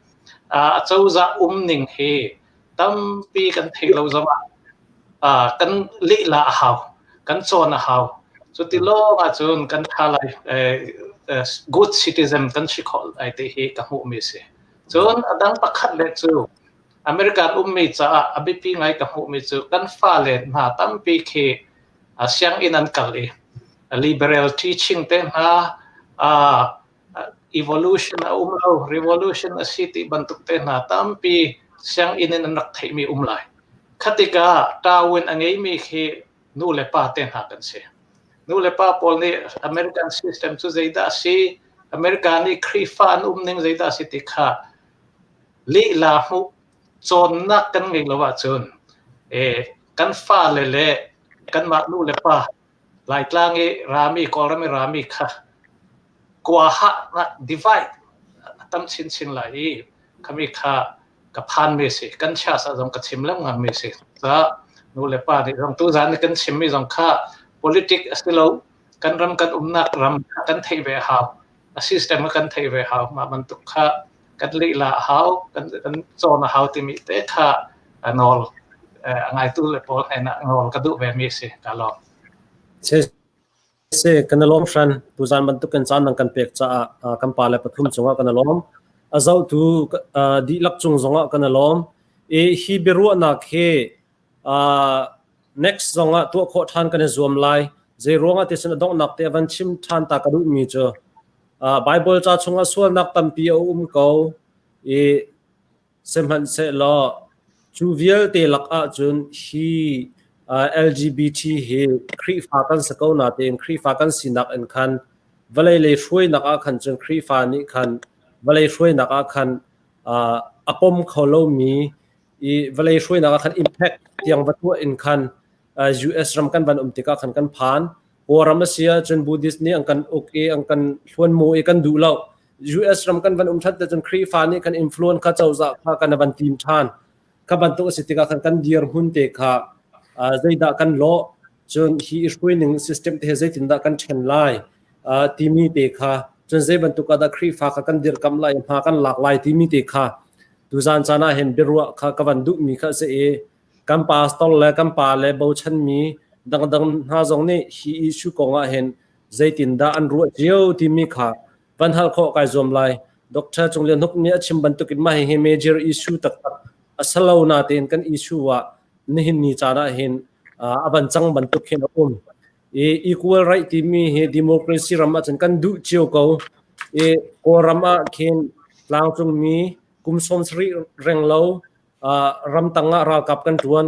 a cozah um ning hi tampi kan theih lo zongah kan lehla a hau, kan cawn a hau. Cuti lawng ahcun kan tha lai, good citizen kan si khawh lai ti hi ka hmuhmi si. Cun a dang pakhat le cu American ummi caah a biapi ngai ka hmuhmi cu kan fale hna tampi khi sianginn an kal i liberal teaching te hna evolution a um lo revolution a si ti bantuk te hna tampi sianginn in an rak theihmi um lai khatika Darwin a ngeimi khi nu le pa te hna kan si nu le pa pawl nih American system cu zeidah a si America nih Khrihfa an um ning zeidah a si ti kha lihla hmuh cawnnak kan ngei lo ahcun kan fale le kanmah nu le pa Laitlang i rami Kawlram i rami kha kuahahnak divide a tam chinchin lai i khami kha ka phanmi si kan church ah zong ka chim lengmang mi si ca nu le pa nih zong tuzan kan chimmi zong kha politic a si lo kan ram kan umnak ram kan theih ve hau. A system kha kan theih ve hau. Mah bantuk kha kan lihla a hau, kan kan cawn a hau timi te kha a nawl a ngaitu le pawl hnen ah nawl ka duh ve mi a si. Ka lawm. Si, kan i lawm hran. Tuzaan bantukin caan nan kan pek caah kan pale pathum cungah kan i lawm. A zohtu dihlak cung zongah kan i lawm. I hi biaruahnak hi next zongah tuah khawh ṭhan kan i zuam lai. Zei ruangah ti cun a donghnak te a van chim ṭhan ta ka duhmi cu Bible ca chungah sualnak tampi a um ko i Sihmanhsehlaw cu vialte lakah cun hi LGBT hi Khrihfa kan si ko natein Khrihfa kan sinak in khan vawlei lei hruainak ah khan cun Khrihfa nih khan vawlei hruainak ah khan a pom kho lomi i vawlei hruainak ah khan impact tiang va tuah in khan US ram kan van um tikah khan kan phan. Kawlram a si ahcun Buddhist nih an kan uk i an kan hluanmu i kan duh lo. US ram kan van um ṭhan te cun Khrihfa nih kan influence kha cozah kha kan van tim ṭhan. Kha bantuk a si tikah khan kan dirhmun te kha zeidah kan lawh cun hi i hruaining system te he zeitindah kan ṭhen lai timi te kha cun zei bantuk ah dah Khrihfa kha kan dirkamh lai hma kan lak lai timi te kha tuzaan caan ah hin biaruah kha ka van duhmi kha a si i kan pastor le kan pa le bochanmi dangdang hna zong nih hi issue kong ah hin zeitindah an ruah cio timi kha van hal khawh kai zuam lai. Dr. Cung Lian Huk nih a chim bantukin mah hihi major issue taktak a si lo natein kan issue ah nihin ni caan ah hin a van cang bantuk hin a um. I equal right timi hi democracy ram ahcun kan duh cio ko. I Kawlram ah khin tlangcungmi kum 70 reng lo ramtang ah ralkap kan ṭuan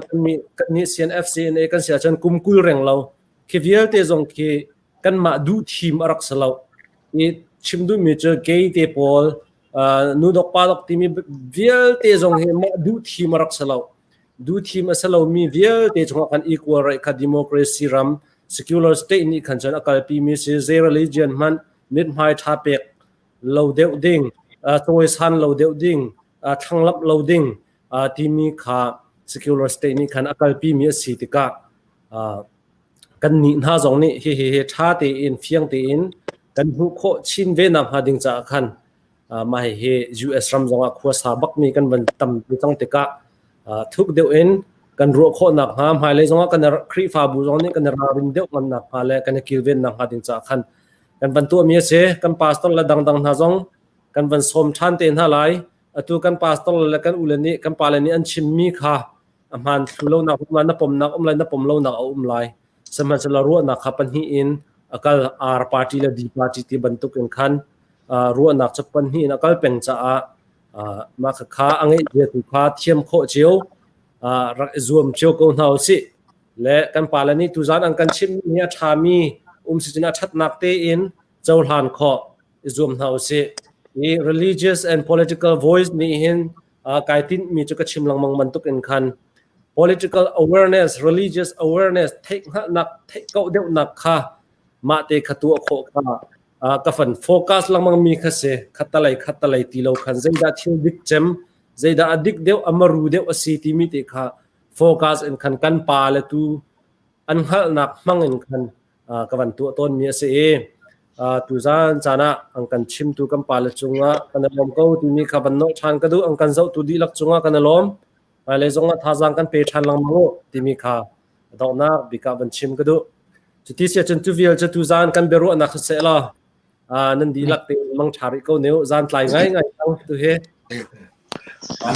kan nih CNF CNA kan si ahcun kum 20 reng lo khi vialte zong khi kanmah duh thim a rak si lo. I chim duhmi cu gay te pawl nu dok pa dok timi vialte zong hi mah duh thim a rak si lo. Duh thim a si lomi vialte chungah kan equal right kha democracy ram secular state nih khan cun a kalpi mi si zei religion hmanh mithmai ṭha pek lo deuh ding, cawisan lo deuh ding, thlanglamh lo ding timi kha secular state nih khan a kalpi mi a si tikah Kannih hna zong nih hihi hi ṭha tein fiang tein kan hmuh khawh chin ve nakhnga ding caah khan mah hihi US ram zongah khuasa bakmi kan van tam cang tikah thuk deuh in kan ruah khawh nakhnga hmailei zongah kan Khrihfabu zong nih kan i ralrin deuh ngam nakhnga le kan i kilven nakhnga ding caah khan kan van tuahmi a si. Kan pastor le dangdang hna zong kan van sawm ṭhan te hna lai. Atu kan pastor le kan ule nih kan pale nih an chimmi kha A hmaan thlu lonak um lai, na pomnak um lai, na pom lonak a um lai. Sihmanhsehlaw ruahnak kha pahnih in a kal R party le D party ti bantuk in khan ruahnak cu pahnih in a kal peng caah mah kha a ngeih zia tu kha thiam khawh cio rak i zuam cio ko hna usih. Le kan pale nih tuzaan an kan chimhmi hi a ṭhami um si cun a ṭhatnak tein cohlan khawh i zuam hna usih. Hi religious and political voice nih hin kai tinhmi cu ka chim lengmang bantuk in khan political awareness, religious awareness theihhngalhnak, theih kauh deuhnak kha mah te kha tuah khawh kha ka fan focus lengmang mi kha si khattalei khattalei ti lo khan zeidah thil dik cem zeidah a dik deuh a maru deuh a si timi te kha focus in khan kan pa le tu an hngalhnak hmang in khan ka van tuah tawnmi a si i tuzaan caan ah an kan chimtu kan pale cungah kan i lawm ko timi kha van nolh ṭhan ka duh an kan zohtu dihlak cungah kan i lawm hmailei zongah thazaang kan pe ṭhan lengmang u timi kha donghnak bik ah van chim ka duh cuti si ahcun cu vial cu tuzaan kan biaruahnak siseh law nan dihlak te mang ṭha rih ko ne u zaan tlai ngai ngai cang tu hi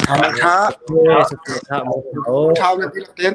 Tha. Tha na dihlak ten.